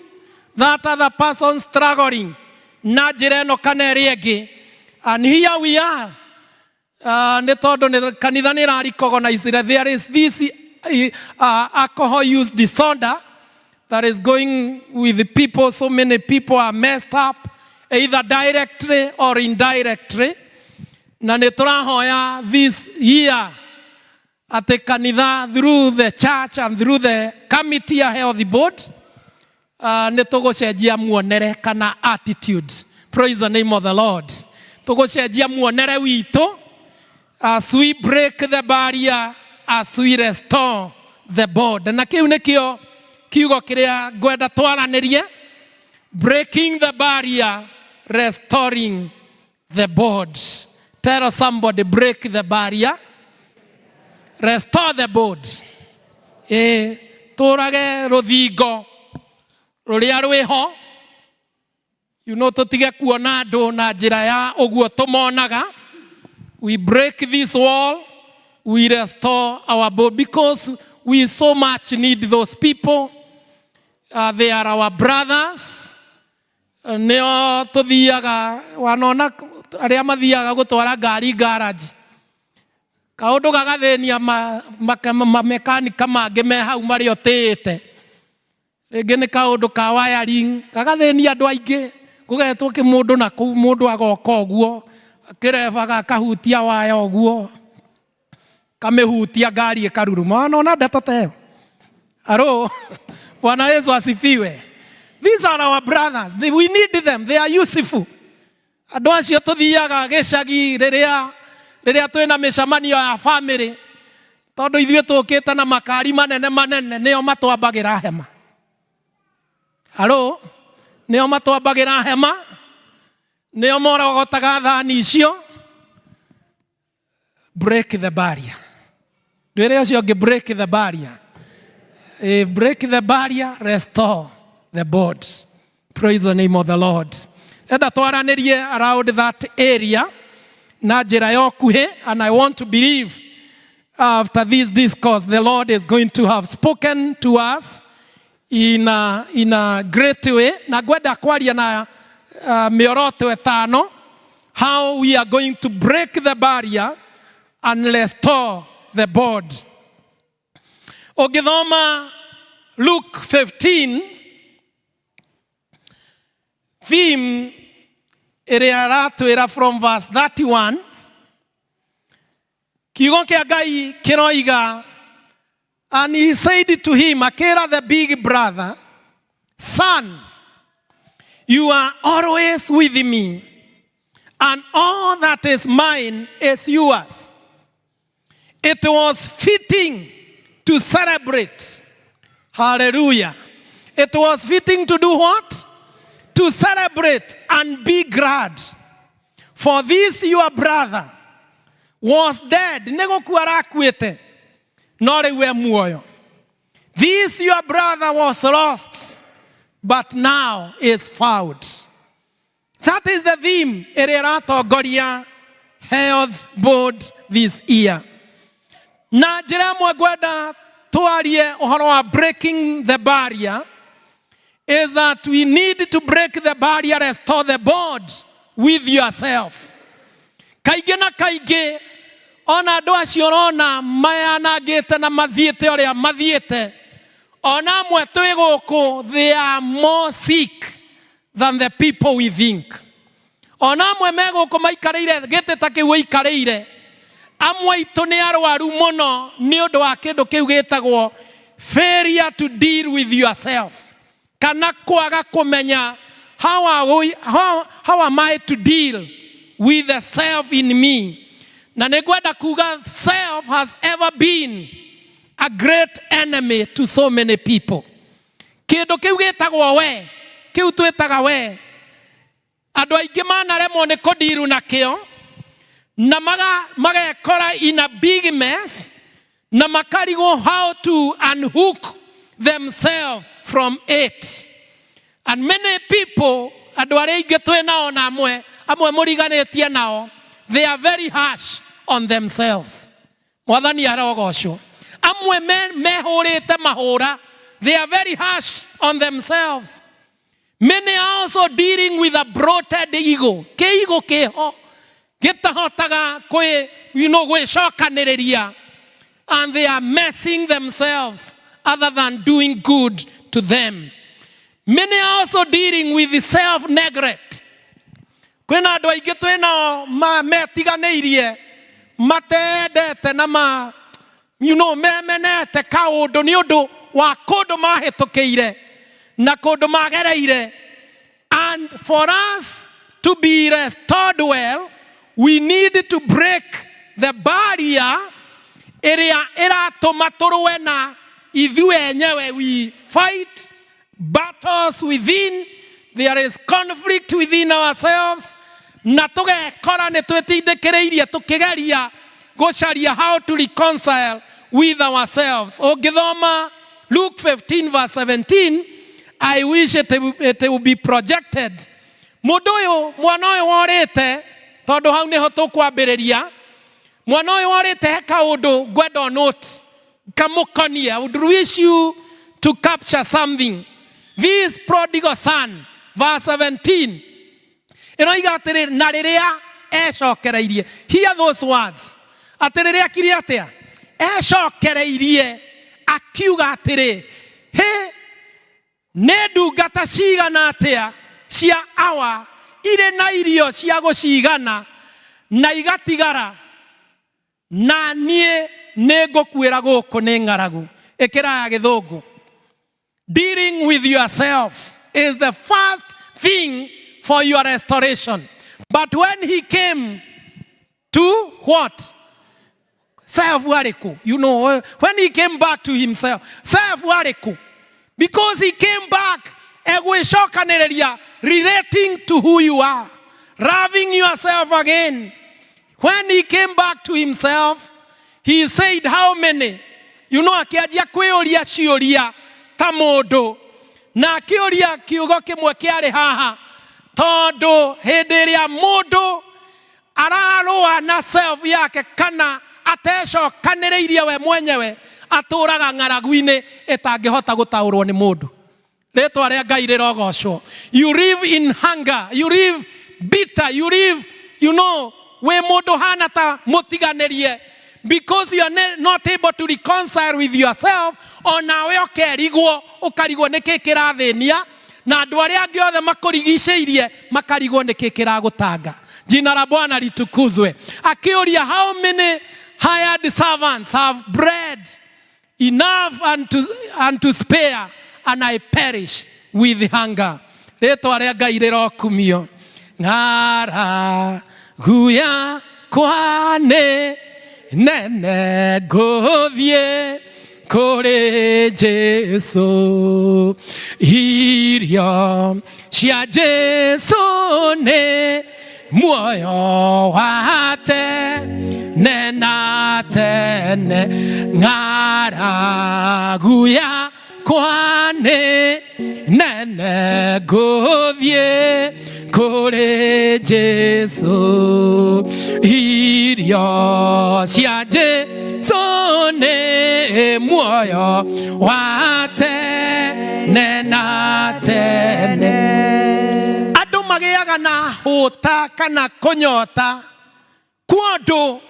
that other person struggling na njĩra ĩno kana ĩrĩa ĩngĩ. And here we are, nĩ tondũ kanitha nĩ ĩrarecognize there is this alcohol use disorder that is going with the people. So many people are messed up, either directly or indirectly. Na nĩ tũrahoya this year atĩ kanitha, through the church and through the committee ya health board, nĩ tũgũcenjia muonere kana attitude. Praise the name of the Lord. Tũgũcenjia muonere witũ as we break the barrier, as we restore the bond. Na kĩu nĩkĩo kiugo kĩrĩa ngwenda twaranĩrie: breaking the barrier, restoring the bond. Tell somebody, "Break the barrier, restore the bond." Ĩ tũrage rũthingo rũrĩa rwĩho, tũtige kuona andũ na njĩra ya ũguo tũmonaga. We break this wall, we restore our bond, because we so much need those people. They are our brothers. Nĩo tũthiaga wanona arĩa mathiaga gũtwara ngari garage, kaũndũ gagathĩnia mamekanika mangĩ me hau marĩa ũtĩĩte, rĩngĩ nĩ kaũndũ ka wiring gagathĩnia andũ aingĩ, gũgetwo kĩmũndũ na kũu, mũndũ agoka ũguo akĩrebaga akahutia waya ũguo, kamĩhutia, ngari ĩkaruruma. Wanona ndeto ta ĩyo? Aro, Bwana Yesu asifiwe. These are our brothers. We need them. They are useful. Andũ acio tũthiaga gĩcagi rĩrĩa twĩna mĩcemanio ya family, tondũ ithuĩ tũkĩte na makari manene manene, nĩo matwambagĩra hema. Haro, nĩo matwambagĩra hema, nĩo morogotaga thani icio. Break the barrier. Ndwĩre ũcio ũngĩ, "Break the barrier." Break the barrier, restore the bond. Praise the name of the Lord. Enda twaranĩrie around that area na njĩra ya ũkuhĩ, and I want to believe after this discourse the Lord is going to have spoken to us in a great way. Na ngwenda kwaria na mĩoroto ĩtano, how we are going to break the barrier and restore the bond. Ũngĩthoma Luke 15, theme ĩrĩa aratwĩra from verse 31, kiugo kĩa Ngai kĩroiga, "And he said to him," akĩra the big brother, "Son, you are always with me, and all that is mine is yours. It was fitting to celebrate." Hallelujah. It was fitting to do what? To celebrate and be glad. "For this your brother was dead." Nĩ gũkua arakuĩte, no rĩu e muoyo. "This your brother was lost, but now is found." That is the theme ĩrĩa ĩratongoria Health Board this year. Na njĩra ĩmwe ngwenda twarie ũhoro wa breaking the barrier is that we need to break the barrier, restore the bond with yourself. Kaingĩ na kaingĩ ona andũ acio ũrona mayanangĩte na mathiĩte ũrĩa mathiĩte, ona amwe twĩ gũkũ, they are more sick than the people we think. Ona amwe me gũkũ maikarĩire gĩtĩ ta kĩu ũikarĩire, amwe aitũ nĩ arwaru mũno nĩ ũndũ wa kĩndũ kĩu gĩtagwo failure to deal with yourself, kana kwaga kũmenya how am I to deal with the self in me. Na nĩ ngwenda kuga self has ever been a great enemy to so many people. Kĩndũ kĩu gĩtagwo we, kĩu twĩtaga we, andũ aingĩ manaremwo nĩ kũndiru nakĩo na magekora in a big mess na makarigwo how to unhook themselves from it. And many people, andũ arĩa aingĩ twĩ nao na amwe amwe mũriganĩtie nao, they are very harsh on themselves. Mwathani arogocwo. Amwe mehũrĩte mahũra, they are very harsh on themselves. Many are also dealing with a bloated ego, kĩigo kĩho gĩtahotaga kwĩ gwĩcokanĩrĩria, and they are messing themselves other than doing good to them. Many are also dealing with self neglect. Kwĩna andũ aingĩ twĩ nao metiganĩirie, matendete na ma memenete kaũndũ nĩ ũndũ wa kũndũ mahĩtũkĩire na kũndũ magereire. And for us to be restored well, we need to break the barrier ĩrĩa ĩratũma tũrũe na ithuĩ enyewe. We fight battles within, there is conflict within ourselves, na tũgekora nĩ twĩtindĩkĩrĩirie tũkĩgeria gũcaria how to reconcile with ourselves. Ũngĩthoma Luke 15 verse 17, I wish it will be projected. Mũndũ ũyũ, mwana ũyũ worĩte, tondũ hau nĩho tũkwambĩrĩria, mwana ũyũ worĩte, he kaũndũ ngwenda note kamũkonie. I would wish you to capture something. This prodigal son, verse 17 ĩroiga atĩrĩ, na rĩrĩa ecokereirie, hear those words, atĩ rĩrĩa akire atĩa, ecokereirie, akiuga atĩrĩ, hĩ, nĩ ndungata cigana atĩa cia awa irĩ na irio cia gũcigana na igatigara, na niĩ nĩ ngũkuĩra gũkũ nĩ ng'aragu. Ĩkĩra ya gĩthũngũ. Dealing with yourself is the first thing for your restoration. But when he came to what? Self arĩkũ? When he came back to himself, self arĩkũ? Because he came back egwĩcokanĩrĩria, relating to who you are, loving yourself again. When he came back to himself, he said, "How many?" Akĩanjia kwĩyũria ciũria ta mũndũ, na akĩũria kiugo kĩmwe kĩarĩ haha. Tondũ hĩndĩ ĩrĩa mũndũ ararũa na self yake kana atecokanĩrĩirie we mwenyewe, atũraga ng'aragu-inĩ ĩtangĩhota gũtaũrwo nĩ mũndũ. Rĩtwa rĩa Ngai rĩrogocwo. You live in hunger, you live bitter, you live, you know, wĩ mũndũ hana ta mũtiganĩrie, because you are not able to reconcile with yourself. Onawe ũkerigwo, ũkarigwo nĩkĩ kĩrathĩnia, na andũ arĩa angĩ othe makũrigicĩirie makarigwo nĩkĩ kĩragũtanga. Jina la Bwana litukuzwe. Akĩũria, how many hired servants have bread enough and to spare, and I perish with hunger? Rĩtwa rĩa Ngai rĩrokumio. Ng'aragu yakwa nĩ nene, ngũthiĩ kũrĩ Jesu. Irio cia Jesu nĩ muoyo wa tene na tene. Ng'aragu yakwa nĩ nene, ngũthiĩ kũrĩ Jesu. Irio cia Jesu nĩ muoyo wa tene na tene. Andũ magĩaga na hũta kana kũnyota kuondũ,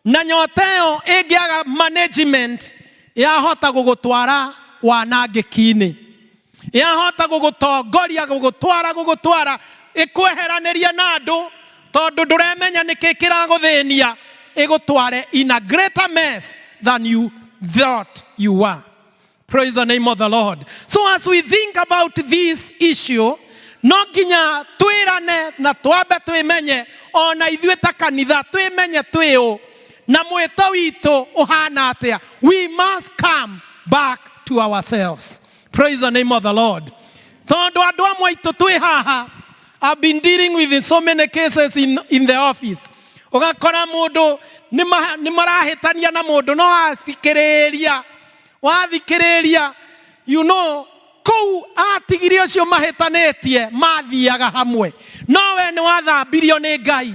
na nyota ĩyo ĩngĩaga management, yahota gũgũtwara wanangĩki-inĩ, yahota gũgũtongoria, gũgũtwara ĩkweheranĩrie na andũ, tondũ ndũremenya nĩkĩ kĩragũthĩnia, ĩgũtware in a greater mess than you thought you were. Praise the name of the Lord. So as we think about this issue, no nginya twĩrane na twambe twĩmenye, ona ithuĩ ta kanitha twĩmenye twĩ ũ na mwĩto witũ ũhana atĩa. We must come back to ourselves. Praise the name of the Lord. Tondũ andũ amwe aitũ twĩ haha, I've been dealing with so many cases in the office. Ũgakora mũndũ nĩ marahĩtania na mũndũ, no athikĩrĩria, wathikĩrĩria, kũu atigire ũcio mahĩtanĩtie mathiaga hamwe, no we nĩ wathambirio nĩ Ngai.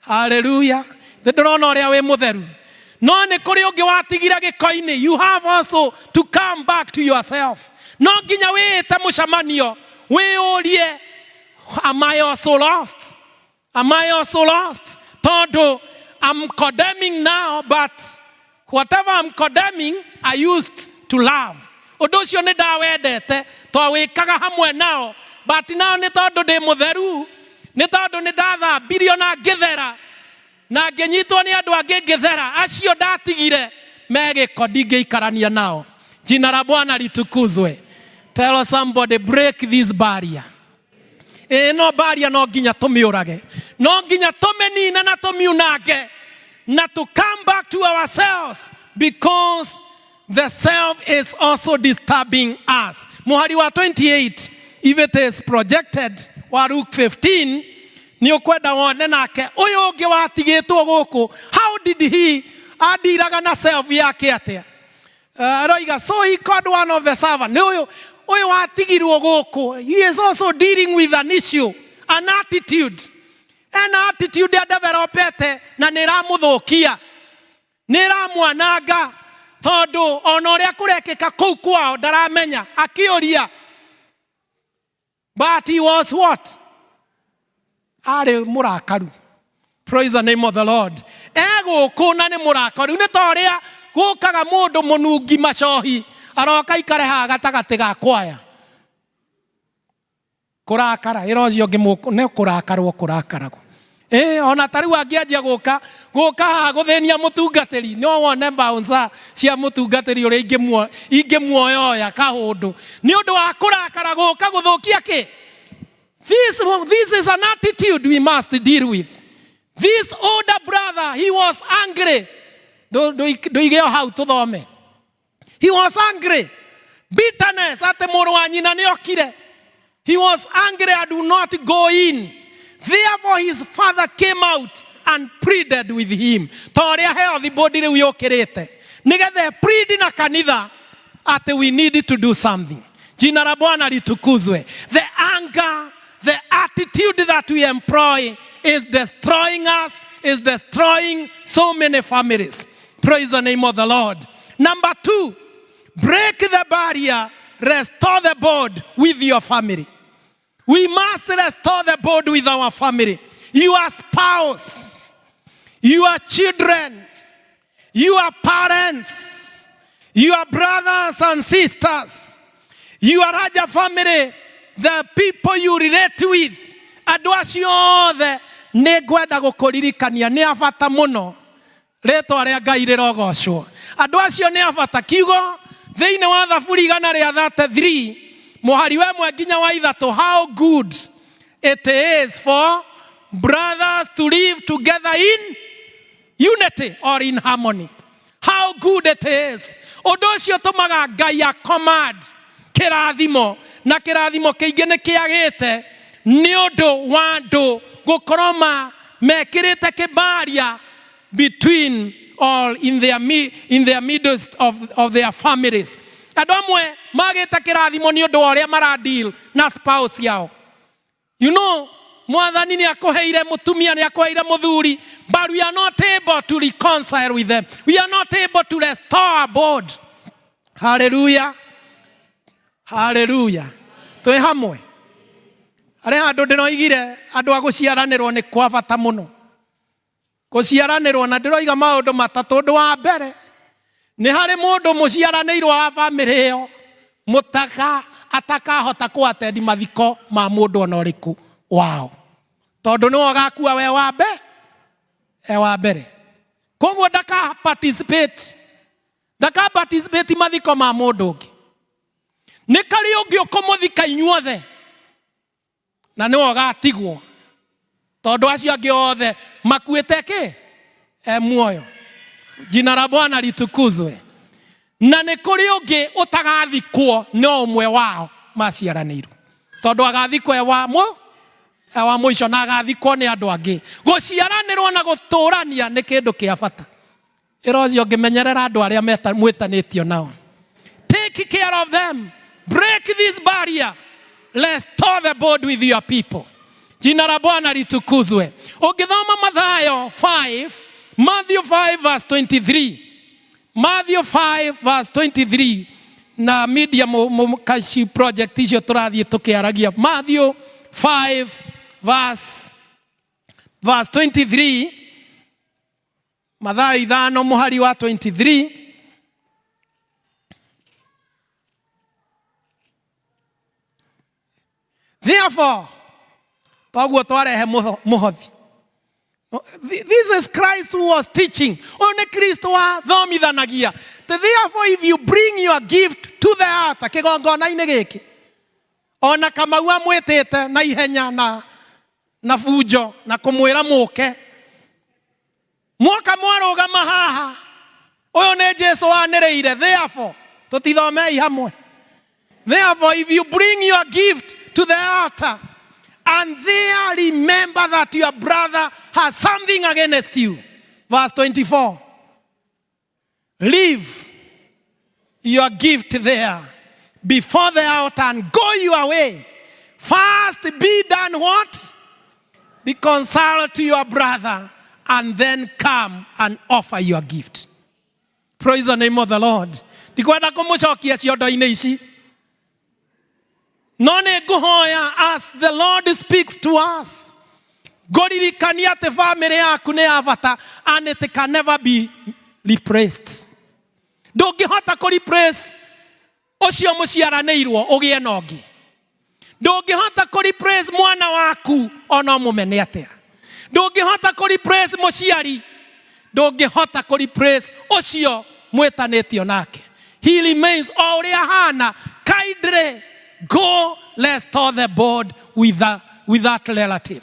Haleluya! Nĩ ndĩrona ũrĩa wĩ mũtheru, no nĩ kũrĩ ũngĩ watigire gĩko-inĩ. You have also to come back to yourself. No nginya wĩĩte mũcemanio, wĩyũrie, am I also lost? Am I also lost? Tondũ I'm condemning now, but whatever I'm condemning, I used to love. Ũndũ ũcio nĩ ndawendete, twawĩkaga hamwe nao, but now nĩ tondũ ndĩ mũtheru, nĩ tondũ nĩ ndathambirio na ngĩthera na ngĩnyitwo nĩ andũ angĩ ngĩthera, acio ndatigire me gĩko ndingĩikarania nao. Jina la Bwana litukuzwe. Tell somebody, break this barrier. Ĩĩ, no barrier no nginya tũmĩũrage, no nginya tũmĩnine na tũmiunange na to come back to ourselves, because the self is also disturbing us. Mũhari wa 28, if it is projected, wa Luke 15, nĩ ũkwenda wone nake ũyũ ũngĩ watigĩtwo gũkũ, how did he andiraga na self yake atĩa? Aroiga, so he called one of the servant. Nĩ ũyũ ũyũ watigirwo gũkũ, he is also dealing with an issue, an attitude, ena attitude adevelopete na nĩ ĩramũthũkia, nĩ ĩramwananga, tondũ ona ũrĩa kũrekĩka kũu kwao ndaramenya. Akĩũria, but he was what? Arĩ mũrakaru. Praise the name of the Lord. Egũkũ na nĩ mũrakaru, nĩ ta ũrĩa gũkaga mũndũ mũnungi macohi, aroka ikare haha gatagatĩ ga kwaya, kũrakara ĩra ũcio ũngĩ nĩ kũrakarwo kũrakaragwo. Ĩ ona ta rĩu angĩanjia gũka haha gũthĩnia mũtungatĩri, no wone bouncer cia mũtungatĩri ũrĩa ingĩmuoyoya kahũndũ nĩ ũndũ wa kũrakara gũka gũthũkia kĩ. This is an attitude we must deal with. This older brother, he was angry. Ndũige o hau tũthome. He was angry, bitterness atĩ mũrũ wa nyina nĩ okire. He was angry and would not go in. Therefore his father came out and pleaded with him. Ta ũrĩa health board rĩu yũkĩrĩte nĩgetha plead na kanitha atĩ we need to do something. Jina la Bwana litukuzwe. The anger,
The attitude that we employ is destroying us, is destroying so many families. Praise the name of the Lord. Number two, break the barrier, restore the bond with your family. We must restore the bond with our family. Your spouse, your children, your parents, your brothers and sisters, your larger family, the people you relate with. Andũ acio othe nĩ ngwenda gũkũririkania nĩ a bata mũno. Rĩtwa rĩa Ngai rĩrogocwo. Andũ acio nĩ a bata. Kiugo thĩinĩ wa Thaburi 133 mũhari wa 1 nginya wa 3, how good it is for brothers to live together in unity or in harmony. How good it is. Ũndũ ũcio ũtũmaga Ngai a command kĩrathimo, na kĩrathimo kĩingĩ nĩ kĩagĩte nĩ ũndũ wa andũ gũkorwo mekĩrĩte kĩbaria between or in their, in their midst of their families. Andũ amwe magĩte kĩrathimo nĩ ũndũ wa ũrĩa mara deal na spouse yao. You know, Mwathani nĩ akũheire mũtumia, nĩ akũheire mũthuri, but we are not able to reconcile with them. We are not able to restore our bond. Hallelujah. Hallelujah. Twĩ hamwe. Harĩ handũ ndĩroigire andũ a gũciaranĩrwo nĩ kwa bata mũno. Gũciaranĩrwo, na ndĩroiga maũndũ matatũ. Ũndũ wa mbere, nĩ harĩ mũndũ mũciaranĩirwo wa bamĩrĩ ĩyo mũtaka atakahota kũ-attend mathiko ma mũndũ ona ũrĩkũ wao, tondũ nĩwe ũgakua we wa e wa mbere. Koguo ndaka participate, ndaka participate mathiko ma mũndũ ũngĩ. Nĩ karĩ ũngĩ ũkũmũthika inyuothe, na nĩwe ũgatigwo, tondũ acio angĩ othe makuĩte kĩ e muoyo. Jina la Bwana litukuzwe. Na nĩ kũrĩ ũngĩ ũtagathikwo no ũmwe wao maciaranĩirwo, tondũ agathikwo e wa e wa mũico, na agathikwo nĩ andũ angĩ. Gũciaranĩrwo na gũtũrania nĩ kĩndũ kĩa bata. Ĩra ũcio ũngĩmenyerera andũ arĩa mwĩtanĩtio nao. Take care of them. Break this barrier. Restore the bond with your people. Jina la Bwana litukuzwe. Ũngĩthoma Mathayo 5, Matthew 5 verse 23. Matthew 5 verse 23 na media kaci project icio tũrathiĩ tũkĩaragia. Matthew 5 verse 23. Mathayo 5 mũhari wa 23. Therefore, toguo twarehe mũhothi. This is Christ who was teaching. Ũyũ nĩ Kristo wathomithanagia. Therefore, if you bring your gift to the altar, kĩgongona-inĩ gĩkĩ, ona Kamau amwĩtĩte na ihenya na bunjo na kũmwĩra mũke, mwoka mwarũgama haha, ũyũ nĩ Jesu wanĩrĩire. Therefore, tũtithomei hamwe. Therefore, if you bring your gift to the altar, and there remember that your brother has something against you. Verse 24. Leave your gift there before the altar and go your way. First be done what? Reconcile to your brother, and then come and offer your gift. Praise the name of the Lord. Ndikwenda kũmũcokia ciondo-inĩ ici. No nĩ ngũhoya as the Lord speaks to us. Ngũririkania atĩ family yaku nĩ ya bata and it can never be replaced. Ndũngĩhota kũ replace ũcio mũciaranĩirwo ũgĩe na ũngĩ. Ndũngĩhota kũ replace mwana waku ona ũmũmene atĩa. Ndũngĩhota kũ replace mũciari. Ndũngĩhota kũ replace ũcio mwĩtanĩtio nake. He remains o ũrĩa ahana. Kindly go restore the bond with that relative.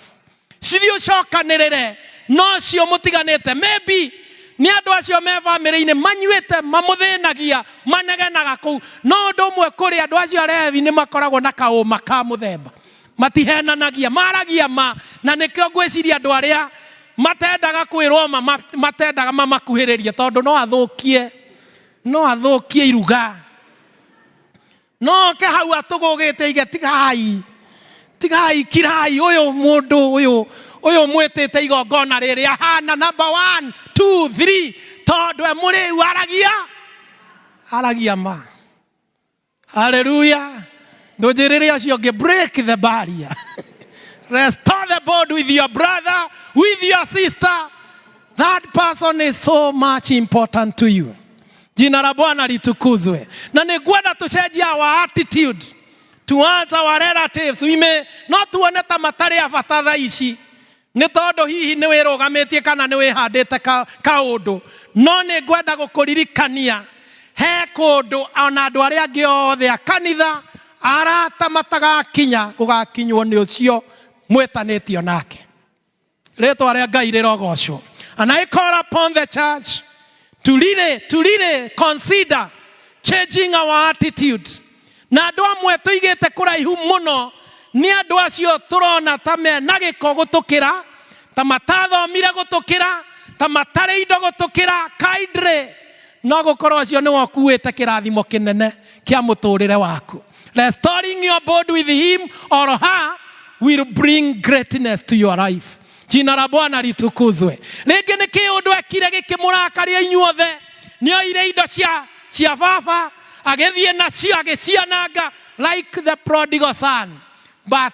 Cithiĩ ũcokanĩrĩre na ũcio mũtiganĩte. Maybe nĩ andũ acio me bamĩrĩ-inĩ manyuĩte, mamũthĩnagia, manegenaga kũu. No ũndũ ũmwe kũrĩ andũ acio arevi nĩ makoragwo na kaũma ka mũthemba. Matihenanagia, maragia ma, na nĩkĩo ngwĩciria andũ arĩa matendaga kwĩrwo ma, matendaga mamakuhĩrĩrie, tondũ no athũkie iruga. No oke hau atũgũgĩte aige, tigai, Tigai kirai ũyũ mũndũ ũyũ ũyũ mwĩtĩte igongona rĩrĩ ahana number 1 2 3 tondũ e mũrĩu aragia aragia ma. Haleluya. Ndũnjĩrĩre acio ũngĩ, break the barrier. Restore the bond with your brother, with your sister. That person is so much important to you. Jina la Bwana litukuzwe. Na nĩngwenda tũcenjie our attitude towards our relatives. We may no tuone ta matarĩ a bata thaa ici nĩ tondũ hihi nĩ wĩrũgamĩtie kana nĩ wĩhandĩte kaũndũ, no nĩ ngwenda gũkũririkania he kũndũ ona andũ arĩa angĩ othe a kanitha arata matagakinya, gũgakinywo nĩ ũcio mwĩtanĩtio nake. Rĩtwa rĩa Ngai rĩrogocwo. And I call upon the church to really consider changing our attitude. Na andũ amwe tũigĩte kũraihu mũno nĩ andũ acio tũrona ta mena gĩko gũtũkĩra, ta matathomire gũtũkĩra, ta matarĩ indo gũtũkĩra. Kindly, no gũkorwo acio nĩwe ũkuĩte kĩrathimo kĩnene kĩa mũtũrĩre waku. Restoring your bond with him or her will bring greatness to your life. Jina la Bwana litukuzwe. Rĩngĩ nĩ kĩũndũ ekire gĩkĩmũrakaria inyuothe, nĩ oire indo cia baba agĩthiĩ nacio agĩciananga like the prodigal son. But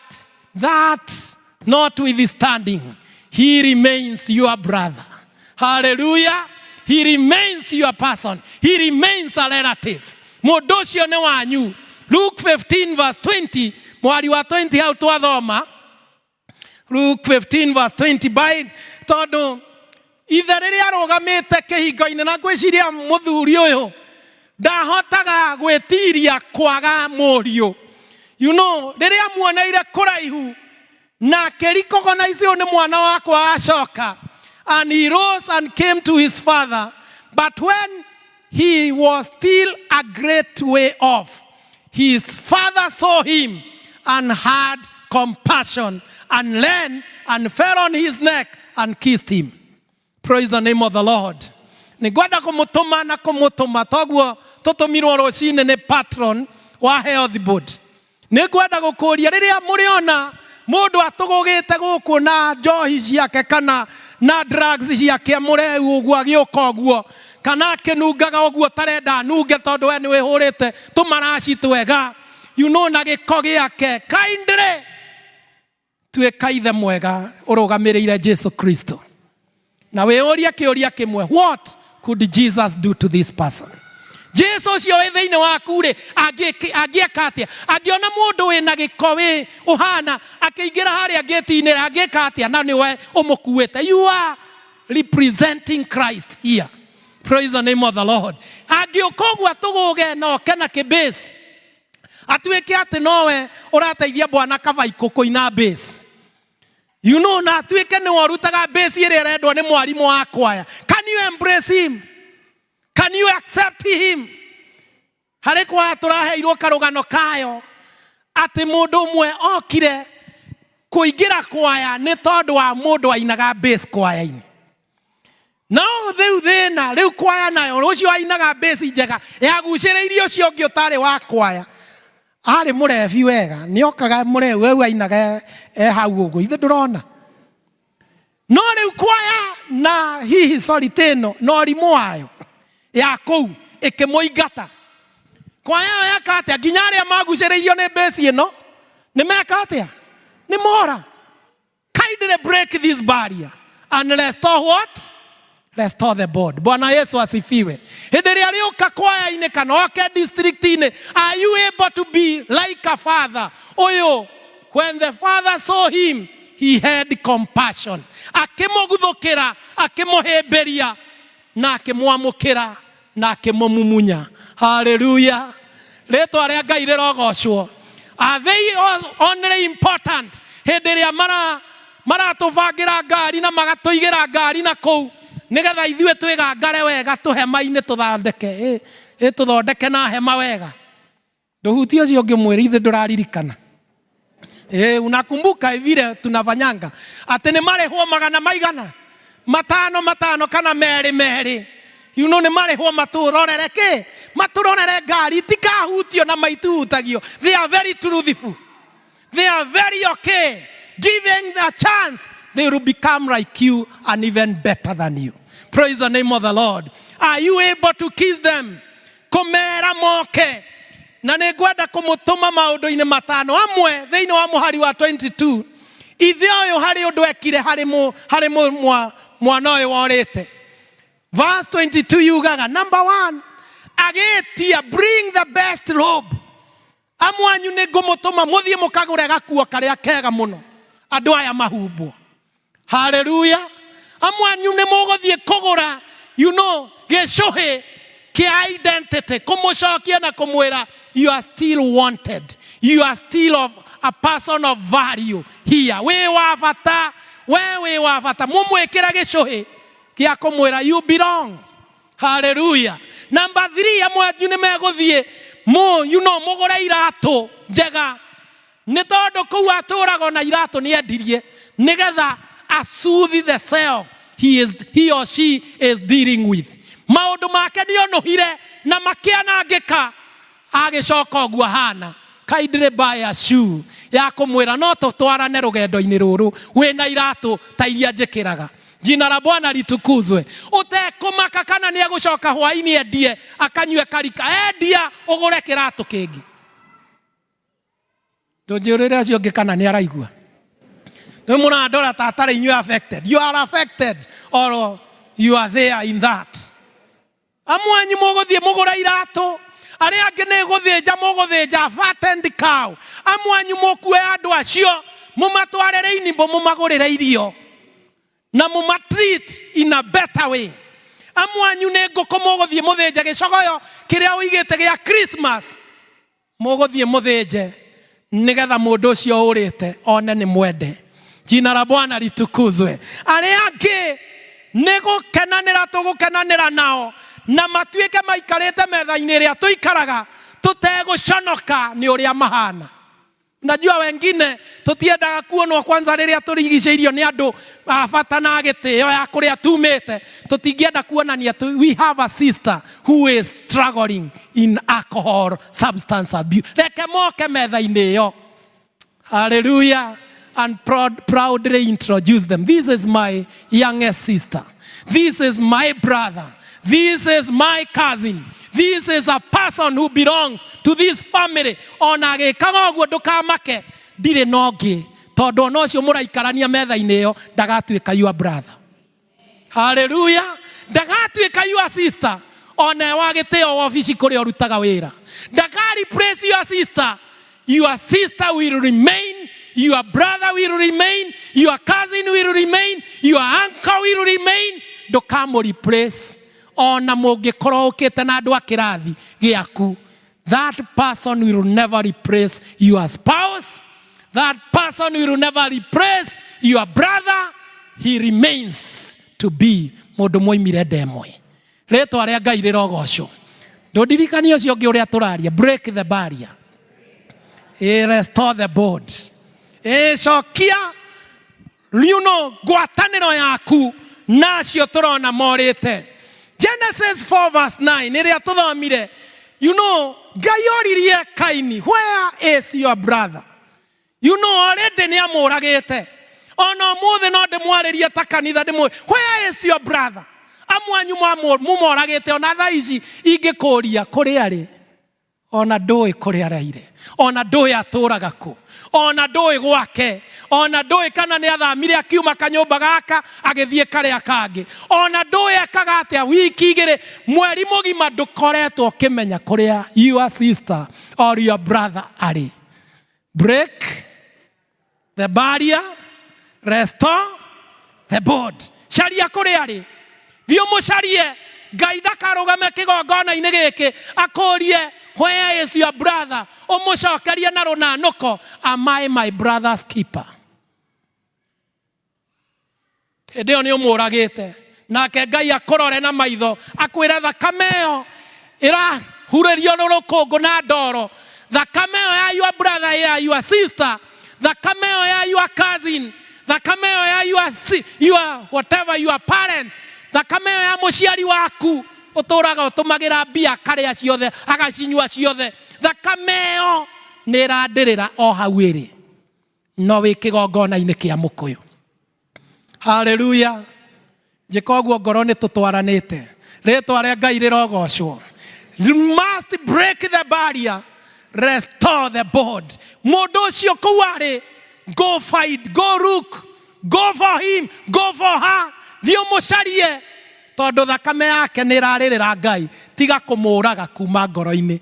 that notwithstanding, he remains your brother. Hallelujah. He remains your person. He remains a relative. Mũndũ ũcio nĩ wanyu. Luke 15 verse 20, mwari wa 20 hau twathoma. Luke 15 verse 20 by tondũ ithe rĩrĩa arũgamĩte kĩhingo-inĩ, na ngwĩciria mũthuri ũyũ ndahotaga gwĩtiria kwaga mũriũ. Rĩrĩa muoneire kũraihu na akĩrecognize ũyũ nĩ mwana wakwa acoka. And he rose and came to his father, but when he was still a great way off, his father saw him and had compassion and ran and fell on his neck and kissed him. Praise the name of the Lord. Nĩngwenda kũmũtũma na kũmũtũma toguo tũtũmirwo rũcinĩ nĩ patron wa health board. Nĩngwenda gũkũria, rĩrĩa mũrĩona mũndũ atũgũgĩte gũkũ na njohi ciake kana na drugs ciake, mũreu ũguo agĩũka ũguo kana akĩnungaga ũguo tarenda nunge tondũ we nĩ wĩhũrĩte tũmaraci twega, na gĩko gĩake, kindly tuĩka ithe mwega ũrũgamĩrĩire Jesu Kristo na wĩũrie kĩũria kĩmwe: what could Jesus do to this person? Jesu ũcio wĩ thĩinĩ waku rĩ, angĩeka atĩa angĩona mũndũ wĩna gĩko wĩ ũhana akĩingĩra harĩa ngĩti-inĩ? Angĩka atĩa na nĩwe ũmũkuĩte? You are representing Christ here. Praise the name of the Lord. Angĩũka ũguo atũgũge na oke na kĩbase, atuĩke atĩ nowe ũrateithia bwana Kabaikũ kũina bass, na atuĩke nĩwe ũrutaga bass ĩrĩa ĩrendwo nĩ mwarimũ wa kwaya, can you embrace him? Can you accept him? Harĩ kwaya tũraheirwo karũgano kayo atĩ mũndũ ũmwe okire kũingĩra kwaya nĩ tondũ wa mũndũ ainaga bass kwaya-inĩ. No rĩu thĩna rĩu kwaya nayo, ũcio ainaga bass njega yagucĩrĩirie ũcio ũngĩ ũtarĩ wa kwaya, arĩ mũrebi wega, nĩ okaga mũreu rĩu ainaga e hau ũguo ithe ndũrona. No rĩu kwaya na hihi sorry tĩno na ũrimũ wayo ya kũu ĩkĩmũingata kwaya ĩyo. Yeka atĩa? Nginya arĩa magucĩrĩirio nĩ bass ĩno nĩ meka atĩa? Nĩ mora. Kindly break this barrier and restore what? Restore the bond. Bwana Yesu asifiwe. Hĩndĩ ĩrĩa rĩũka kwaya-inĩ kana oke district-inĩ, are you able to be like a father? Ũyũ, when the father saw him, he had compassion. Akĩmũguthũkĩra, akĩmũhĩmbĩria na akĩmwamũkĩra na akĩmũmumunya. Haleluya. Rĩtwa rĩa Ngai rĩrogocwo. Are they only important hĩndĩ ĩrĩa maratũbangĩra ngari na magatũigĩra ngari na kũu nĩgetha ithuĩ twĩgangare wega tũhema-inĩ, tũthondeke ĩ tũthondeke na hema wega? Ndũhutie ũcio ũngĩ, mwĩre ithe ndũraririkana. Unakumbuka vile tunafanyanga atĩ nĩ marĩhwo magana maigana matano matano kana merĩ merĩ, nĩ marĩhwo matũrorere kĩ, matũrorere ngari itikahutio na maituhutagio. They are very truthful. They are very okay. Giving the chance, they will become like you and even better than you. Praise the name of the Lord. Are you able to kiss them? Kũmera moke. Na nĩ ngwenda kũmũtũma maũndũ-inĩ matano amwe thĩinĩ wa mũhari wa 22. Ithe ũyũ harĩ ũndũ ekire harĩ mũ, harĩ mũ, mwa, mwana ũyũ worĩte. Verse 22 yugaga, number one, agĩtia bring the best robe. Amwe anyu nĩ ngũmũtũma mũthiĩ mũkagũre gakuo karĩa kega mũno andũ aya mahumbwo. Haleluya. Amwe anyu nĩ mũgũthiĩ kũgũra you know, gĩcũhĩ kĩa identity kũmũcokia na kũmwĩra you are still wanted, you are still of a person of value here. Wĩ wa bata, we wĩ wa bata. Mũmwĩkĩre gĩcũhĩ gĩa kũmwĩra you belong. Haleluya. Number 3, amwe anyu nĩ megũthiĩ mũ, you know, mũgũre iratũ njega nĩ tondũ kũu atũraga ona iratũ nĩ endirie nĩgetha asoothe the self he, is, he or she is dealing with. Maũndũ make nĩ onũhire na makĩanangĩka agĩcoka ũguo ahana. Kindly buy a shoe ya kũmwĩra no tũtwarane rũgendo-inĩ rũrũ wĩna iratũ ta iria njĩkĩraga. Jina la Bwana litukuzwe. Ũtekũmaka kana nĩ egũcoka hwaĩ-inĩ endie akanyue karika, endia ũgũre kĩratũ kĩngĩ. Tũnjĩrĩre acio angĩ kana nĩ araigua. Nĩ mũrandora ta atarĩ inyuĩ affected. You are affected or you are there in that. Amwe anyu mũgũthiĩ mũgũre iratũ, arĩa angĩ nĩ gũthĩnja mũgũthĩnja fattened cow. Amwe anyu mũkue andũ acio mũmatware Rainbow mũmagũrĩre irio na mũmatreat in a better way. Amwe anyu nĩ ngũkũ mũgũthiĩ mũthĩnje gĩcogoyo kĩrĩa ũigĩte gĩa Christmas mũgũthiĩ mũthĩnje nĩgetha mũndũ ũcio ũrĩte one nĩ mwende. Jina la Bwana litukuzwe. Arĩa angĩ nĩ gũkenanĩra tũgũkenanĩra nao na matuĩke maikarĩte metha-inĩ ĩrĩa tũikaraga tũtegũconoka nĩ ũrĩa mahana. Najua wengine tũtiendaga kuonwo kwanza rĩrĩa tũrigicĩirio nĩ andũ a bata na gĩtĩo ya kũrĩa tumĩte. Tũtingĩenda kuonania tu, we have a sister who is struggling in alcohol substance abuse. Reke moke metha-inĩ ĩyo. Hallelujah. And proudly introduce them. This is my youngest sister. This is my brother. This is my cousin. This is a person who belongs to this family. Ona agĩkaga ũguo ndũkamake, ndirĩ na ũngĩ, tondũ ona ũcio mũraikarania metha-inĩ ĩyo ndagatuĩka your brother. Hallelujah. Ndagatuĩka your sister. Ona e wa gĩtĩo wabici kũrĩa ũrutaga wĩra. Ndaka replace your sister. Your sister will remain, your brother will remain, your cousin will remain, your uncle will remain. Ndũkamũ replace. Ona mũngĩkorwo ũkĩte na andũ a kĩrathi gĩaku, that person will never replace your spouse. That person will never replace your brother. He remains to be mũndũ mwoimire nda ĩmwe. Rĩtwa rĩa Ngai rĩrogocwo. Ndũndirikanie ũcio ũngĩ ũrĩa tũraria, break the barrier. Restore the board. Cokia you know, ngwatanĩro yaku na acio tũrona morĩte. Genesis 4 verse 9 ĩrĩa tũthomire, you know, Ngai oririe Kaini, where is your brother? You know, already nĩ amũragĩte. Ona ũmũthĩ no ndĩmwarĩrie ta kanitha ndĩmwĩre, where is your brother? Amwe anyu mũmoragĩte ona thaa ici ingĩkũria kũrĩa arĩ, ona ndũĩ kũrĩa araire, ona ndũĩ atũraga kũ, ona ndũĩ gwake, ona ndũĩ kana nĩ athamire akiuma kanyũmba gaka agĩthiĩ karĩa kangĩ, ona ndũĩ ekaga atĩa wiki igĩrĩ, mweri mũgima ndũkoretwo ũkĩmenya kũrĩa your sister or your brother arĩ. Break the barrier, restore the board. Caria kũrĩa arĩ, thiĩ ũmũcarie. Ngai ndakarũgame kĩgongona-inĩ gĩkĩ akũrie where is your brother, ũmũcokerie na rũnanũko, am I my brother's keeper? Hĩndĩ ĩyo nĩ ũmũragĩte, nake Ngai akũrore na maitho akwĩre thakame ĩyo ĩrahurĩrio nĩ rũkũngũ na ndoro, thakame ĩyo ya your brother, ya your sister, thakame ĩyo ya your cousin, thakame ĩyo ya your whatever, your parents, thakame ĩyo ya mũciari waku ũtũraga ũtũmagĩra mbia akarĩa ciothe agacinyua ciothe, thakame ĩyo nĩ ĩrandĩrĩra o hau ĩrĩ. No wĩ kĩgongona-inĩ kĩa mũkũyũ. Haleluya. Njĩka ũguo ngoro nĩ tũtwaranĩte. Rĩtwa rĩa Ngai rĩrogocwo. You must break the barrier, restore the bond. Mũndũ ũcio kũu arĩ, go find, go look, go for him, go for her. Thiĩ ũmũcarie tondũ thakame yake nĩ ĩrarĩrĩra Ngai. Tiga kũmũraga kuma ngoro-inĩ.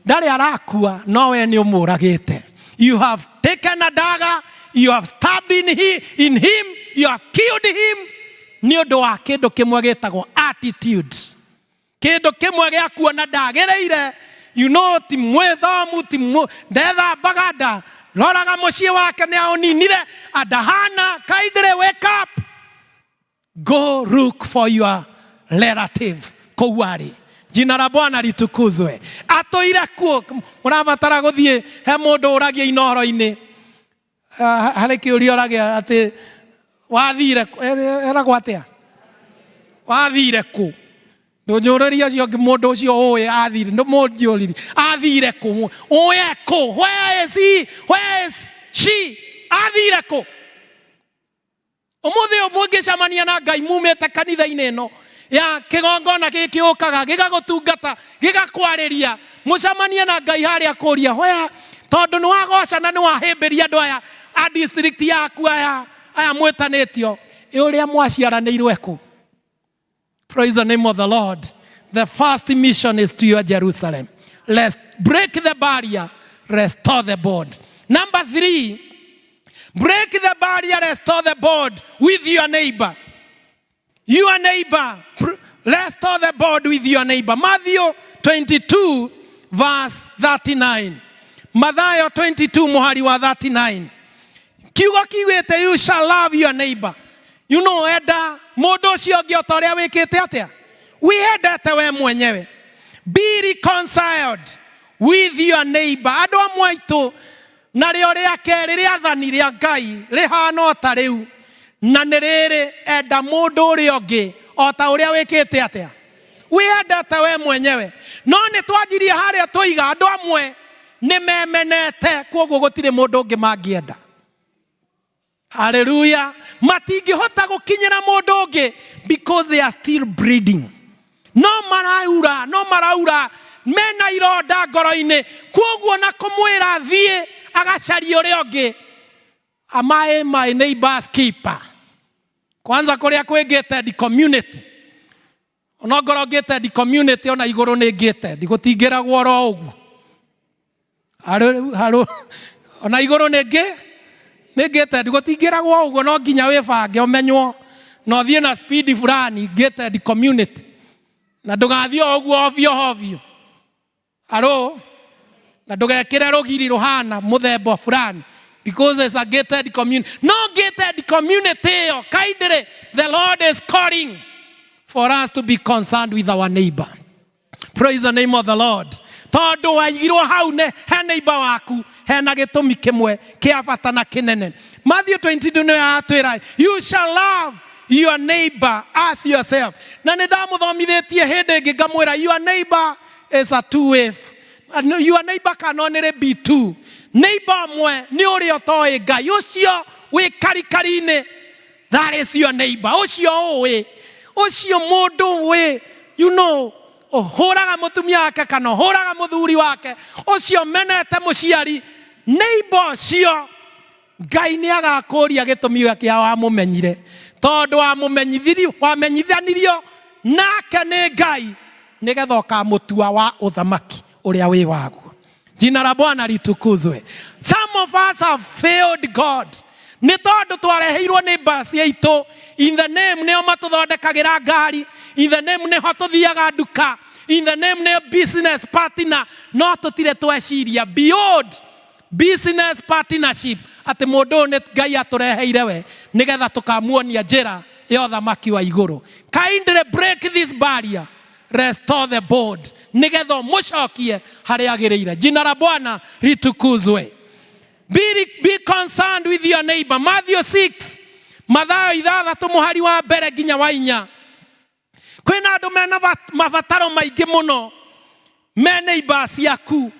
Ndarĩ arakua, no we nĩ ũmũragĩte. You have taken a dagger, you have stabbed in, he, in him, you have killed him. Nĩ ũndũ wa kĩndũ kĩmwe gĩtagwo attitude. Kĩndũ kĩmwe gĩa kuona ndagĩrĩire, you know, ti mwĩthomu, ti ndethambaga nda, roraga mũciĩ wake nĩ aũninire, andahana, kindly wake up. Go look for your relative kũu arĩ. Jina la Bwana litukuzwe. Atũire kuo, mũrabatara gũthiĩ he mũndũ ũragia inoro-inĩ. Ah, harĩ kĩũria ũragia atĩ wathire eragwo atĩa? Wathire kũ? Ndũnjũrĩrie ũcio ũngĩ mũndũ ũcio ũĩ athire, ndũmũnjũrĩrie athire kũ? Ũĩ kũ? Where is he? Where is she? Athire kũ? Ũmũthĩ ũyũ mũngĩcemania na Ngai mumĩte kanitha-inĩ ĩno ya kĩgongona gĩkĩ ũkaga gĩgagũtungata gĩgakwarĩria, mũcemanie na Ngai harĩa kũria hoya, tondũ nĩ wagoca na nĩ wahĩmbĩria andũ aya a district yaku aya aya mwĩtanĩtio, ĩ ũrĩa mwaciaranĩirwo ekũ? Praise the name of the Lord. The first mission is to your Jerusalem. Let's break the barrier, restore the bond. Number 3, break the barrier, restore the bond with your neighbor. Your neighbor, restore the bond with your neighbor. Matthew 22 verse 39. Mathayo 22 mũhari wa 39. Kiugo kiugĩte you shall love your neighbor. You know, enda mũndũ ũcio ũngĩ o ta ũrĩa wĩkĩte atĩa? Wĩendete we mwenyewe. Be reconciled with your neighbor. Andũ amwe aitũ narĩo rĩa kerĩ rĩathani rĩa Ngai rĩhana o ta rĩu, na nĩ rĩrĩ, enda mũndũ ũrĩa ũngĩ o ta ũrĩa wĩkĩte atĩa? Wĩendete we mwenyewe. No nĩ twanjirie harĩa tũiga andũ amwe nĩ memenete, kwoguo gũtirĩ mũndũ ũngĩ mangĩenda. Haleluya. Matingĩhota gũkinyĩra mũndũ ũngĩ because they are still bleeding. No maraura, no maraura mena ironda ngoro-inĩ, kwoguo na kũmwĩra thiĩ agacarie ũrĩa ũngĩ. Am I my neighbor's keeper? Kwanza kũrĩa kwĩ gated community. Onongorwo gated community ona igũrũ nĩ gated, gũtingĩragwo oro ũguo. Harũ, ona igũrũ nĩ nĩ gated, gũtingĩragwo ũguo, no nginya wĩbange ũmenywo na ũthiĩ na speed fulani gated community, na ndũgathiĩ o ũguo ovyo ovyo. Harũ, na ndũgekĩre rũgiri rũhana mũthemba fulani because it's a gated community. No gated community ĩyo, kindly the Lord is calling for us to be concerned with our neighbor. Praise the name of the Lord. Tondũ waigirwo hau ne he neighbor waku, hena gĩtũmi kĩmwe kĩa bata na kĩnene. Matthew 22 nĩyo yatwĩra, you shall love your neighbor as yourself. Na nĩ ndamũthomithĩtie hĩndĩ ĩngĩ ngamwĩra, your neighbor is a two way. Your neighbor can only be two. Neighbor ũmwe nĩ ũrĩa ũtoĩ Ngai, ũcio wĩ karikari-inĩ, that is your neighbor. Ũcio ũĩ, ũcio mũndũ wĩ, you know, ũhũraga mũtumia wake kana ũhũraga mũthuri wake, ũcio menete mũciari, neighbor ũcio Ngai nĩ agakũria gĩtũmi kĩa wamũmenyire, tondũ wamenyithanirio nake nĩ Ngai nĩgetha ũkamũtua wa ũthamaki ũrĩa wĩ waguo. Jina la Bwana litukuzwe. Some of us have failed God. Nĩ tondũ twareheirwo nĩ mbasi itũ, in the name nĩo matũthondekagĩra ngari, in the name nĩho tũthiaga nduka, in the name nĩo business partner, no tũtirĩ tweciria beyond business partnership atĩ mũndũ ũyũ nĩ Ngai atũreheire we nĩgetha tũkamuonia njĩra ya ũthamaki wa igũrũ. Kindly break this barrier, restore the bond, nĩgetha ũmũcokie harĩa agĩrĩire. Jina la Bwana litukuzwe. Be concerned with your neighbor. Matthew 6, Mathayo ithathatũ mũhari wa mbere nginya wa inya. Kwĩna andũ mena mabataro maingĩ mũno me neighbors ciaku.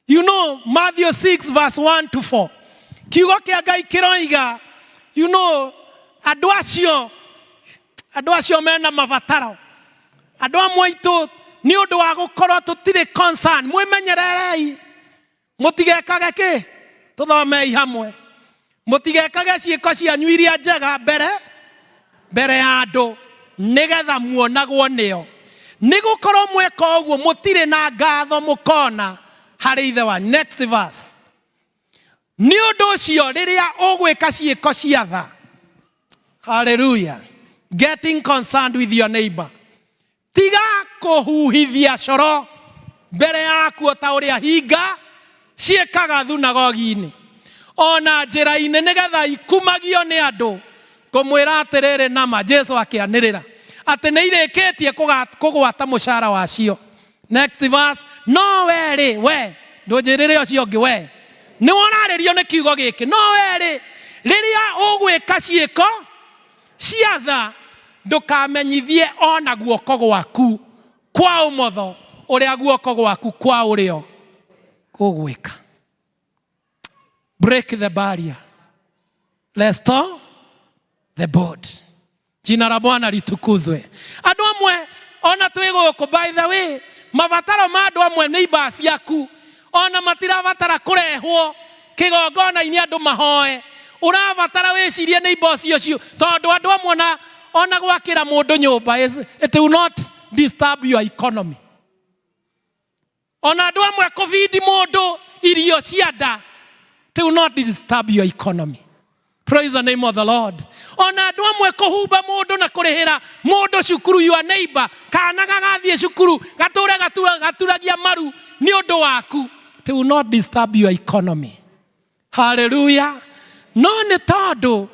You know, Matthew 6 verse 1 to 4. Kiugo kĩa Ngai kĩroiga, you know, andũ acio, andũ acio mena mabataro. Andũ amwe aitũ nĩ ũndũ wa gũkorwo tũtirĩ concern, mwĩmenyererei mũtigekage kĩ, tũthomei hamwe, mũtigekage ciĩko cianyu iria njega mbere mbere ya andũ nĩgetha muonagwo nĩo, nĩ gũkorwo mweka ũguo mũtirĩ na ngatho mũkona harĩ Ithe wanyu. Next verse. Nĩ ũndũ ũcio rĩrĩa ũgwĩka ciĩko cia tha, hallelujah, getting concerned with your neighbor, tiga kũhuhithia coro mbere yaku o ta ũrĩa hinga ciĩkaga thunagogi-inĩ ona njĩra-inĩ, nĩgetha ikumagio nĩ andũ. Ngũmwĩra atĩrĩrĩ nama, Jesu akĩanĩrĩra atĩ nĩ irĩkĩtie kũgwata mũcara wacio. Next verse. No we rĩ, we ndũnjĩrĩre ũcio ũngĩ, we nĩ worarĩrio nĩ kiugo gĩkĩ. No we rĩ, rĩrĩa ũgwĩka ciĩko cia tha, ndũkamenyithie ona guoko gwaku kwa ũmotho ũrĩa guoko gwaku kwa ũrĩo gũgwĩka. Break the barrier, restore the board. Jina la Bwana litukuzwe. Andũ amwe ona twĩ gũkũ, by the way, mabataro ma andũ amwe nĩ imbaa ciaku, ona matirabatara kũrehwo kĩgongona-inĩ andũ mahoe. Ũrabatara wĩcirie nĩ imbaa ũcio cio, tondũ andũ amwe ona gwakĩra mũndũ nyũmba is, it will not disturb your economy. Ona andũ amwe kũbindi mũndũ irio cia nda, it will not disturb your economy. Praise the name of the Lord. Ona andũ amwe kũhumba mũndũ na kũrĩhĩra mũndũ cukuru, your neighbor, kana gagathiĩ cukuru gatũre gaturagia maru nĩ ũndũ waku, it will not disturb your economy. Hallelujah. No nĩ tondũ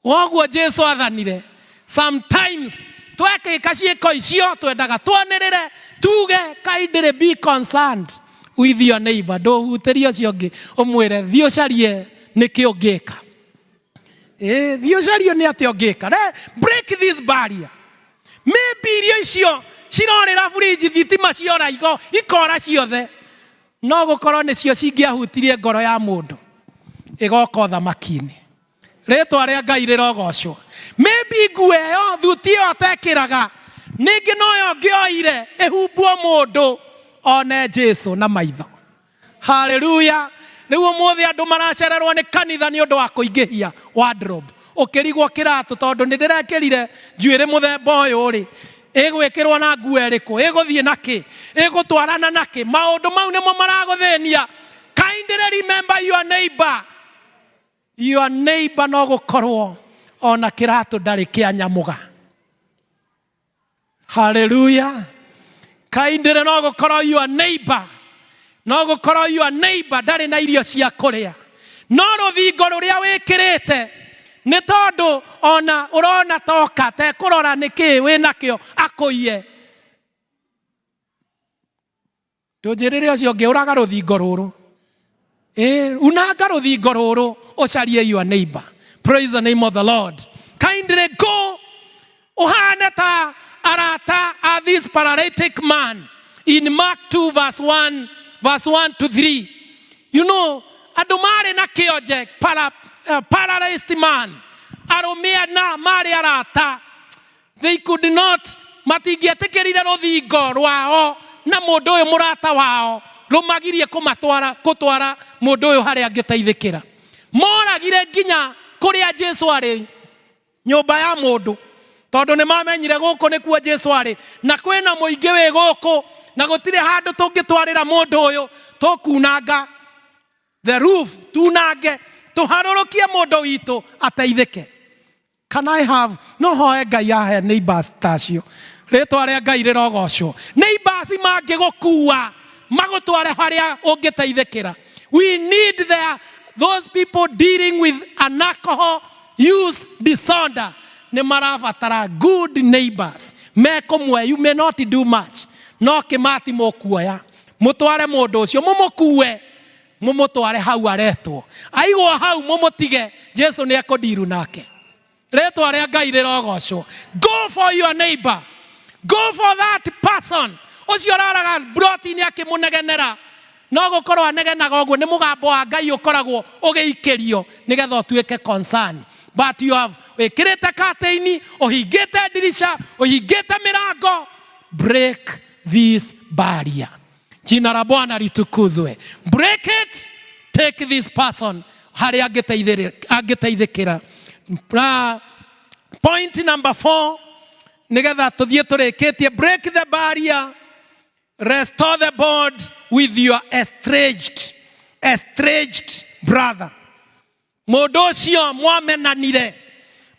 woguo Jesu athanire, sometimes twekĩka ciĩko icio twendaga twanĩrĩre tuge, kindly be concerned with your neighbor. Ndũhutĩrie ũcio ũngĩ, ũmwĩre thiĩ ũcarie nĩkĩ ũngĩka. Thiĩ ũcarie nĩ atĩa ũngĩka. Break this barrier. Maybe irio icio cirorĩra fridge, thitima ciora, ikora ciothe, no gũkorwo nĩcio cingĩahutirie ngoro ya mũndũ ĩgoka ũthamaki-inĩ. Rĩtwa rĩa Ngai rĩrogocwo. Maybe nguo ĩyo, thuti ĩyo atekĩraga, ningĩ noyo ngĩoire ĩhumbwo mũndũ one Jesu na maitho. Haleluya. Rĩu ũmũthĩ andũ maracererwo nĩ kanitha nĩ ũndũ wa kũingĩhia wardrobe. Ũkĩrigwo kĩratũ, tondũ nĩ ndĩrekĩrire njuĩrĩ mũthemba ũyũ rĩ, ĩgwĩkĩrwo na nguo ĩrĩkũ, ĩgũthiĩ na kĩ, ĩgũtwarana na kĩ. Maũndũ mau nĩmo maragũthĩnia. Kindly remember your neighbor. Your neighbor no gũkorwo ona kĩratũ ndarĩ kĩa nyamũga. Haleluya. Kindly no gũkorwo your neighbor, no gũkorwo your neighbor ndarĩ na irio cia kũrĩa, no rũthingo rũrĩa wĩkĩrĩte nĩ tondũ ona ũrona toka tekũrora nĩkĩ wĩnakĩo akũiye. Ndũnjĩrĩre ũcio ũngĩ, ũraga rũthingo rũrũ, unanga rũthingo rũrũ ũcarie your neighbor. Praise the name of the Lord. Kindly go ũhane ta arata a this paralytic man in Mark 2 verse 1, verse 1 to 3. You know, andũ marĩ na kĩonje, paralyzed man, arũme ana marĩ arata. They could not, matingĩetĩkĩrire rũthingo rwao na mũndũ ũyũ mũrata wao rũmagirie kũmatwara, kũtwara mũndũ ũyũ harĩa angĩteithĩkĩra. Moragire nginya kũrĩa Jesu arĩ, nyũmba ya mũndũ, tondũ nĩ mamenyire gũkũ nĩkuo Jesu arĩ, na kwĩna mũingĩ wĩ gũkũ, na gũtirĩ handũ tũngĩtwarĩra mũndũ ũyũ, tũkunanga the roof, tunange tũharũrũkie mũndũ witũ ateithĩke. Can I have, no hoe Ngai ahe neighbors ta acio. Rĩtwa rĩa Ngai rĩrogocwo. Neighbors mangĩgũkua magũtware harĩa ũngĩteithĩkĩra. We need those people dealing with an alcohol use disorder. Nĩ marabatara good neighbors. Mekũmwe, you may not do much. No kĩmati mũkuoya. Mũtware mũndũ ũcio, mũmũkue, mũmũtware hau aretwo. Aigwo hau mũmũtige, Jesu nĩ ekũndiru nake. Rĩtwa rĩa Ngai rĩrogocwo. Go for your neighbor. Go for that person. Ũcio ũraraga broti-inĩ akĩmũnegenera. No gũkorwo anegenaga ũguo nĩ mũgambo wa Ngai ũkoragwo ũgĩikĩrio nĩgetha ũtuĩke concern. But you have wĩkĩrĩte curtain, ũhingĩte ndirica, ũhingĩte mĩrango. Break this barrier. Jina la Bwana litukuzwe. Break it, take this person harĩa angĩteithĩkĩra. Point number 4, nĩgetha tũthiĩ tũrĩkĩtie. Break the barrier, restore the bond with your estranged brother. Mũndũ ũcio mwamenanire,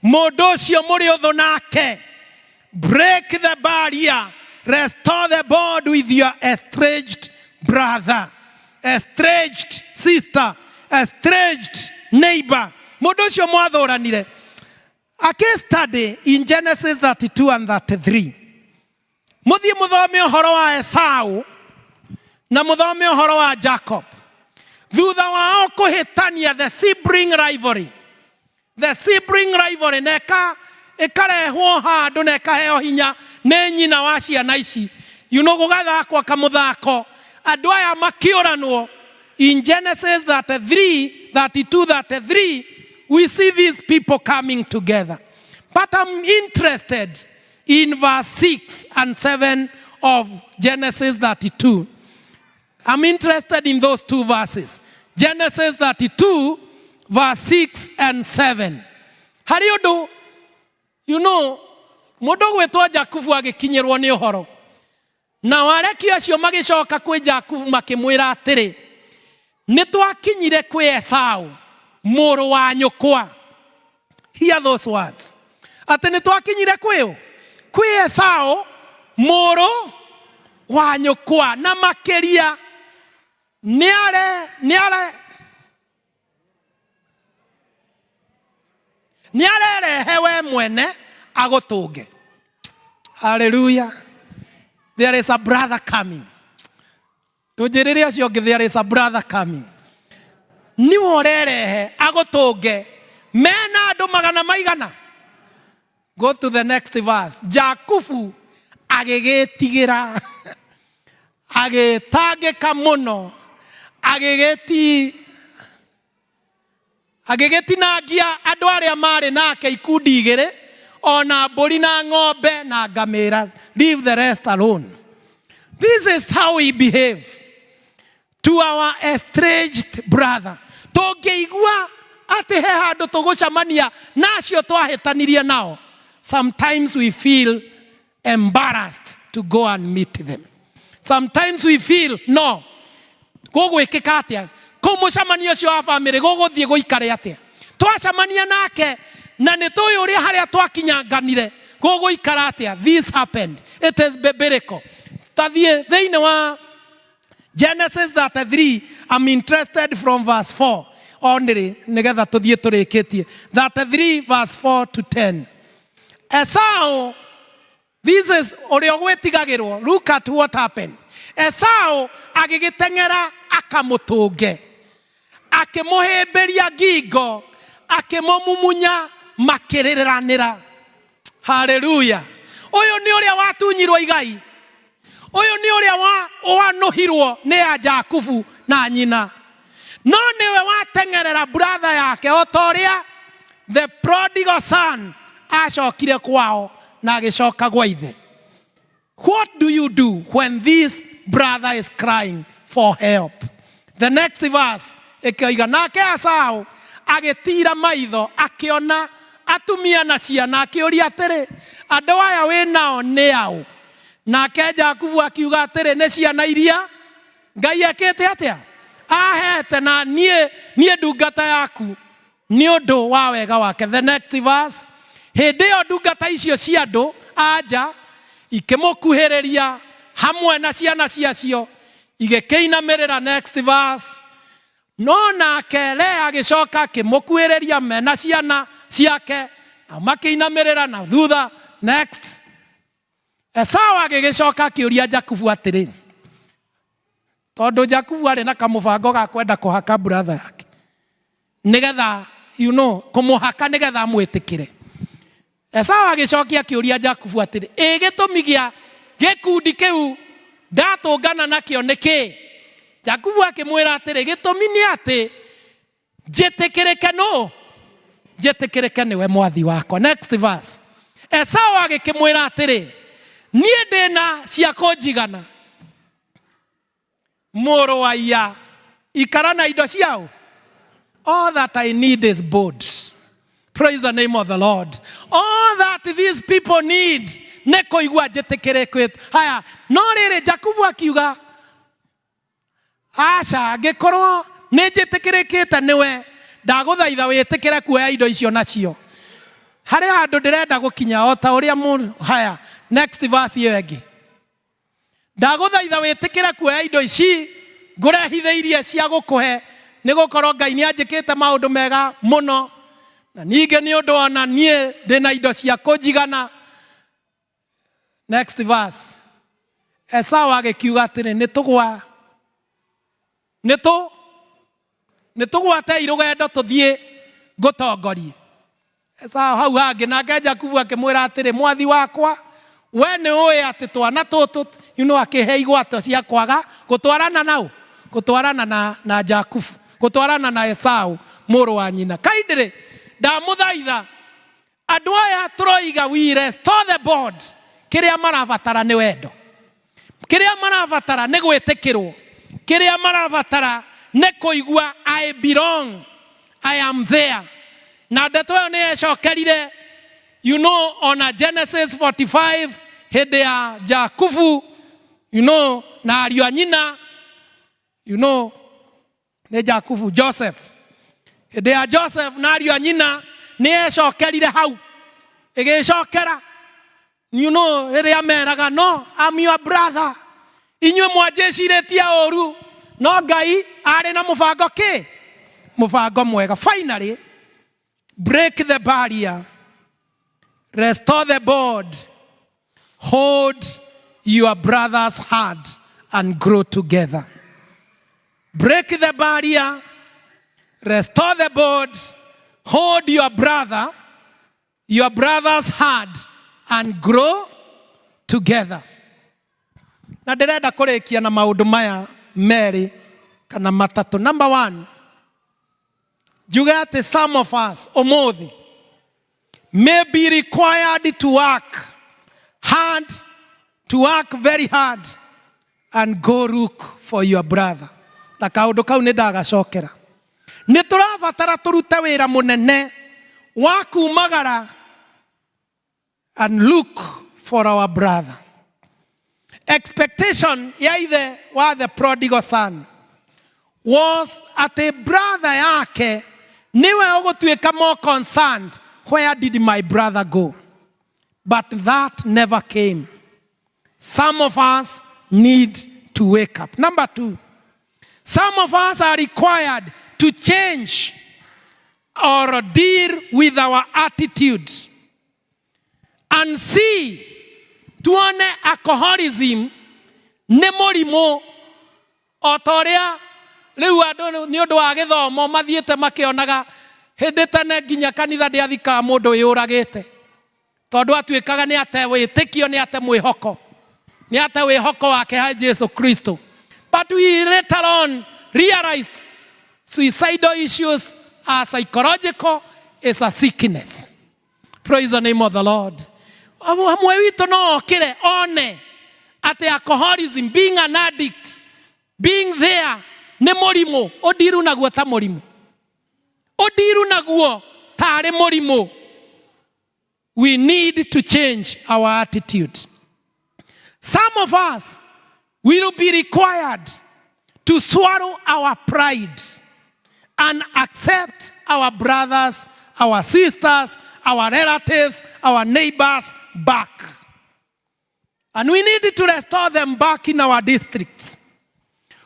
mũndũ ũcio mũrĩ ũthũ nake. Break the barrier, restore the bond with your estranged brother, estranged sister, estranged neighbor. Mũndũ ũcio mwathũranire. A case study in Genesis 32 and 33. Mũthiĩ mũthome ũhoro wa Esau na mũthome ũhoro wa Jacob. Thutha wao kũhĩtania, the sibling rivalry. The sibling rivalry na ĩkarehwo handũ na ĩkaheo hinya nĩ nyina wa ciana ici. Gũgathakwo kamũthako. Andũ aya makĩũranwo. In Genesis 33, 32, 33, we see these people coming together. But I'm interested in verse 6 and 7 of Genesis 32. I'm interested in those two verses. Genesis 32, verse 6 and 7. Harĩ ũndũ, mũndũ gwĩtwo Jakubu agĩkinyĩrwo nĩ ũhoro. Na wareki acio magĩcoka kwĩ Jakubu makĩmwĩra atĩrĩ, nĩ twakinyire kwĩ Esau, mũrũ wa nyũkwa. Hear those words. Atĩ nĩ twakinyire kwĩ ũ? Kwĩ Esau, mũrũ wa nyũkwa. Na makĩria, nĩ arerehe we mwene agũtũnge. Hallelujah. There is a brother coming. Tũnjĩrĩre ũcio ũngĩ, there is a brother coming. Niwe ũrerehe agũtũnge. Mena andũ magana maigana. Go to the next verse. Jakubu agĩgĩtigĩra, agĩtangĩka mũno, agĩgĩtinangia andũ arĩa marĩ nake ikundi igĩrĩ, ona mbũri na ng'ombe na ngamĩra. Leave the rest alone. This is how we behave to our estranged brother. Tũngĩigua atĩ he handũ tũgũcemania na acio twahĩtanirie nao, sometimes we feel embarrassed to go and meet them. Sometimes we feel, no, gũgwĩkĩka atĩa? Kũu mũcemanio ũcio wa bamĩrĩ gũgũthiĩ gũikare atĩa? Twacemania nake na nĩ tũĩ ũrĩa harĩa twakinyanganire, gũgũikara atĩa? This happened. It is biblical. Tathiĩ thĩinĩ wa Genesis 33, I'm interested from verse 4 only, nĩgetha tũthiĩ tũrĩkĩtie. 33 verse 4 to 10. Esau, this is ũrĩa ũgwĩtigagĩrwo. Look at what happened. Esau agĩgĩteng'era akamũtũnge, akĩmũhĩmbĩria ngingo, akĩmũmumunya, makĩrĩranĩra. Hallelujah. Ũyũ nĩ ũrĩa watunyirwo igai. Ũyũ nĩ ũrĩa wanũhirwo nĩ ya Jakubu na nyina. No nĩwe wateng'erera brother yake o ta ũrĩa the prodigal son acokire kwao na agĩcoka gwa ithe. What do you do when this brother is crying for help? The next verse ĩkĩoiga, nake Esau agĩtiira maitho akĩona atumia na ciana, akĩũria atĩrĩ, andũ aya wĩ nao nĩ aũ? Nake Jakubu akiuga atĩrĩ, nĩ ciana iria Ngai ekĩte atĩa? Ahete na niĩ ndungata yaku nĩ ũndũ wa wega wake. The next verse, hĩndĩ ĩyo ndungata icio cia andũ anja ikĩmũkuhĩrĩria hamwe na ciana ciacio igĩkĩinamĩrĩra. Next verse, no nake Lea agĩcoka akĩmũkuhĩrĩria mena ciana ciake na makĩinamĩrĩra na thutha. Next, Esau agĩgĩcoka akĩũria Jakubu atĩrĩ, tondũ Jakubu arĩ na kamũbango ga kwenda kũhaka brother yake nĩgetha kũmũhaka nĩgetha amwĩtĩkĩre. Esau agĩcokia akĩũria Jakubu atĩrĩ, ĩ gĩtũmi gĩa gĩkundi kĩu ndatũngana nakĩo nĩ kĩ? Jakubu akĩmwĩra atĩrĩ, gĩtũmi nĩ atĩ njĩtĩkĩrĩke nũ? Njĩtĩkĩrĩke nĩwe mwathi wakwa. Next verse. Esau agĩkĩmwĩra atĩrĩ, niĩ ndĩna cia kũnjigana. Mũrũ wa iya, ikara na indo ciao. All that I need is board. Praise the name of the Lord. All that these people need nĩ kũigua njĩtĩkĩrĩkĩte. Haya, no rĩrĩ Jakubu akiuga aca, angĩkorwo nĩ njĩtĩkĩrĩkĩte nĩwe, ndagũthaitha wĩtĩkĩre kuoya indo icio nacio. Harĩ handũ ndĩrenda gũkinya o ta ũrĩa haya, next verse ĩyo ĩngĩ. Ndagũthaitha wĩtĩkĩre kuoya indo ici ngũrehithĩirie cia gũkũhe, nĩ gũkorwo Ngai nĩ anjĩkĩte maũndũ mega mũno, na ningĩ nĩ ũndũ ona niĩ ndĩna indo cia kũnjigana. Next verse. Esau agĩkiuga atĩrĩ, nĩ tũgwatei rũgendo tũthiĩ ngũtongorie. Esau hau hangĩ nake Jakubu akĩmwĩra atĩrĩ, mwathi wakwa, we nĩ ũĩ atĩ twana tũtũ, you know, akĩhe igwato cia kwaga gũtwarana nau, gũtwarana na Jakubu, gũtwarana na Esau mũrũ wa nyina. Kaindĩrĩ ndamũthaitha andũ aya tũroiga we restore the bond, kĩrĩa marabatara nĩ wendo, kĩrĩa marabatara nĩ gwĩtĩkĩrwo, kĩrĩa marabatara nĩ kũigua I belong, I am there. Na ndeto ĩyo nĩ yecokerire, you know, ona Genesis 45 hĩndĩ ya Jakubu, you know, na ariũ a nyina, you know, nĩ Jakubu, Joseph, hĩndĩ ya Joseph na ariũ a nyina nĩ yecokerire hau, ĩgĩcokera, you know, rĩrĩa meraga no I'm your brother, inyuĩ mwanjĩcirĩtie ũru, no Ngai arĩ na mũbango kĩ? Mũbango mwega. Finally, break the barrier, restore the bond, hold your brother's hand and grow together. Break the barrier, restore the bond, hold your brother, your brother's hand and grow together. Na ndĩrenda kũrĩkia na maũndũ maya merĩ kana matatũ. Number one, njuge atĩ some of us ũmũthĩ may be required to work hard, to work very hard and go look for your brother. Na kaũndũ kau nĩ ndagacokera. Nĩ tũrabatara tũrute wĩra mũnene wa kumagara and look for our brother. Expectation ya ithe wa the prodigal son was atĩ brother yake niwe ũgũtuĩka more concerned, where did my brother go? But that never came. Some of us need to wake up. Number two, some of us are required to change or deal with our attitudes and see tuone alcoholism nĩ mũrimũ o ta ũrĩa rĩu andũ nĩ ũndũ wa gĩthomo mathiĩte makĩonaga. Hĩndĩ tene nginya kanitha ndĩathikaga mũndũ wĩyũragĩte, tondũ atuĩkaga nĩ ate wĩtĩkio, nĩ ate mwĩhoko, nĩ ate wĩhoko wake harĩ Jesu Kristo. But we later on realized suicidal issues are psychological, is a sickness. Praise the name of the Lord. Hamwe witũ no okĩre one atĩ alcoholism, being an addict, being there, nĩ mũrimũ ũndiru naguo ta mũrimũ, ũndiru naguo tarĩ mũrimũ. We need to change our attitude. Some of us will be required to swallow our pride and accept our brothers, our sisters, our relatives, our neighbors back. And we need to restore them back in our districts.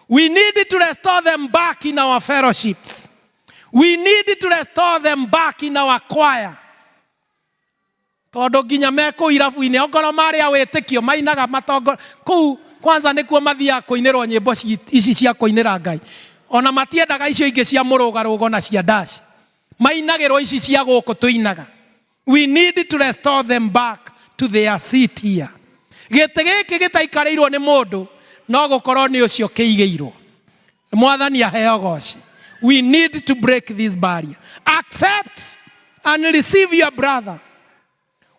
We need to restore them back in our fellowships. We need to restore them back in our choir. Tondũ nginya me kũu irabu-inĩ ongorwo marĩ a wĩtĩkio mainaga matongo kũu, kwanza nĩkuo mathiaga kũinĩrwo nyĩmbo ici cia kũinĩra Ngai, ona matiendaga icio ingĩ cia mũrũgarũgo na cia ndaci, mainagĩrwo ici cia gũkũ tũinaga. We need to restore them back to their seat here. Gĩtĩ gĩkĩ gĩtaikarĩirwo nĩ mũndũ no gũkorwo nĩ ũcio kĩigĩirwo. Mwathani aheo goci. We need to break this barrier. Accept and receive your brother.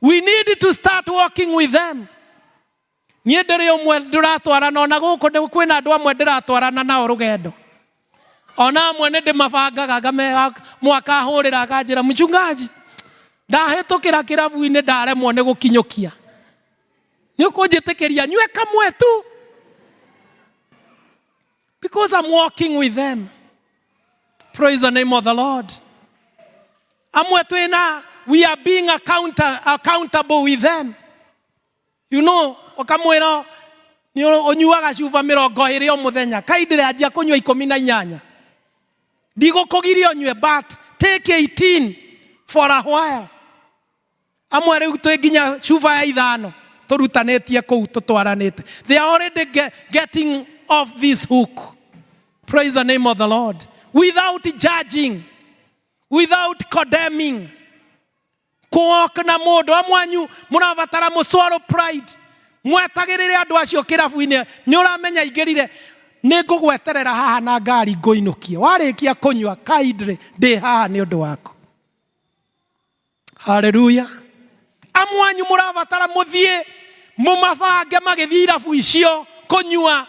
We need to start working with them. Niĩ ndĩrĩ ũmwe ndĩratwarana ona gũkũ kwĩna andũ amwe ndĩratwarana nao rũgendo. Ona amwe nĩ ndĩmabangaga ngame mwaka hũrĩra akanjĩra mchungaji ndahĩtũkĩra kĩrabu-inĩ ndaremwo nĩ gũkinyũkia. Nĩ ũkũnjĩtĩkĩria nyue kamwe tu. Because I'm walking with them. Praise the name of the Lord. Amwe twina, we are being accountable with them. You know, ukamwira ni unyuaga cuba mirongo iri o muthenya kai ndiranjia kunyua ikumi na inyanya ndigũkũgiria ũnyue but take 18 for a while. Amwe rĩu twĩ nginya cuba ya ithano tũrutanĩtie kũu tũtwaranĩte. They are already getting off this hook. Praise the name of the Lord. Without judging, without condemning. Kũwalk na mũndũ amwanyu mũrabatara mũswallow pride. Mwetagĩrĩre andũ acio kĩrabu-inĩ nĩ ũramenya ingĩrire nĩ ngũgweterera haha na ngari ngũinũkie warĩkia kũnyua kindly ndĩ haha nĩ ũndũ waku. Haleluya. Amwanyu mũrabatara mũthiĩ mũmabange magĩthiĩ irabu icio kũnyua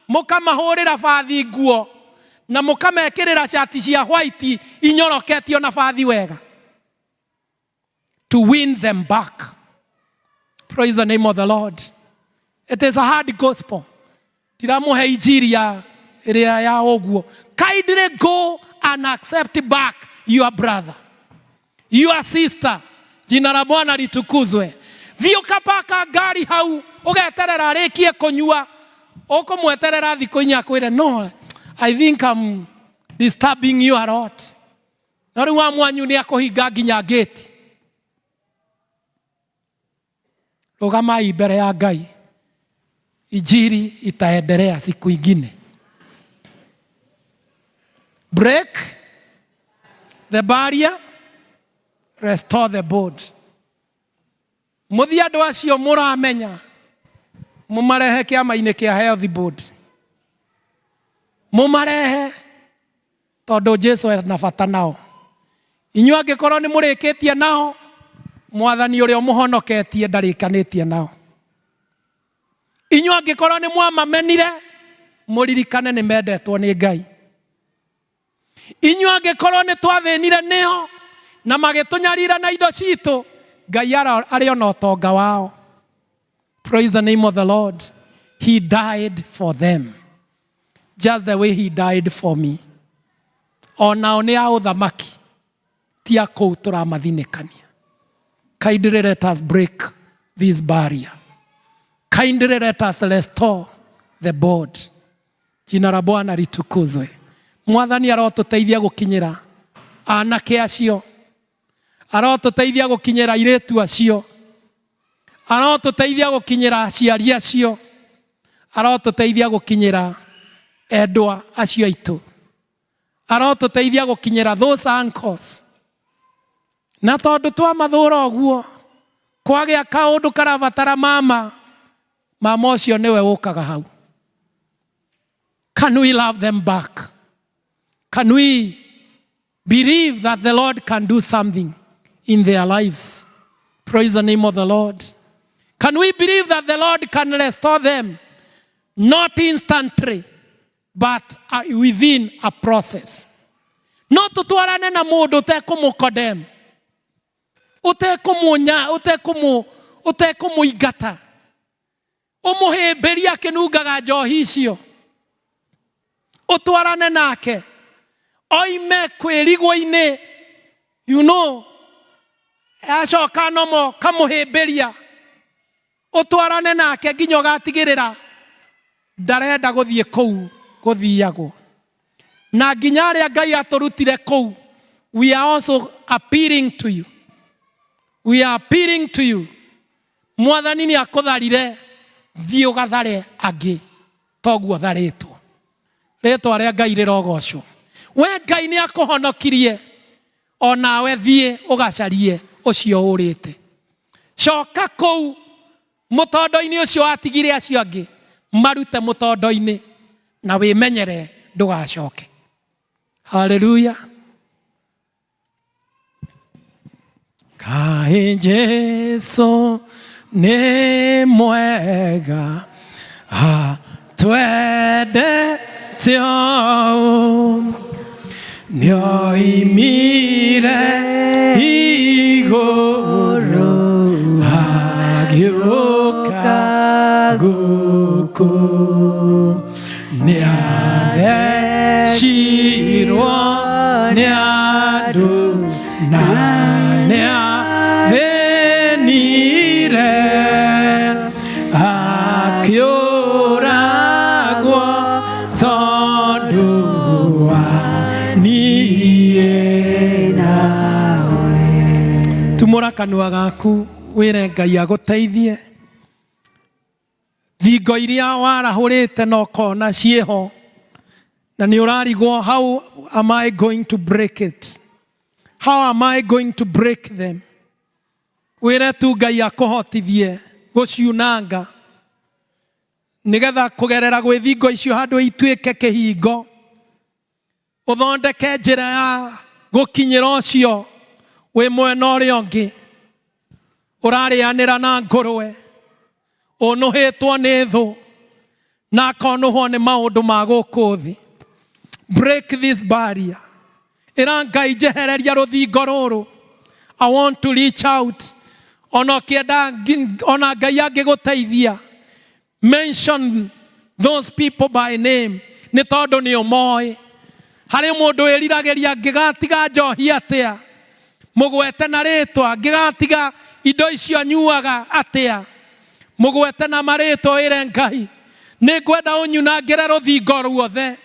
mũkamahũrĩra bathi nguo na mũkamekĩrĩra cati cia white inyoroketio na bathi wega to win them back. Praise the name of the Lord. It is a hard gospel. Ndiramuhe injiri ya ĩrĩa ya ũguo. Kindly go and accept back your brother, your sister. Jina la Bwana litukuzwe. Thiĩ ũkapaka ngari hau ũgeterera arĩkie kũnyua ũkũmweterera thikũ inya akwĩre no I think I'm disturbing you a lot. No rĩu wa mwanyu nĩ akũhinga nginya gate. Rũgamai mbere ya Ngai. Injiri itaendelea siku ingine. Break the barrier, restore the board. Muthie andũ acio mũramenya mũmarehe kĩama-inĩ kĩa health board. Mũmarehe tondũ Jesu ena bata nao. Inyuĩ angĩkorwo nĩ mũrĩkĩtie nao, mwathani ũrĩa ũmũhonoketie ndarĩkanĩtie nao. Inyuĩ angĩkorwo nĩ mwamamenire, mũririkane nĩ mendetwo nĩ Ngai. Inyuĩ angĩkorwo nĩ twathĩnire nĩo na magĩtũnyarira na indo citũ, Ngai arĩ ona ũtonga wao. Praise the name of the Lord. He died for them. Just the way he died for me. Onao nĩ a ũthamaki, ti a kũu tũramathinĩkania. Kindly let us break this barrier. Kindly let us restore the board. Jina la Bwana litukuzwe. Mwathani arotũteithia gũkinyĩra anake acio, arotũteithia gũkinyĩra airĩtu acio, arotũteithia gũkinyĩra aciari acio, arotũteithia gũkinyĩra endwa acio aitũ, arotũteithia gũkinyĩra those uncles. Na tondũ twamathũra ũguo, kwagĩa kaũndũ karabatara mama, mama ũcio nĩwe ũkaga hau. Can we love them back? Can we believe that the Lord can do something in their lives? Praise the name of the Lord. Can we believe that the Lord can restore them? Not instantly, but within a process. No tutwarane na mundu utekumukodem, utekumunya, utekumuingata, umuhimbirie akinungaga njohi icio, utwarane nake oime kwĩrigwo-inĩ, you know, acoka nomo kamũhĩmbĩria, ũtwarane nake nginya ũgatigĩrĩra ndarenda gũthiĩ kũu gũthiagwo. Na nginya arĩa Ngai atũrutire kũu, we are also appealing to you. We are appealing to you. Mwathani nĩ akũtharire, thiĩ ũgathare angĩ toguo tharĩtwo. Rĩtwa rĩa Ngai rĩrogocwo. We Ngai nĩ akũhonokirie, onawe thiĩ ũgacarie ũcio ũrĩte. Coka kũu mũtondo-inĩ ũcio watigire acio angĩ, marute mũtondo-inĩ na wĩmenyere
Ndũgacoke. Haleluya. Kaĩ Jesu nĩ mwega, atwendete ũũ, nĩoimire igũrũ agĩũka gũkũ, nĩathecirwo nĩ andũ na nĩathĩnire, akĩũragwo tondũ wa niĩ nawe. Tumũra kanua gaku wĩre Ngai agũteithie. Thingo iria warahũrĩte na ũkona ciĩho na nĩ ũrarigwo, how am I going to break it? How am I going to break them? Wĩre tu Ngai akũhotithie gũciunanga, nĩgetha kũgerera gwĩ thingo icio handũ ituĩke kĩhingo, ũthondeke njĩra ya gũkinyĩra ũcio wĩ mwena ũrĩa ũngĩ ũrarĩanĩra na ngũrwe, ũnũhĩtwo nĩ thũ na akonũhwo nĩ maũndũ ma gũkũ thĩ. Break this barrier. Ĩra Ngai, njehereria rũthingo rũrũ. I want to reach out. Ona ũkĩenda, ona Ngai angĩgũteithia, mention those people by name, nĩ tondũ nĩ ũmoĩ. Harĩ mũndũ wĩriragĩria, ngĩgatiga njohi atĩa? Mũgwete na rĩtwa. Ngĩgatiga indo icio nyuaga atĩa? Mũgwete na marĩtwa. Wĩre Ngai, nĩ ngwenda ũnyunangĩre rũthingo ruothe,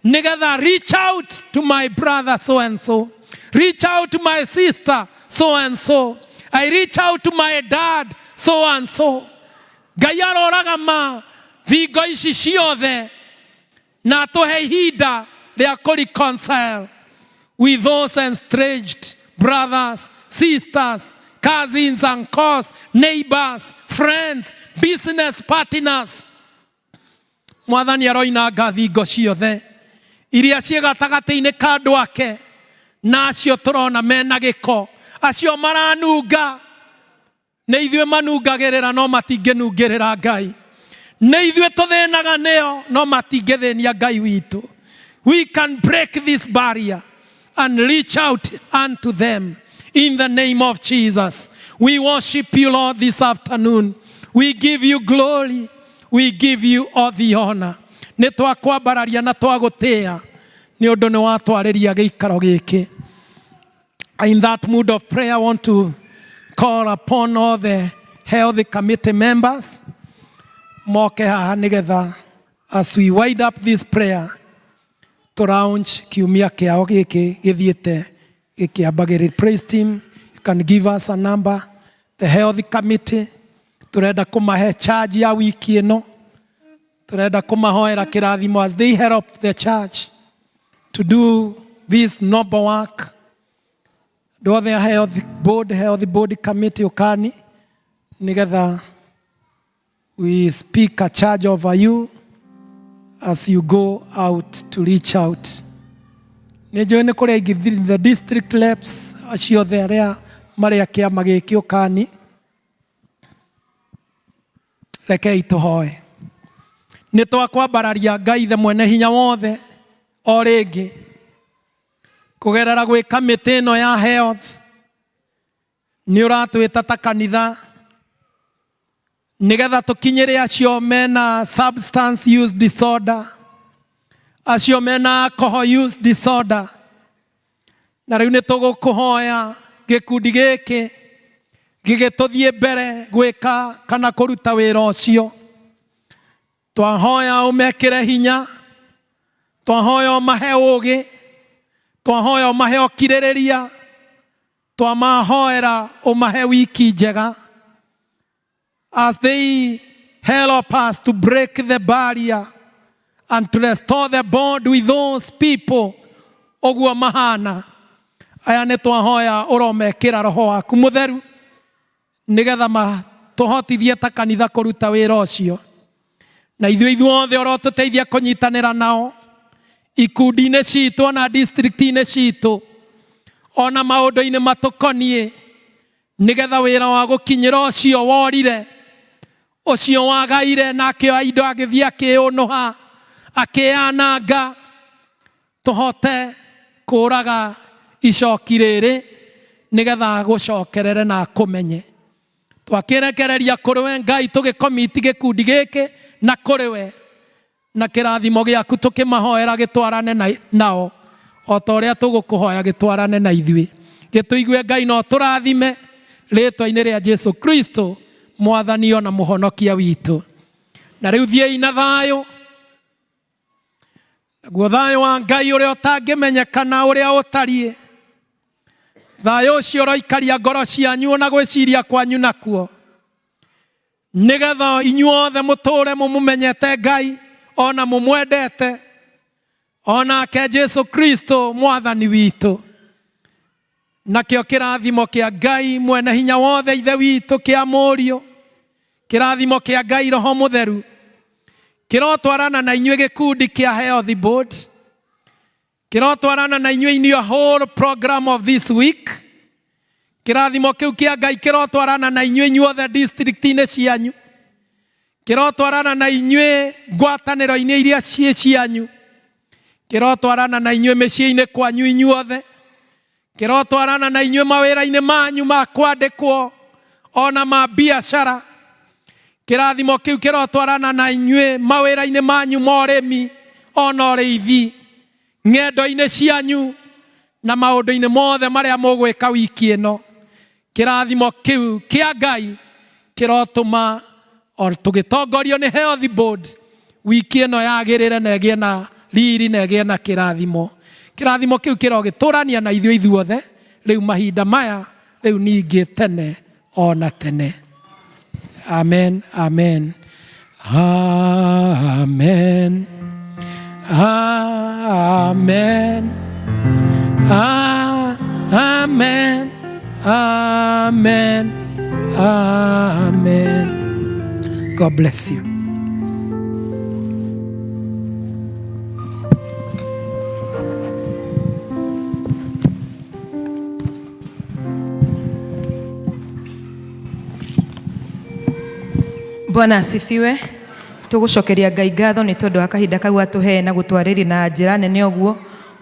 nĩgetha reach out to my brother so and so, reach out to my sister so and so, I reach out to my dad so and so. Ngai aroraga ma thingo ici ciothe na atũhe ihinda rĩa kũ reconcile with those estranged brothers, sisters, cousins, uncles, neighbors, friends, business partners. Mwathani aroinanga thingo ciothe iria ciĩ gatagatĩ-inĩ ka andũ ake na acio tũrona mena gĩko, acio maranunga. Nĩ ithuĩ manungagĩrĩra, no matingĩnungĩrĩra Ngai. Nĩ ithuĩ tũthĩnaga nĩo, no matingĩthĩnia Ngai witũ. We can break this barrier and reach out unto them in the name of Jesus. We worship you, Lord, this afternoon. We give you glory. We give you all the honor. Nĩ twakwambararia na twagũtĩĩa nĩ ũndũ nĩ watwarĩria gĩikaro gĩkĩ. In that mood of prayer, I want to call upon all the health committee members moke haha, nĩgetha as we wind up this prayer to launch kiumia kĩao gĩkĩ gĩthiĩte gĩkĩambagĩrĩria. Praise team, you can give us a number. The health committee, tũrenda kũmahe charge ya wiki ĩno, tũrenda kũmahoera kĩrathimo as they help the church to do this noble work. Andũ othe a health board committee, ũkani nĩgetha we speak a charge over you as you go out to reach out. Nĩ njũĩ nĩ kũrĩ aingĩ, the district reps, acio othe arĩa marĩ a kĩama gĩkĩ, ũkani. Rekei tũhoe. Nĩ twakwambararia, Ngai the mwene hinya wothe, o rĩngĩ kũgerera gwĩ kamĩtĩ ĩno ya health. Nĩ ũratwĩta ta kanitha nĩgetha tũkinyĩre acio mena substance use disorder, acio mena alcohol use disorder. Na rĩu nĩ tũgũkũhoya gĩkundi gĩkĩ gĩgĩtũthiĩ mbere gwĩka kana kũruta wĩra ũcio. Twahoya ũmekĩre hinya, twahoya ũmahe ũgĩ, twahoya ũmahe ũkirĩrĩria, twamahoera ũmahe wiki njega as they help us to break the barrier and to restore the bond with those people. Ũguo mahana aya, nĩ twahoya ũromekĩra roho waku mũtheru, nĩgetha matũhotithie ta kanitha kũruta wĩra ũcio, na ithuĩ ithuothe ũrotũteithia kũnyitanĩra nao.
Ikundi-inĩ citũ ona district-inĩ citũ ona maũndũ-inĩ matũkoniĩ, nĩgetha wĩra wa gũkinyĩra ũcio worire, ũcio wagaire na akĩoya indo agĩthiĩ akĩũnũha akĩananga, tũhote kũraga icoki rĩrĩ nĩgetha gũcokerere na akũmenye. Twakĩrekereria kũrĩ we Ngai, tũgĩkomiti gĩkundi gĩkĩ na kũrĩ we, na kĩrathimo gĩaku tũkĩmahoera gĩtwarane nao o ta ũrĩa tũgũkũhoya gĩtwarane na ithuĩ. Gĩtũigue Ngai no tũrathime rĩtwa-inĩ rĩa Jesu Kristo mwathani ona mũhonokia witũ. Na rĩu thiĩi na thayũ, naguo thayũ wa Ngai ũrĩa ũtangĩmenyekana ũrĩa ũtariĩ, thayũ ũcio ũroikaria ngoro cianyu ona gwĩciria kwanyu nakuo, nĩgetha inyuothe mũtũre mũmũmenyete Ngai ona mũmwendete, onake Jesu Kristo mwathani witũ. Nakĩo kĩrathimo kĩa Ngai mwene hinya wothe Ithe witũ kĩa Mũriũ, kĩrathimo kĩa Ngai Roho Mũtheru kĩrotwarana na inyuĩ gĩkundi kĩa Health Board, kĩrotwarana na inyuĩ in your whole program of this week. Kĩrathimo kĩu kĩa Ngai kĩrotwarana na inyuĩ inyuothe district-inĩ cianyu, kĩrotwarana na inyuĩ ngwatanĩro-inĩ iria ciĩ cianyu, kĩrotwarana na inyuĩ mĩciĩ-inĩ kwanyu inyuothe, kĩrotwarana na inyuĩ mawĩra-inĩ manyu ma kwandĩkwo ona ma biacara. Kĩrathimo kĩu kĩrotwarana na inyuĩ mawĩra-inĩ manyu ma ũrĩmi ona ũrĩithi, ng'endo-inĩ cianyu na maũndũ-inĩ mothe marĩa mũgwĩka wiki ĩno. Kĩrathimo kĩu kĩa Ngai kĩrotũma o tũgĩtongorio nĩ Health Board wiki ĩno yagĩrĩre na ĩgĩe na riri na ĩgĩe na kĩrathimo. Kĩrathimo kĩu kĩrogĩtũrania na ithuĩ ithuothe rĩu mahinda maya, rĩu ningĩ tene ona tene. Amen, amen, amen, amen, amen, amen, amen. God bless you.
Bwana asifiwe. Tugucokeria Ngai ngatho nĩ tondũ wa kahinda kau atũhe na gũtwarĩria na njĩra nene ũguo.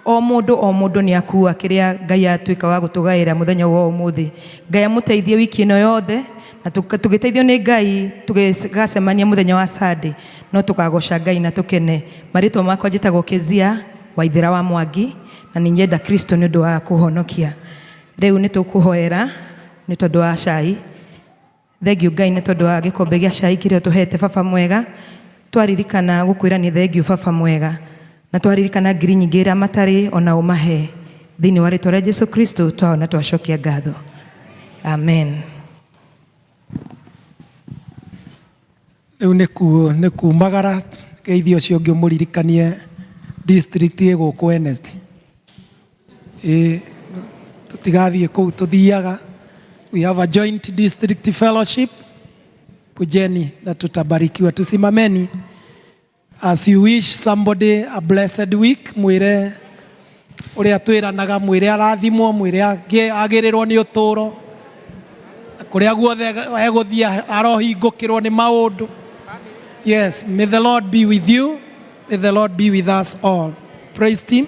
O mũndũ o mũndũ nĩ akua kĩrĩa Ngai atuĩka wa gũtũgaĩra mũthenya wa ũmũthĩ. Ngai amũteithie wiki ĩno yothe, na tũgĩteithio nĩ Ngai tũgĩgacemania mũthenya wa Sunday, no tũkagoca Ngai na tũkene. Marĩtwa makwa njĩtagwo Kezia Waithera wa Mwangi, na nĩ nyenda Kristo nĩ ũndũ wa kũhonokia. Rĩu nĩ tũkũhoera nĩ tondũ wa cai. Thengiũ Ngai nĩ tondũ wa gĩkombe gĩa cai kĩrĩa ũtũhete baba mwega. Twaririkana gũkwĩra nĩ thengiũ baba mwega, na twaririkana ngiri nyingĩ iria matarĩ ona ũmahe. Thĩinĩ wa rĩtwa rĩa Jesu Kristo twaona twacokia ngatho. Amen.
Rĩu nĩ kumagara geithio ũcio ũngĩ ũmũririkanie district ĩ gũkũ Wednesday. Ĩ tũtigathiĩ kũu tũthiaga. We have a joint district fellowship. Kujeni na tutabarikiwa. Tusimameni. As you wish somebody a blessed week, mwĩre ũrĩa twĩranaga, mwĩre arathimwo, mwĩre agĩrĩrwo nĩ ũtũũro. Kũrĩa guothe egũthiĩ arohingũkĩrwo nĩ maũndũ. Yes, may the Lord be with you. May the Lord be with us all. Praise team.